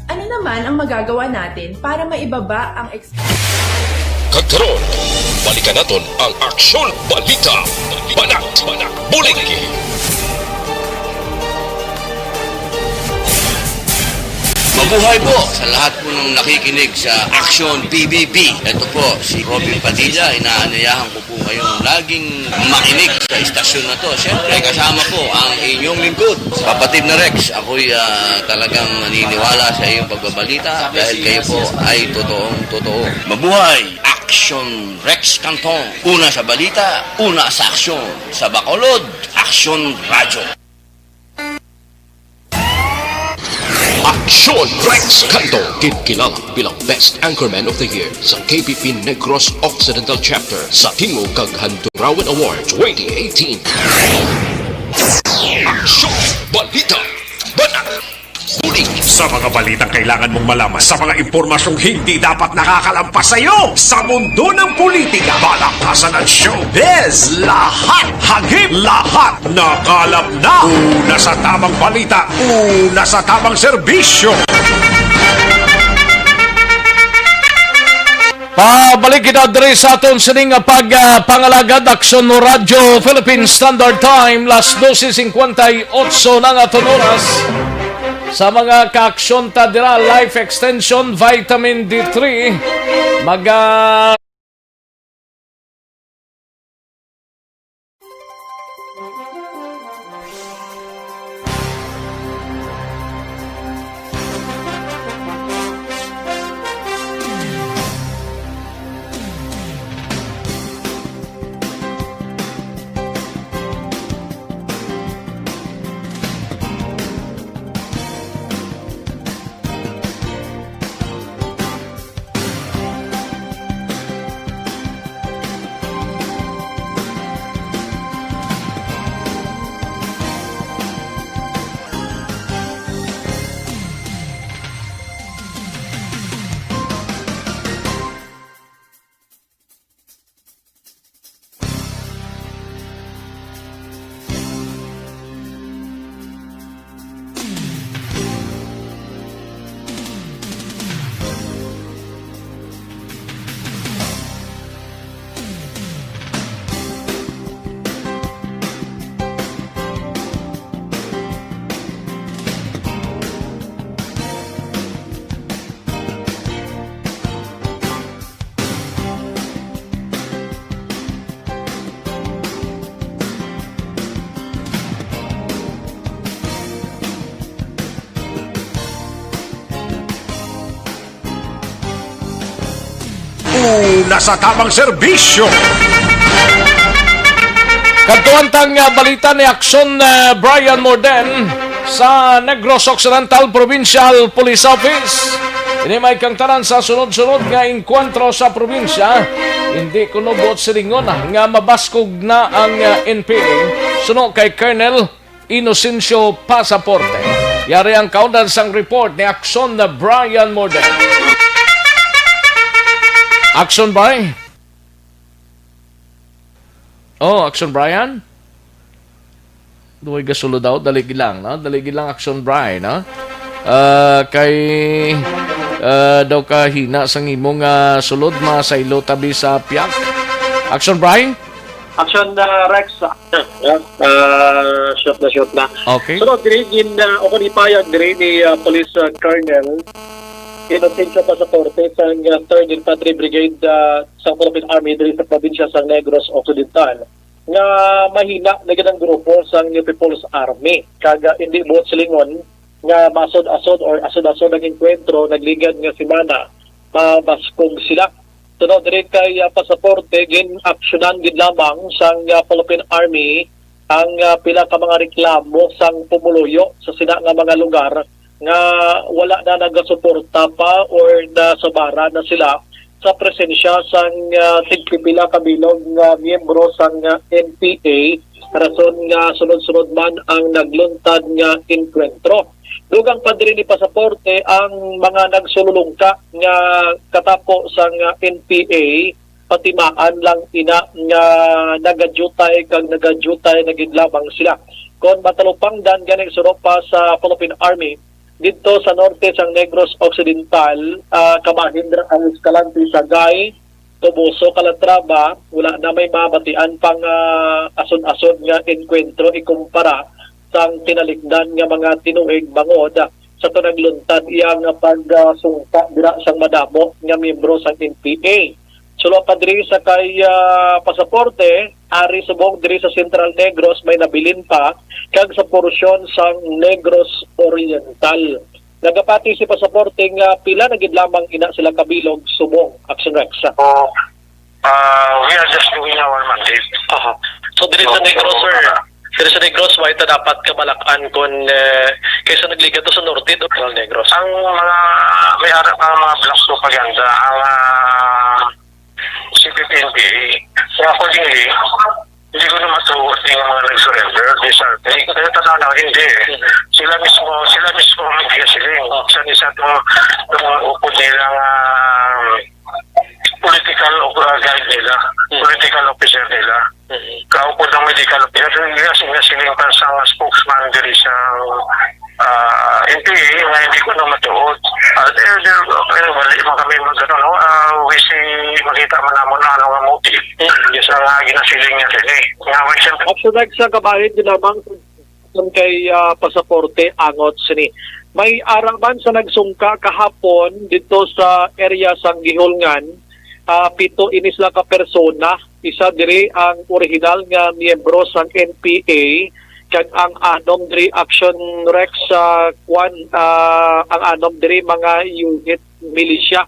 Ano naman ang magagawa natin para maibaba ang ex- Kag karon, balikan naton ang Aksyon Balita. Banat, Banat, Bulig. Mabuhay po sa lahat po ng nakikinig sa Aksyon P B B. Ito po si Robin Padilla. Inaanyayahan ko po kayong laging makinig sa istasyon na to. Siyempre, kasama po ang inyong lingkod, kapatid na Rex. Ako'y, ah, talagang naniniwala sa iyong pagbabalita dahil kayo po ay totoong totoo. Mabuhay! Aksyon Rex Cantong. Una sa balita, una sa aksyon. Sa Bacolod, Aksyon Radyo. Aksyon Rex Canto, ginkilala bilang Best Anchorman of the Year sa K P P Negros Occidental Chapter sa Tingog kag Handurawan Award twenty eighteen. Aksyon Balita, Banat, Bulig. Sa mga balitang kailangan mong malaman, sa mga impormasyong hindi dapat nakakalampas sa iyo, sa mundo ng politika, palakpasan at showbiz, lahat hagip, lahat nakalap na. Una sa tamang balita, una sa tamang serbisyo. Pabalik kita diri sa aton sining nga pag, ah, pangalagad, Aksyon Radyo Philippine Standard Time, las doce cincuenta y ocho na nga aton oras. Sa mga kaaksyon ta dira, Life Extension, Vitamin D three, maga- Una sa tamang serbisyo. Kadtuan tang, ah, balita ni Aksyon, ah, Brian Morden sa Negros Occidental Provincial Police Office. Ini may kangtanan sa sunod-sunod nga engkwentro sa probinsya. Hindi kuno buot silingon nga mabaskog na ang, ah, N P A. Suno kay Colonel Inocencio Pasaporte. Yari ang kaundan sang report ni Aksyon na Brian Morden. Aksyon, Brian? Oh, Aksyon, Brian? Duway gasulo daw, dali lang, no? Dali lang, Aksyon, Brian, no? Ah, kay, ah, daw kahina sang imong, ah, sulod, masaylo tabi sa piyak. Aksyon, Brian? Action, uh, Rex. Uh, shoot na, shoot na. Okay. So, diri gin, uh, o kung ipayag diri ni, uh, Police, uh, Colonel Inocencio Pasaporte sang, uh, Third Infantry Brigade, uh, sa Philippine Army diri sa probinsya sang Negros Occidental nga mahina na gid ang grupo sang New People's Army kag, uh, hindi buot silingon nga masod-asod or asod-asod ang engkwentro nagligad nga semana mabaskog sila. Tungod diri kay, ah, Pasaporte, gin-aksyonan gid lamang sang, ah, Philippine Army ang, ah, pila ka mga reklamo sang pumuluyo sa sina nga mga lugar nga wala na nagasuporta pa or nasabara na sila sa presensya sang, ah, tigpipila ka bilog nga miyembro sang, ah, N P A, rason nga sunod-sunod man ang nagluntad nga engkwentro. Dugang pa diri ni Pasaporte ang mga nagsululungka nga katapo sang N P A, patimaan lang ina nga nagadyutay kag nagadyutay na gid lamang sila. Kon matalupangdan gani suno pa sa Philippine Army, didto sa norte sang Negros Occidental, ah, kabahin dira ang Escalante, Sagay, Toboso, Calatrava, wala na may mabatian pang, ah, asod-asod nga engkwentro ikumpara sang tinalikdan nga mga tinuig bangod sa tunagluntad iya nga pagsungka dira sang madamo nga miyembro sang N P A. Suno pa diri sa kay, ah, Pasaporte, ari subong diri sa Central Negros may nabilin pa kag sa porsyon sang Negros Oriental. Nagapati si Pasaporte nga pila na gid lamang ina sila kabilog subong, Action Rex. Ah, we are just doing our mandate. Aha. So, diri sa Negros, sir, diri sa Negros, way ta dapat kabalakan kon, eh, kaysa nagligad to sa norte o sa Negros? Ang mga may ara nga mga black propaganda ang, ah, C P P N P A. So, accordingly, hindi ko na matuod yung mga nag-surrender. These are fake. Kaya tanaw na, hindi. Sila mismo, sila mismo ang nagsisiling. Sa isa itong, itong upod nila nga political o, uh, guide nila, political officer nila. Kaupod ng medical officer, yung nga siling pa sa spokesman diri sa, ah, N P A nga hindi ko na matuod. Ah, there, there, pero wali man kami mag-, ano, no? Ah, we see, makita man namon ano nga motive. Yes, ang, ah, ginasiling niya sini. Nga, may siyempre. At sa next sa kabahin, di lamang kay, ah, Pasaporte angot sini. May ara man sa nagsungka kahapon dito sa area sang Gihulngan, ah, pito ini sila ka persona. Isa diri ang original nga miyembro sang N P A, kag ang anom diri, Action Rex, sa kwan, ah, ang anom diri mga unit militia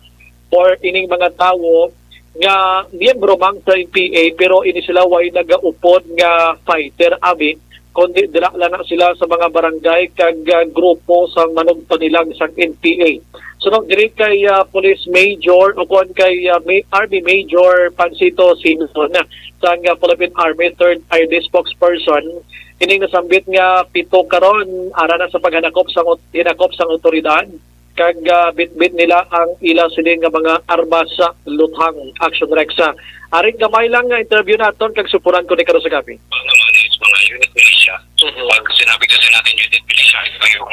or ining mga tawo nga miyembro man sa N P A, pero ini sila way nagaupod nga fighter, abi, kundi dira lang na sila sa mga barangay kag, ah, grupo sa manugpanilag sang N P A. Suno diri kay, ah, Police Major o kon kay, ah, Ma-, Army Major Pancito Singson, sang, ah, Philippine Army Third I D spokesperson, ining nasambit nga pito karon ara na sa paghanakop sang ot-, hinakop sang otoridad, kag, ah, bitbit nila ang ila sini nga mga armas sa luthang. Action Rex, ah. Aring gamay lang nga interview naton kag supuran ko ni karon sa gabi. Mga mga, mga unit militia. Mhm. Pag sinabi kasi natin unit militia, ito yung,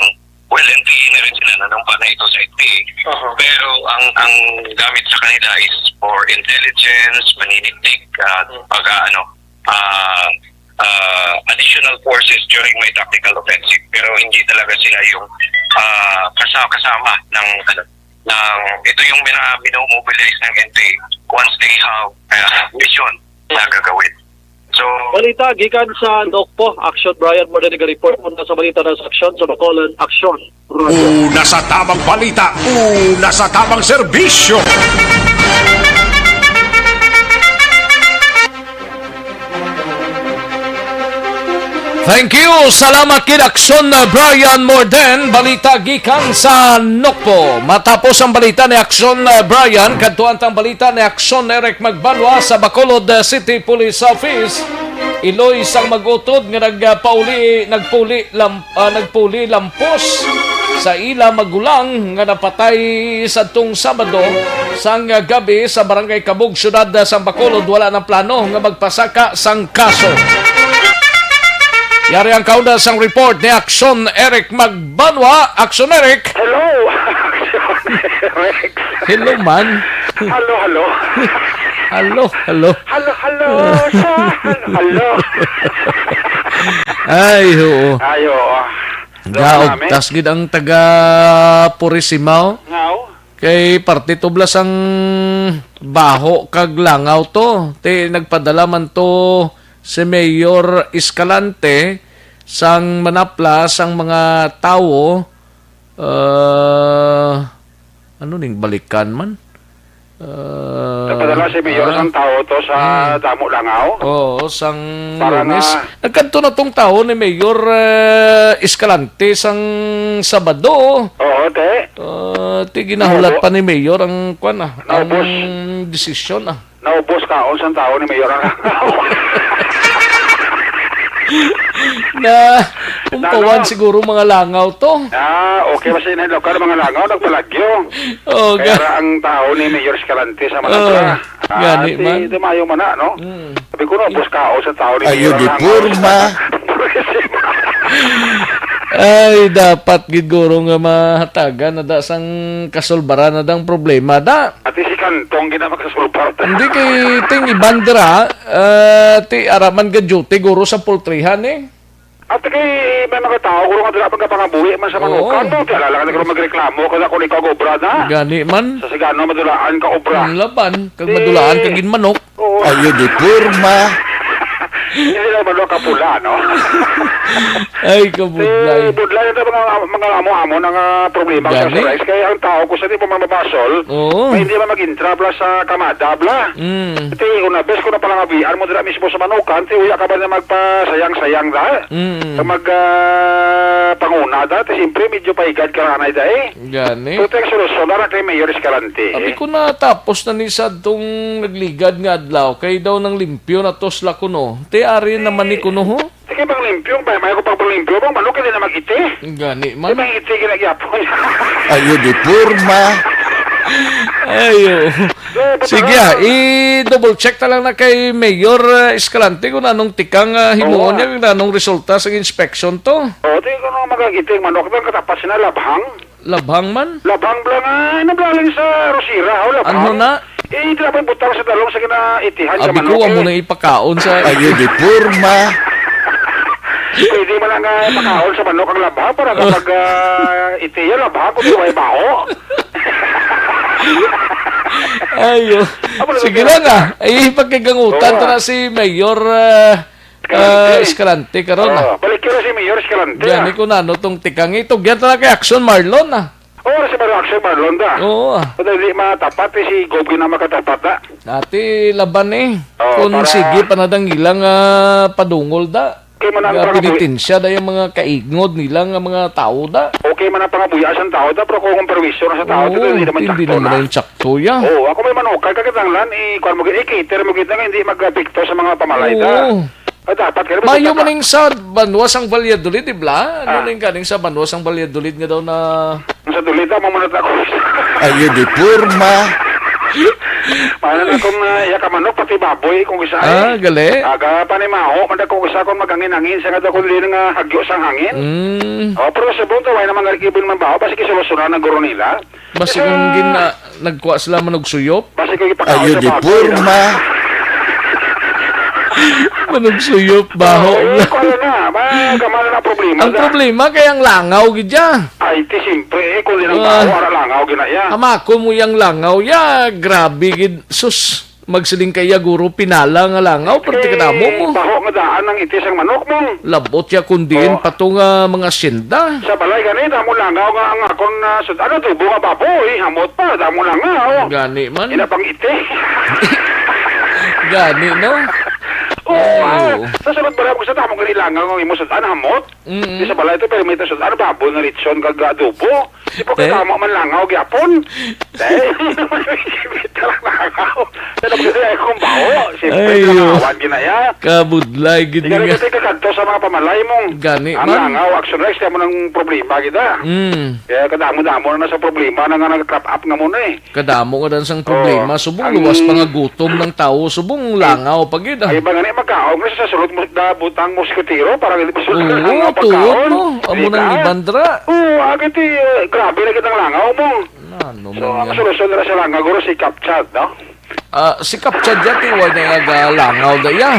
well, N P A na rin sila, nanumpa na ito sa N P A. Aha. Pero ang, ang gamit sa kanila is for intelligence, paninigtik, at Mhm. pag, ah, ano, ah, ah, additional forces during my tactical offensive. Pero hindi talaga sila yung, ah, kasa-, kasama ng, ano, ng, ito yung mina-, minomobilize ng N P A once they have, ah, mission na gagawin. So, balita gikan sa Nokpo, Action Brian Morden nag-report muna sa balita ng Aksyon sa Bacolod, Aksyon. Una sa tamang balita, una sa tamang serbisyo. Thank you. Salamat kid Action, uh, Brian Morden. Balita gikan sa Nokpo. Matapos ang balita ni Action, uh, Brian, kadtuan tang balita ni Action Eric Magbanwa sa Bacolod, uh, City Police Office. Iloy sang mag-utod nga nagpauli, nagpuli lam-, ah, nagpuli lampos sa ila magulang nga napatay sadtong Sabado sang gabi sa Barangay Kabug, Siyudad sang Bacolod, wala na plano nga magpasaka sang kaso. Yari ang kaunda sang report ni Action Eric Magbanwa. Action Eric! Hello! Action Eric! Hello, man. Hello, hello. Hello, hello. Hello, hello, sa hello, hello. Ay, oo. Ay, oo. Gaog, tas gid ang taga Purisima, oh. Ngaw? Kay parte to blas ang baho kag langaw to. Ti nagpadala man to si Mayor Escalante sang manaplas ang mga tawo, ah, ano ning balikan man? Ah, Nagpadala si Mayor ah, sang tawo to sa hmm. Damo Langaw. Oo, sang Para Lunes. nga Nagkadto na tong tawo ni Mayor, eh, Escalante sang Sabado. Oo, te. Ah, ti ginahulat Naubos. pa ni Mayor ang kwan, ah, ang Naubos. desisyon, ah. Naubos kaon sang tawo ni Mayor ang Na, umpawan Nalo. siguro mga langaw to. Ah, okay, basta yun, lugar, mga langaw, nagpalagyo. Oh, Kaya ga- ra ang tawo ni Mayor Escalante sa Oh, Managua. Ah, gani di, man. di mayo man na, no? Mm. Sabi ko, no, bus kao sa tawo ni Ayo, Mayor di ang porma. Ay, dapat gid guro nga mahatagan na da sang kasulbaran na dang problema da. Ati si Kantong gina makasulbar ta. Hindi kay ting iban dira, ah, ti araman ga duty guro sa poultryhan eh. Ati kay may mga tao guro nga dira pagkapangabuhi man sa Oo. manukan mo. Ti alala ka na guro magreklamo ka na kung ikaw gobra na. Gani man. Sa sigano madulaan ka obra. Ang laban, kag Di- madulaan kag ginmanok. Oo. Ayo di porma. Hindi lang ba kapula, no? Ay, kabudlay. Eh, budlay na mga, mga amo-amo na nga problema sa Gani? Rice. Kaya ang tao ko sa di pa mabasol, Oo. may hindi man mag-intra bla sa kamada bla. Mm. Ti, una bes ko na palangabian mo dira mismo sa Manukan, ti uya ka ba na magpasayang-sayang da? Mm. Mag, ah, panguna da? Ti siyempre, medyo paigad ka ranay da eh. Gani. Pero ti ang solusyon, dara kay Mayor Escalante. Sabi ko na, tapos na ni sa tong nagligad nga adlaw, kay daw nang limpyo na to sila kuno. Ti ari naman ni kuno, ho? Sige, bang limpyo, may, may ko pang limpyo, bang manok, hindi na mag-iti. Gani Di man. ba iti ginagyapon? Ayo di porma. Ayo. So, Sige, patara. ah, i-double check na lang na kay Mayor, ah, Escalante kung anong tikang, ah, himuon Oo. niya, kung anong resulta sa inspection to. Oo, tingin ko nung magagiti ang manok, bang katapat sila labhang? Labhang man? Labhang bla nga, nablaling sa Rosira, oh, labhang. Ano na? Eh, di na may butang sa dalong sa ginaitihan sa Abi ko, manok, amo eh. na ipakaon sa Ayo di porma. Pwede man ang, ah, pakaon sa manok ang labhang para kapag, ah, itiya labhang, kung di may bao. Ayo. Amo na Sige lang, ah. Ay, pagkagangutan Oo, ta na ah. si Mayor, ah, Escalante. Ah, Escalante karon, ah. Oh, balik kira si Mayor Escalante, Gani ah. ko na, ano tong tikang ito. Gyan talaga kay Action Marlon, ah. Oh, si Mayor Action Marlon, da. Oo, ah. Pero di matapat, eh, si Gob gina makatapat, da. Dati laban, eh. Oh, Kung para sige pa na dang ilang, ah, padungol, da. Okay man ang Nga pangabuhi. Pinitensya da yung mga kaingod nila nga mga tao, da. Okay man ang pangabuhi sa tao, da, pero kung ang perwisyo na sa tao, Oo, da, hindi naman hindi sakto naman na. yung sakto, ya. Oo, ako may manukay, kakinahanglan, eh, kuwan mo gid, eh, cater mo gid na nga, hindi mag-apekto sa mga pamalay, da. Oo. Ay, dapat ka naman Mayo sa man ning sa banwa sang Valladolid, di bla? Ano Ah. ning kaning sa banwa sang Valladolid nga daw na Ang sa Dolid, ah, mamunot ako. Ayo di porma. Mana na kung, ah, iya ka manok, pati baboy, kung isa, Ah, eh. gali. Aga panimaho, man da kung isa kung magangin-angin, siya nga daw kung dili nga hagyo sang hangin. Mm. Oh, pero sa buong taway naman nga ibon man ba, basi kisolusyonan ng guro nila. Basi Kasi kung gina-, nagkuha sila man og suyop? Basi kung ipakaon Ayo sa di baboy, porma. Man og suyop, baho. Oo, eh, kung ano na, ma-, gamay na ang problema Ang na. problema kay ang langaw gid ya. Ay, ti, siyempre, eh, kung di nang Ah. baho, ara langaw, gina, ya. Amako mo yang langaw, ya, grabe gid. Sus, magsiling kaya guro pinala nga langaw, perti ka namo mo. Baho nga daan ang itis ang manok mo. Labot ya kung diin Oh. pa to nga mga asyenda. Sa balay gani, damo langaw nga ang akon, ah, sud-, ano, tubo nga baboy, hamot pa, damo langaw. Gani man. Ina pang iti. Gani, no? Oo, ah, sa sulod balay mo, sa damo nga nilangaw nga imo sud-an, hamot. Mm. Di sa balay to, pero may sud-an, baboy nga lechon kag adobo. Di pa Eh? kay damo man langaw gyapon. Dahil, kita lang langaw. Kaya nagkasaya akong baho. Siyempre, Ay, oh. langawan, ginaya. Kabudlay, gid Di ka rin nga. kasi kakadto sa mga pamalay mo. Gani Ang man. langaw, Action Rex, kaya mo ng problema, kita. Mm. Kaya kadamo-damo na sa problema na nga nag-crop up nga mo na eh. Kadamo nga dan sang problema. Oh, Subong ang luwas pa nga gutom ng tao. Subong langaw pa gid, ah. Ay, ba nga ni magkaon nga sa sulod mo, da, butang moskitero para hindi masulod Oo, ang tuwod pagkaon. mo. Amo Di nang ka? iban dra. Oo, agad ti, eh, grabe na kitang langaw mo. Ano So, man ang yan? solusyon nila sa langaw, guro, si Kapchad, no? Ah, si Kapchad dyan, ti, wala na nga langaw da iya.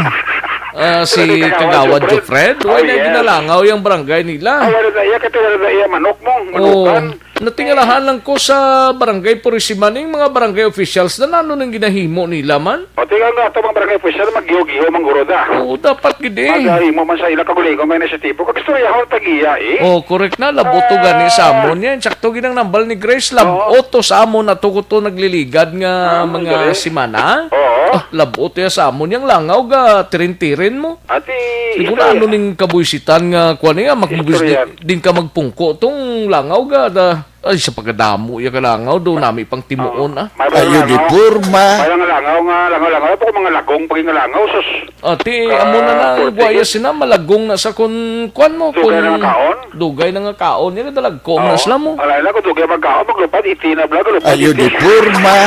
Ah, si Kagawad Kagawad Jofred. Jofred, wala Oh, na yes. ginalangaw yung barangay nila. Ah, wala na iya, kasi wala na iya manok mo, Oo. manukan. Natingalahan lang ko sa barangay Purisima ning mga barangay officials na nano nang ginahimo nila man. O, tingnan nga, ito mga barangay official, maggiho-giho, mangguro da. Oo, dapat gid eh. Magahimo man sa ila kagulingon nga inisyatibo. Kag istorya, ho, tagiya eh. Oh, correct na. Labot to Ah. gani sa amon yan. Sakto ginang nambal ni Grace. Labot Oo. to sa amon. Ato ko to nagliligad nga Ah, mga galing. simana. Oo. Ah, labot ya sa amon. Yang langaw ga, tirin-tirin mo. Ati, Siguro isa- ano ning kabuisitan nga, kuwan nga, makabugis Istorya. di, din ka magpungko tong langaw ga. Da, ay, sa pagkadamo ya ka langaw, do nami pang timuon, ah. May Ayo mga di langaw. porma. May mga langaw nga, langaw-langaw. Ako mga lagong, pag nga langaw, sus. Ati, Ah, amo na na, ang puti. guwaya sina, malagong na sa kun, kuwan mo, Dugay kun na nga kaon? dugay na nga kaon, yan, dalagkong na Oo. sila mo. Alay lang, kung dugay magkaon, maglupad, iti na bla, galupad, Ayo iti. di porma.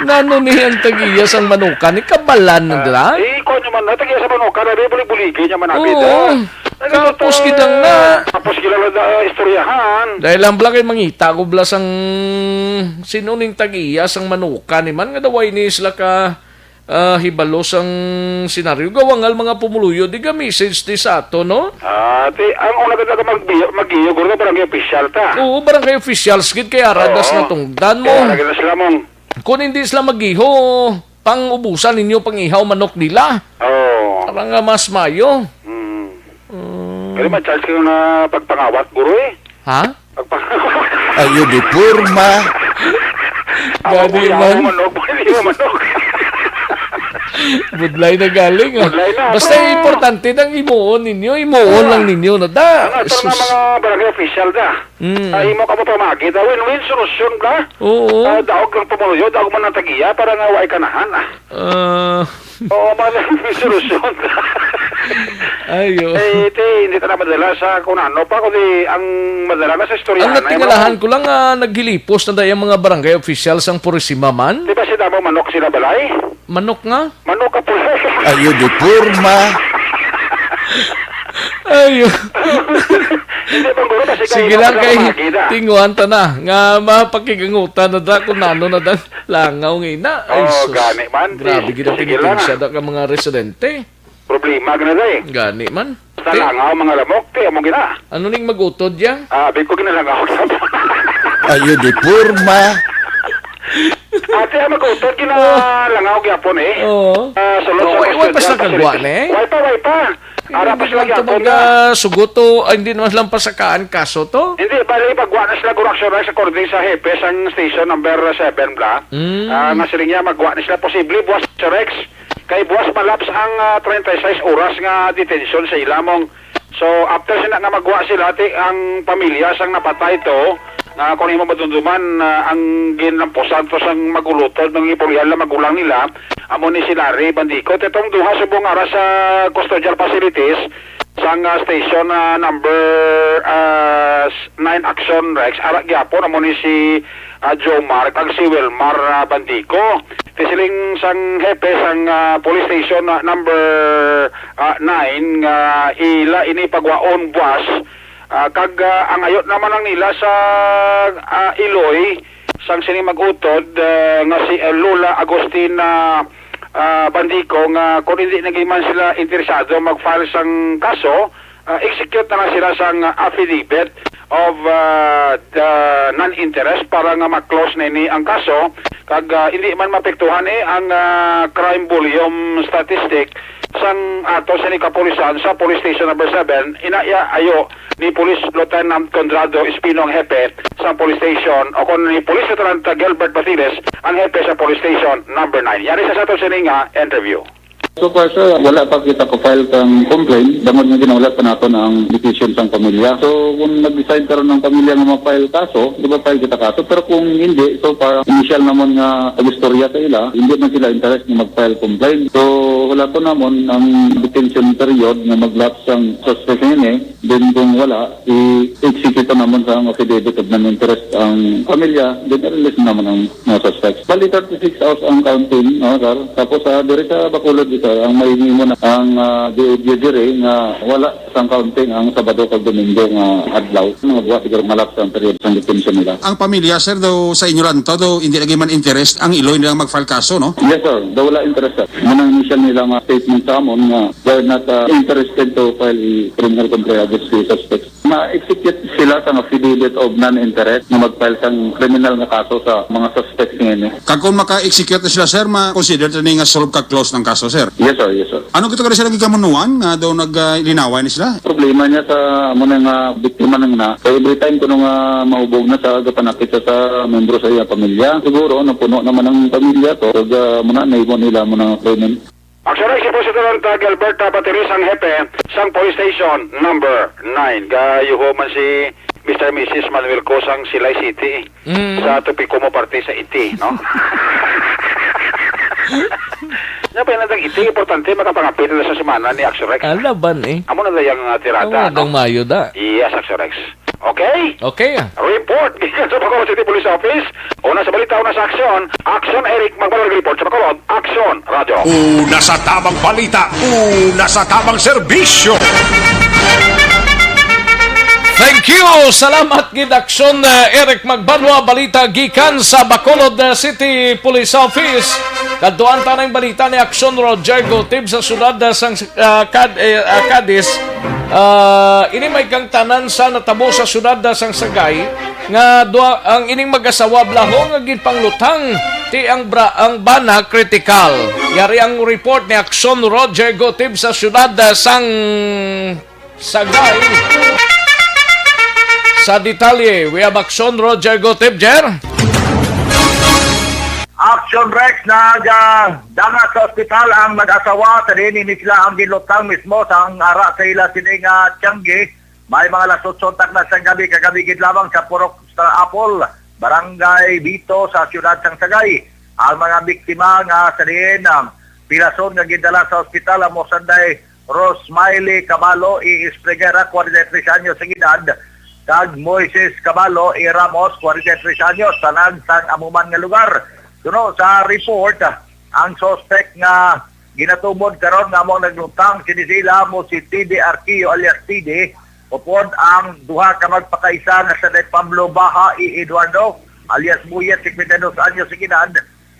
Nano ni ang tagiya sang manukan? Ikabalan na Ah, dira? eh, kuwan naman, no? Tagiya sa manukan, abi, bulig-buligay niya man, abi, Oo. da. Ano Tapos to? gidang na. Tapos gila lang na istoryahan. Dahil lang bla kay mangita ko bla sang sino ning tagiya sang manukan ni man nga daway ni sila ka, ah, hibalo sang senaryo. Gawangal mga pumuluyo, di ga message di sa ato, no? Ah, ti, ang una ka mag-, mag-iyo, guro na barangay official ta. Oo, barangay officials gid kay aradas Oo. na tungdan mo. Kaya lagi na sila mong Kung hindi sila magiho, pang-ubusan ninyo, pang-ihaw manok nila. Oo. Para nga mas mayo. Mm. Mm. Kaya may chance kayo na pagpangawat, guro eh. Ha? Pagpangawat. Ayo di porma. Ako Gani po, man. ako manok, pwede mo manok. Budlay na galing, ah. Budlay na, Basta pero importante nang imuon ninyo, imuon Oo. lang ninyo na da. Ang ato nga Jesus. mga barangay official da. Mm. Ah, imo ka mo pamagi, da, win-win solusyon ka. Oo. Ah, daog lang pumuyo, daog man ang tagiya para nga way kanahan, ah. Ah. Oo, man ang solusyon. Ayo. Eh, iti, hindi ta na madala sa kung ano pa, kundi ang madala na sa istoryahan Ang na natingalahan yun. ko lang, ah, naghilipos na dahil ang mga barangay officials ang Purisima man. Di ba si Damo manok sila balay? Manok nga? Manok ka pula. Ayo di porma. Ayo. Hindi, Pangguro, kasi Sige kayo lang na kay pamagi na. tinguhan ta na nga mapakigangutan na da kung nano na da langaw nga ina. Ay, Oh, sus. gani man. Grabe Sige, gid ang sige lang. penitensya da ka mga residente. Problema ka na da eh. Gani man. Sa Ti- langaw, mga lamok, ti, amo gina. Ano ning mag-utod ya? Ah, abi ko ginalangaw sa Ayo di porma. Ate, ang mag-utod, ginalangaw gyapon eh. Oo. Ah, sulod So, sa way, way pa Constitution sila kagwa, Facilities. ne? Way pa, way pa. Ara pa Hindi sila naman to gyapon mag, na. ah, sugot to, ay, hindi naman lang pasakaan kaso to. Hindi, bali, pagwa na sila gurang sila sa according sa hepe sang station number seven bla. Mm. Ah, nga siling niya, magwa na sila posible buwas sa Rex. Kay buwas malaps ang, ah, treinta y seis oras nga detention sa ilamong. So, after sina nga magwa sila, ti ang pamilya sang napatay to, nga kung imo madumduman, ah, ang ginlampusan to sang magulutod, mga ipulyal na magulang nila, amo ni si Larry Bandico. Ti tong duha subong ara sa custodial facilities, sang, ah, station, ah, number, ah, s-, nine Action Rex, ara gyapon amo ni si, ah, Jomar kag si Wilmar, ah, Bandico. Ti siling sang hepe sang, ah, police station, ah, number, ah, nine nga ila ini pagwaon buwas, ah, kag, ah, ang ayot naman ang nila sa, ah, iloy sang sining mag-utod, ah, nga si, ah, Lola Agustina, ah, Bandico nga kung hindi na gid man sila interesado mag-file sang kaso, ah, execute na lang sila sang affidavit of, ah, the non-interest para nga ma-close na ini ang kaso kag, ah, hindi man mapektuhan eh ang, ah, crime volume statistic sang ato sini kapulisan sa Police Station Number Seven, inaya ayo ni Police Lieutenant Conrado Espino ang hepe sang police station, o kon ni Police Lieutenant Gilbert Batiles ang hepe sa Police Station Number Nine. Yari sa ato sini nga interview. So far, sir, wala pa kita ka-file kang complaint, bangod nga ginaulat pa naton ang decision sang pamilya. So, kung nag-decide karon ang pamilya nga ma-file kaso, di ba file kita kaso? Pero kung hindi, so far, initial namon nga pag-istorya sa ila, hindi man sila interest nga mag-file complaint. So, wala to namon ang detention period nga mag-lapse ang suspect ini. Then kung wala, i-execute namon sa affidavit of non-interest ang pamilya, then i-release namon ang mga suspects. Bali, thirty-six hours ang counting, no, sir? Tapos, ah, diri sa Bacolod, sir, ang mahimo na ang, ah, D O J diri nga wala sang counting ang Sabado kag Domingo nga adlaw. Mga buwas siguro malapse ang period sa detention nila. Ang pamilya, sir, daw sa inyo lang to, daw hindi lagi man interest ang iloy nilang mag-file kaso, no? Yes, sir. Daw wala interest, sir. Muna ang initial nila nga statement sa amon nga they're not, ah, interested to file a criminal complaint against the suspects. Ma-execute sila sang affidavit of non-interest nga mag-file sang kriminal nga kaso sa mga suspects nga ini. Kag kung maka-execute na sila, sir, ma-consider to ni nga solve ka close ng kaso, sir? Yes, sir. Yes, sir. Ano gito ka sila gigamunuan nga daw naglinaway ni sila? Problema niya sa amo na nga biktima nang na. Kay every time kuno nga mahubog na sa gapanakit sa, sa membro sa iya pamilya, siguro napuno naman ang pamilya to. Kag, ah, muna naiwan nila mo ng krimen. Action Rex, si President Gilbert Batilis ang hepe sang Police Station Number Nine. Gayuho man si Mister Missus Manuel Cosang, Silay City, Mm. sa Tupikumo parte sa Iti, no? Nga pa yun ang Iti, importante, makapangapit na sa semana ni Action Rex. Alaban eh. Amo na dayang, ah, tirada, Amo no? Dang mayo da. Yes, Action Rex. Okay? Okay, ah. Report gikan sa Bacolod City Police Office. Una sa balita, una sa aksyon. Aksyon, Eric Magbalor, report sa Bacolod. Aksyon, Radyo. Una sa tamang balita, una sa tamang serbisyo. Thank you. Salamat gid, Aksyon, uh, Eric Magbanwa. Balita gikan sa Bacolod, uh, City Police Office. Kadtuan ta na ang balita ni Aksyon Roger Gotib sa siyudad, uh, sang, uh, Cad-, eh, uh, Cadiz. Ah, ini may kang tanan sa natabo sa siyudad, ah, sang Sagay, nga duha ang ining mag-asawa blaho nga ginpanglutang ti ang bra-, ang bana kritikal. Yari ang report ni Aksyon Roger Gotib sa siyudad, ah, sang Sagay. Sa detalye, we have Aksyon Roger Gotib, Jer. Action Rex, nag, ah, dala sa ospital ang mag-asawa, sa diin ini sila ang ginlutang mismo sa ang ara sa ila sini nga tiyanggi. May mga alas otso takna sang gabi kagabi gid lamang sa Purok sa Apol, Barangay Vito sa siyudad sang Sagay. Ang mga biktima nga sa diin, ah, pilason nga gindala sa ospital amo sanday Rosmiley Caballo E. Espregera, kwarenta y tres anyos ang edad, kag Moises Caballo E. Ramos, kwarenta y tres anyos, tanan sang amo man nga lugar. Suno sa report, ang suspect nga ginatumod karon nga amo ang naglutang sini sa ila amo si T D Arquio alias T D, upod ang duha ka magpakaisa nga sanday Pablo Baha E. Eduardo alias Buyet, cincuenta y dos anyos ang edad,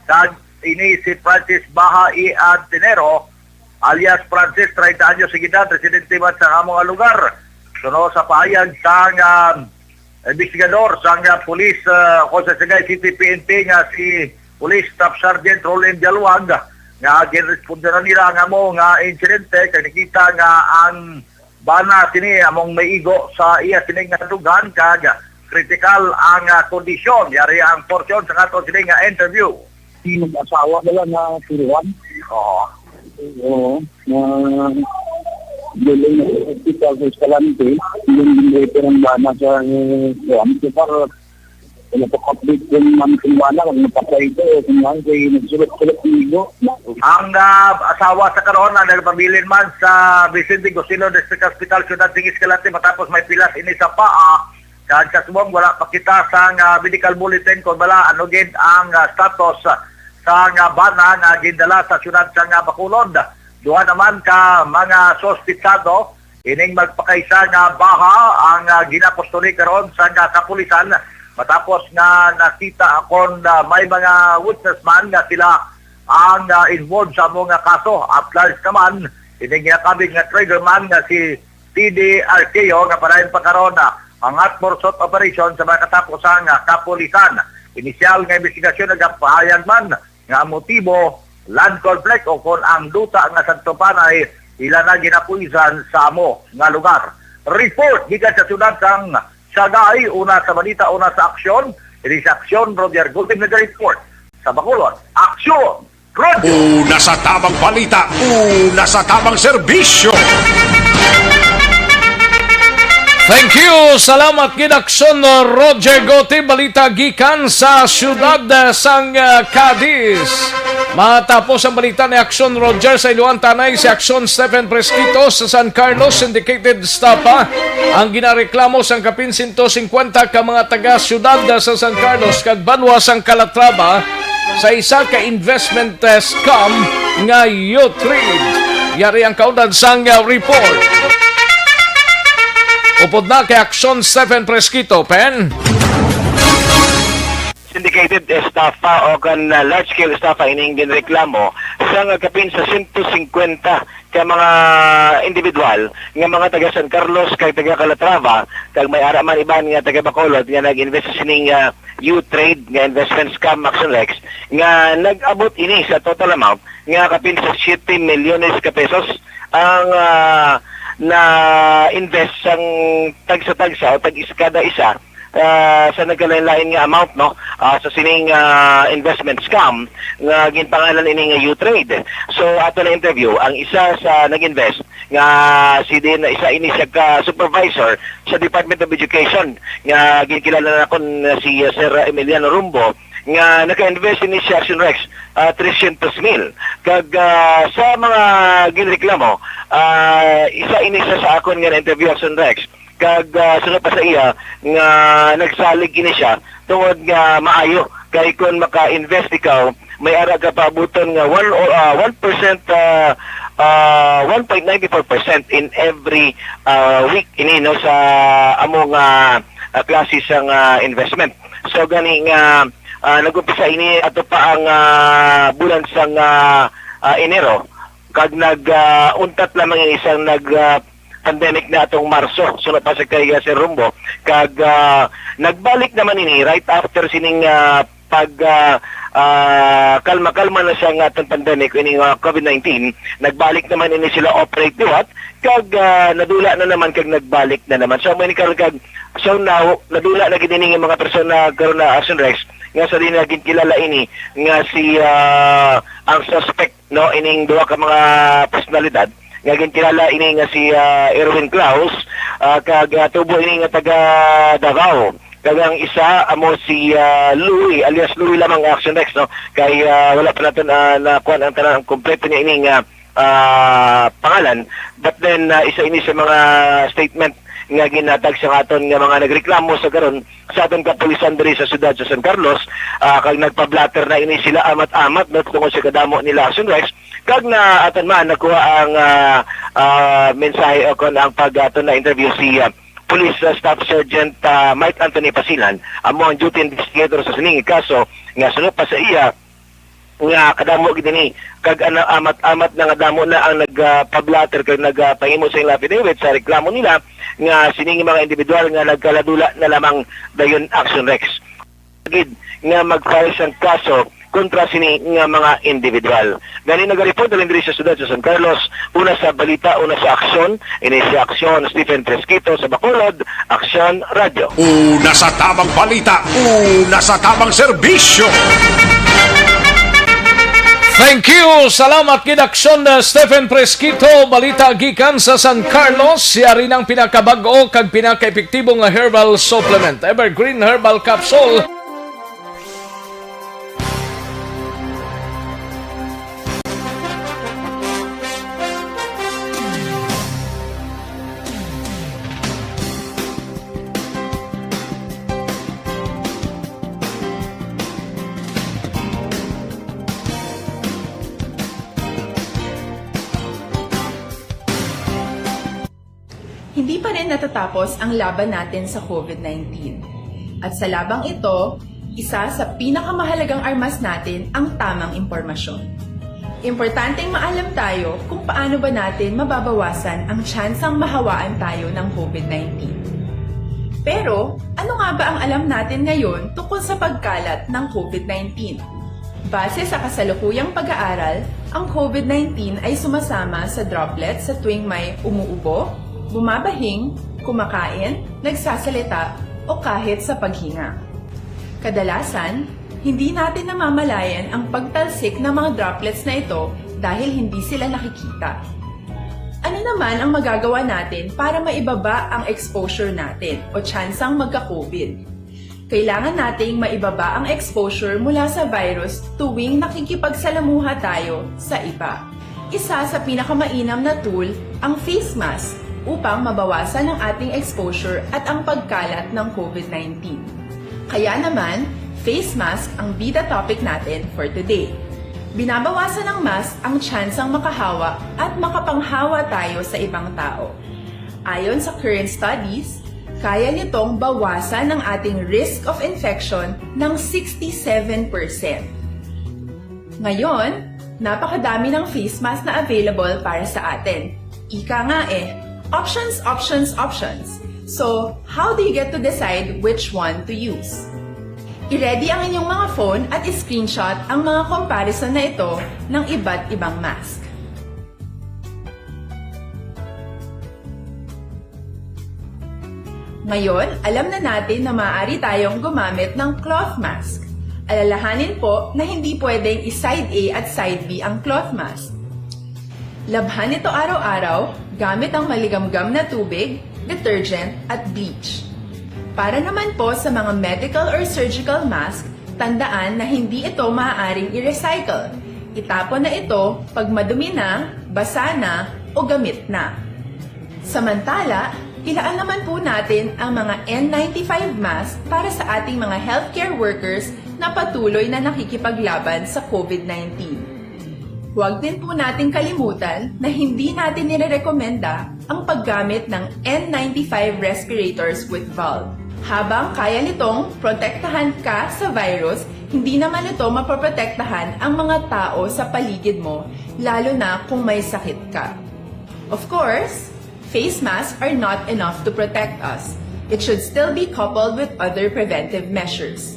kag ini si Francis Baha E. Antinero alias Francis, treinta anyos ang edad, residente man sa amo nga lugar. Suno sa pahayag sang, ah, investigador sang, ah, pulis, ah, o sa Sagay City P N P nga si Police Staff Sergeant Roland Dialwag, nga ginresponde na nila ang amo nga insidente, kay nakita nga ang bana sini among maigo sa iya sini nga dughan kag kritikal ang, ah, kondisyon. Yari ang porsyon sa ato sini nga interview. Si mag-asawa bala nga tiruan? Oo. Oo, na galing na sa hospital sa Escalante, yung generator ang bana sa, eh, kuwan. So far, wala pa complete yung man kung bana, kung napatay ito, o kung ano, kay nagsulot-sulot ng igo. Ang, ah, asawa sa karon ang nagpabilin man sa Vicente Gosilo District Hospital, Ciudad ng Escalante, matapos may pilas ini sa paa. Kag sa subong, wala pa kita sang, ah, medical bulletin kung bala ano gid ang, ah, status, ah, sang, ah, bana nga gindala sa siyudad sang, ah, Bacolod. Duha naman ka mga suspitsado ining magpakaisa nga baha ang, ah, ginapustuli karon sang, ah, kapulisan, matapos nga nakita kon, ah, may mga witness man nga sila ang, ah, involved sa amo nga kaso. At large naman, ining ginakabig nga trigger man nga si T D Arqueo nga padayon pa karon, ah, ang atmorsot operation sa mga katapusang, ah, kapulisan. Inisyal nga investigasyon nagapahayag man nga ang motibo land conflict o kon ang duta nga santupanay ila na ginapuisan sa amo nga lugar. Report gikan sa siyudad sang Sagay, una sa balita, una sa aksyon. Ini sa aksyon, Roger Gulbin nag-report. Sa Bacolod, aksyon, Roger! Una sa tamang balita, una sa tamang serbisyo. Thank you. Salamat gid, Aksyon Roger Gotti. Balita gikan sa siyudad, eh, sang, eh, Cadiz. Matapos ang balita ni Aksyon Roger, sa iluan ta anay si Aksyon Stephen Fresquito sa San Carlos, syndicated staff, ha, ang ginareklamo sang kapin sento singkwenta ka mga taga-siyudad sa San Carlos kag banwa sang Calatrava sa isa ka investment, eh, scam nga U-Trade. Yari ang kaundan sang, uh, report. Upod na kay Aksyon Stephen Fresquito, Pen. Syndicated estafa o kan, uh, large-scale estafa ining ginreklamo sang kapin sa sento singkwenta ka mga individual nga mga taga San Carlos kag taga Calatrava, kag may ara man iban nga taga Bacolod nga nag-invest sa sining, ah, U-Trade nga investment scam, Action Rex, nga nag-abot ini sa total amount nga kapin sa siyete milyones ka pesos ang, ah, na-invest sang tagsa-tagsa o tag-is kada isa, ah, sa nagkalain-lain nga amount, no, ah, sa sining, ah, investment scam nga ginpangalan ini nga U-Trade. So, ato na interview ang isa sa nag-invest nga si din isa ini siya ka supervisor sa Department of Education nga ginkilala nakon nga si, ah, Sir Emiliano Rumbo, nga naka-invest ini si Action Rex, ah, trescientos mil. Kag, ah, sa mga ginreklamo, ah, isa ini siya sa akon nga na-interview, Action Rex. Kag, ah, sunod pa sa iya nga nagsalig ini siya tungod nga maayo kay kon maka-invest ikaw, may ara ka paabuton nga one, ah, one percent, ah, ah, one point nine four percent in every, ah, week ini, no, sa amo nga, ah, klase sang, ah, investment. So gani nga, ah, nag-umpisa ini ato pa ang, ah, bulan sang, ah, ah, Enero, kag nag, ah, untat lamang ini sang nag, ah, pandemic na atong Marso, sunod pa sa kay, ah, Sir Rumbo. Kag, ah, nagbalik naman ini right after sining, ah, pag, ah, ah, kalma-kalma na siya nga atong pandemic, ining, ah, COVID nineteen. Nagbalik naman ini sila operate liwat, kag, ah, nadula na naman kag nagbalik na naman. So, may ni karon kag, so now, nadula na gid ini nga mga persona karon na, Action Rex, nga sa din na ginkilala ini nga si, ah, ang suspect, no, ining duha ka mga personalidad nga ginkilala ini nga si, ah, Erwin Claus, ah, kag, ah, tubo ini nga taga Davao. Kag ang isa amo si, ah, Louie, alias Louie lamang, Action Rex, no? Kay, ah, wala pa naton, ah, nakuha ang tanan, ang kompleto niya ini nga, ah, pangalan. But then, ah, isa ini sa mga statement nga ginhatag sa aton nga mga nagreklamo sa karon sa aton kapulisan diri sa siyudad sa San Carlos, ah, kag nagpa-blotter na ini sila amat-amat, no, tungod sa kadamo nila, Action Rex, kag na atan man nakuha ang, ah, ah, mensahe o kon ang pag-aton na interview si, ah, Police, ah, Staff Sergeant, ah, Mike Anthony Pasilan, amo ang duty investigator sa sining kaso nga sunod pa sa iya, nga kadamo gid ini, kag ana, amat-amat na nga damo na ang nagpablatter kag nagpahimo sa ila affidavit sa reklamo nila nga sining mga individual nga nagkaladula na lamang dayon, Action Rex, gid nga mag-file sang kaso kontra sini nga mga individual. Gani nagareport na lang diri sa siyudad sa San Carlos, una sa balita, una sa aksyon, ini si Aksyon Stephen Fresquito sa Bacolod, Aksyon Radyo. Una sa tamang balita, una sa tamang serbisyo. Thank you. Salamat gid, Aksyon, uh, Stephen Fresquito. Balita gikan sa San Carlos, yari nang pinakabag-o kag pinakaepektibo nga herbal supplement, Evergreen Herbal Capsule. Hindi pa rin natatapos ang laban natin sa COVID nineteen. At sa labang ito, isa sa pinakamahalagang armas natin ang tamang impormasyon. Importanteng maalam tayo kung paano ba natin mababawasan ang tsansang mahawaan tayo ng COVID nineteen. Pero, ano nga ba ang alam natin ngayon tungkol sa pagkalat ng COVID nineteen? Base sa kasalukuyang pag-aaral, ang COVID nineteen ay sumasama sa droplets sa tuwing may umuubo, bumabahing, kumakain, nagsasalita, o kahit sa paghinga. Kadalasan, hindi natin namamalayan ang pagtalsik ng mga droplets na ito dahil hindi sila nakikita. Ano naman ang magagawa natin para maibaba ang exposure natin o tsansang magka-COVID? Kailangan nating maibaba ang exposure mula sa virus tuwing nakikipagsalamuha tayo sa iba. Isa sa pinakamainam na tool ang face mask upang mabawasan ang ating exposure at ang pagkalat ng COVID nineteen. Kaya naman, face mask ang bida topic natin for today. Binabawasan ng mask ang tsansang makahawa at makapanghawa tayo sa ibang tao. Ayon sa current studies, kaya nitong bawasan ang ating risk of infection ng sixty-seven percent. Ngayon, napakadami ng face mask na available para sa atin. Ika nga eh, options, options, options. So, how do you get to decide which one to use? I-ready ang inyong mga phone at i-screenshot ang mga comparison na ito ng iba't ibang mask. Ngayon, alam na natin na maaari tayong gumamit ng cloth mask. Alalahanin po na hindi pwedeng i-side A at side B ang cloth mask. Labhan ito araw-araw gamit ang maligamgam na tubig, detergent, at bleach. Para naman po sa mga medical or surgical mask, tandaan na hindi ito maaaring i-recycle. Itapon na ito pag madumi na, basa na, o gamit na. Samantala, ilaan naman po natin ang mga N ninety-five mask para sa ating mga healthcare workers na patuloy na nakikipaglaban sa COVID nineteen. Huwag din po nating kalimutan na hindi natin nirerekomenda ang paggamit ng N ninety-five respirators with valve. Habang kaya nitong protektahan ka sa virus, hindi naman ito mapoprotektahan ang mga tao sa paligid mo, lalo na kung may sakit ka. Of course, face masks are not enough to protect us. It should still be coupled with other preventive measures.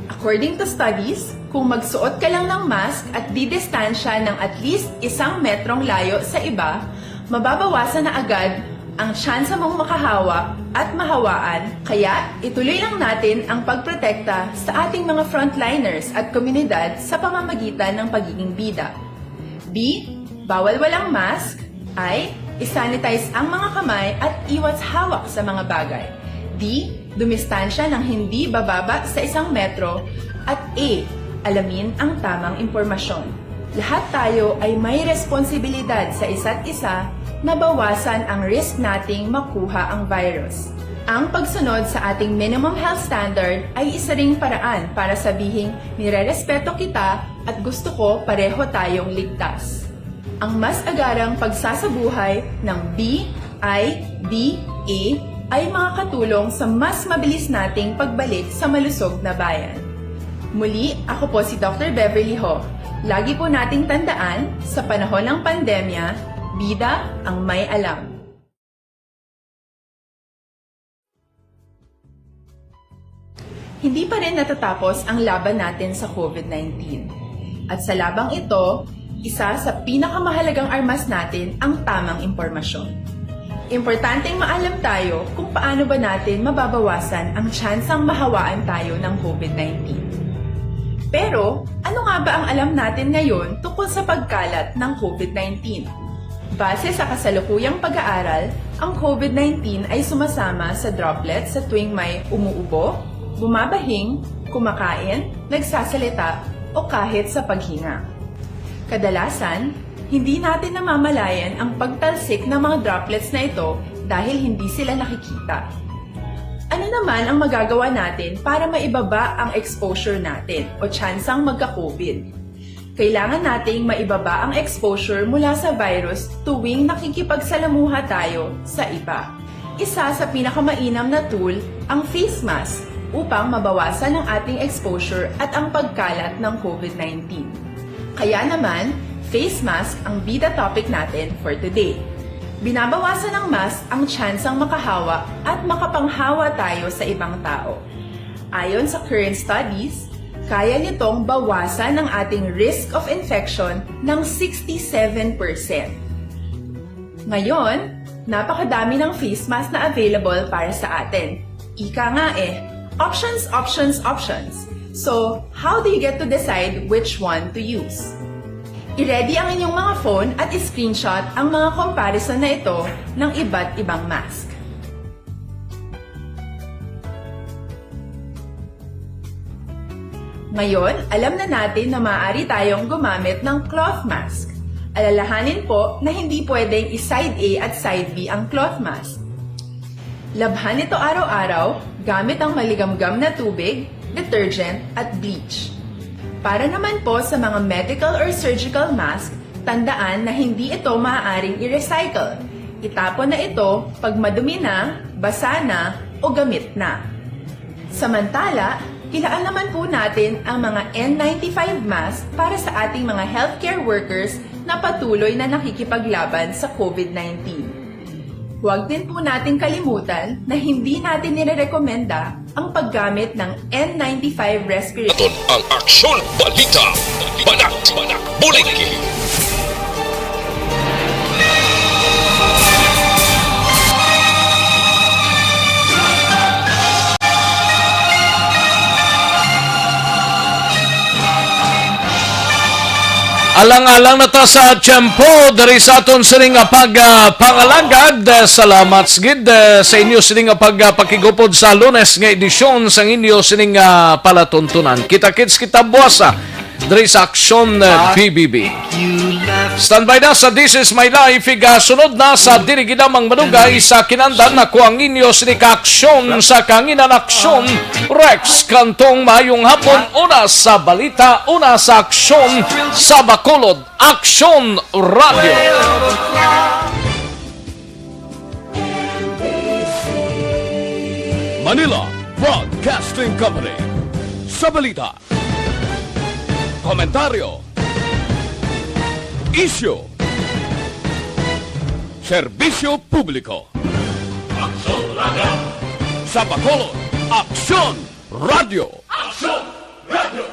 According to studies, kung magsuot ka lang ng mask at didistansya ng at least isang metrong layo sa iba, mababawasan na agad ang tsansa mong makahawa at mahawaan, kaya ituloy lang natin ang pagprotekta sa ating mga frontliners at komunidad sa pamamagitan ng pagiging bida. B, bawal walang mask. I, isanitize ang mga kamay at iwas hawak sa mga bagay. D, dumistansya ng hindi bababa sa isang metro. At E, alamin ang tamang impormasyon. Lahat tayo ay may responsibilidad sa isa't isa na bawasan ang risk nating makuha ang virus. Ang pagsunod sa ating minimum health standard ay isa ring paraan para sabihing nirerespeto kita at gusto ko pareho tayong ligtas. Ang mas agarang pagsasabuhay ng B I D A ay makakatulong sa mas mabilis nating pagbalik sa malusog na bayan. Muli, ako po si Doctor Beverly Ho. Lagi po nating tandaan, sa panahon ng pandemya, bida ang may alam. Hindi pa rin natatapos ang laban natin sa COVID nineteen. At sa labang ito, isa sa pinakamahalagang armas natin ang tamang impormasyon. Importanteng maalam tayo kung paano ba natin mababawasan ang tsansang mahawaan tayo ng COVID nineteen. Pero, ano nga ba ang alam natin ngayon tungkol sa pagkalat ng COVID nineteen? Base sa kasalukuyang pag-aaral, ang COVID nineteen ay sumasama sa droplets sa tuwing may umuubo, bumabahing, kumakain, nagsasalita, o kahit sa paghinga. Kadalasan, hindi natin namamalayan ang pagtalsik ng mga droplets na ito dahil hindi sila nakikita. Ano naman ang magagawa natin para maibaba ang exposure natin o tsansang magka-COVID? Kailangan nating maibaba ang exposure mula sa virus tuwing nakikipagsalamuha tayo sa iba. Isa sa pinakamainam na tool ang face mask upang mabawasan ang ating exposure at ang pagkalat ng COVID nineteen. Kaya naman, face mask ang bida topic natin for today. Binabawasan ng mask ang tsansang makahawa at makapanghawa tayo sa ibang tao. Ayon sa current studies, Kaya nitong bawasan ang ating risk of infection ng sixty-seven percent. Ngayon, napakadami ng face mask na available para sa atin. Ika nga eh, options, options, options. So, how do you get to decide which one to use? I-ready ang inyong mga phone at i-screenshot ang mga comparison na ito ng iba't ibang mask. Ngayon, alam na natin na maaari tayong gumamit ng cloth mask. Alalahanin po na hindi pwedeng i-side A at side B ang cloth mask. Labhan ito araw-araw gamit ang maligamgam na tubig, detergent, at bleach. Para naman po sa mga medical or surgical mask, tandaan na hindi ito maaaring i-recycle. Itapon na ito pag madumi na, basa na, o gamit na. Samantala, ilaan naman po natin ang mga N ninety-five mask para sa ating mga healthcare workers na patuloy na nakikipaglaban sa COVID nineteen. Huwag din po nating kalimutan na hindi natin nirerekomenda ang paggamit ng N ninety-five respirator. Aton ang Aksyon Balita, Banat, Buligi. Alang-alang na ta sa tiyempo diri sa aton sining nga pag, ah, pangalagad. Eh, salamat gid, eh, sa inyo sining nga pag, ah, pakigupod sa Lunes nga edisyon sang inyo sining, ah, palatuntunan. Kita-kits kita buwasa diri sa Aksyon, eh, B B B. Standby na sa This Is My Life, igasunod na sa dili ginamang manugay sa kinandan. Ako ang inyo sini ka aksyon sa kanginan aksyon, Rex Cantong. Maayong hapon, una sa balita, una sa aksyon sa Bacolod, Aksyon Radio. Manila Broadcasting Company. Sa balita, komentaryo, isyu, serbisyo publiko. Aksyon Radio. Sa Bacolod, Aksyon Radio. Aksyon Radio.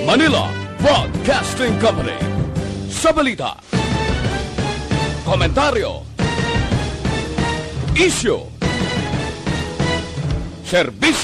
Manila Broadcasting Company. Sa balita, komentaryo, isyu, serbisyo.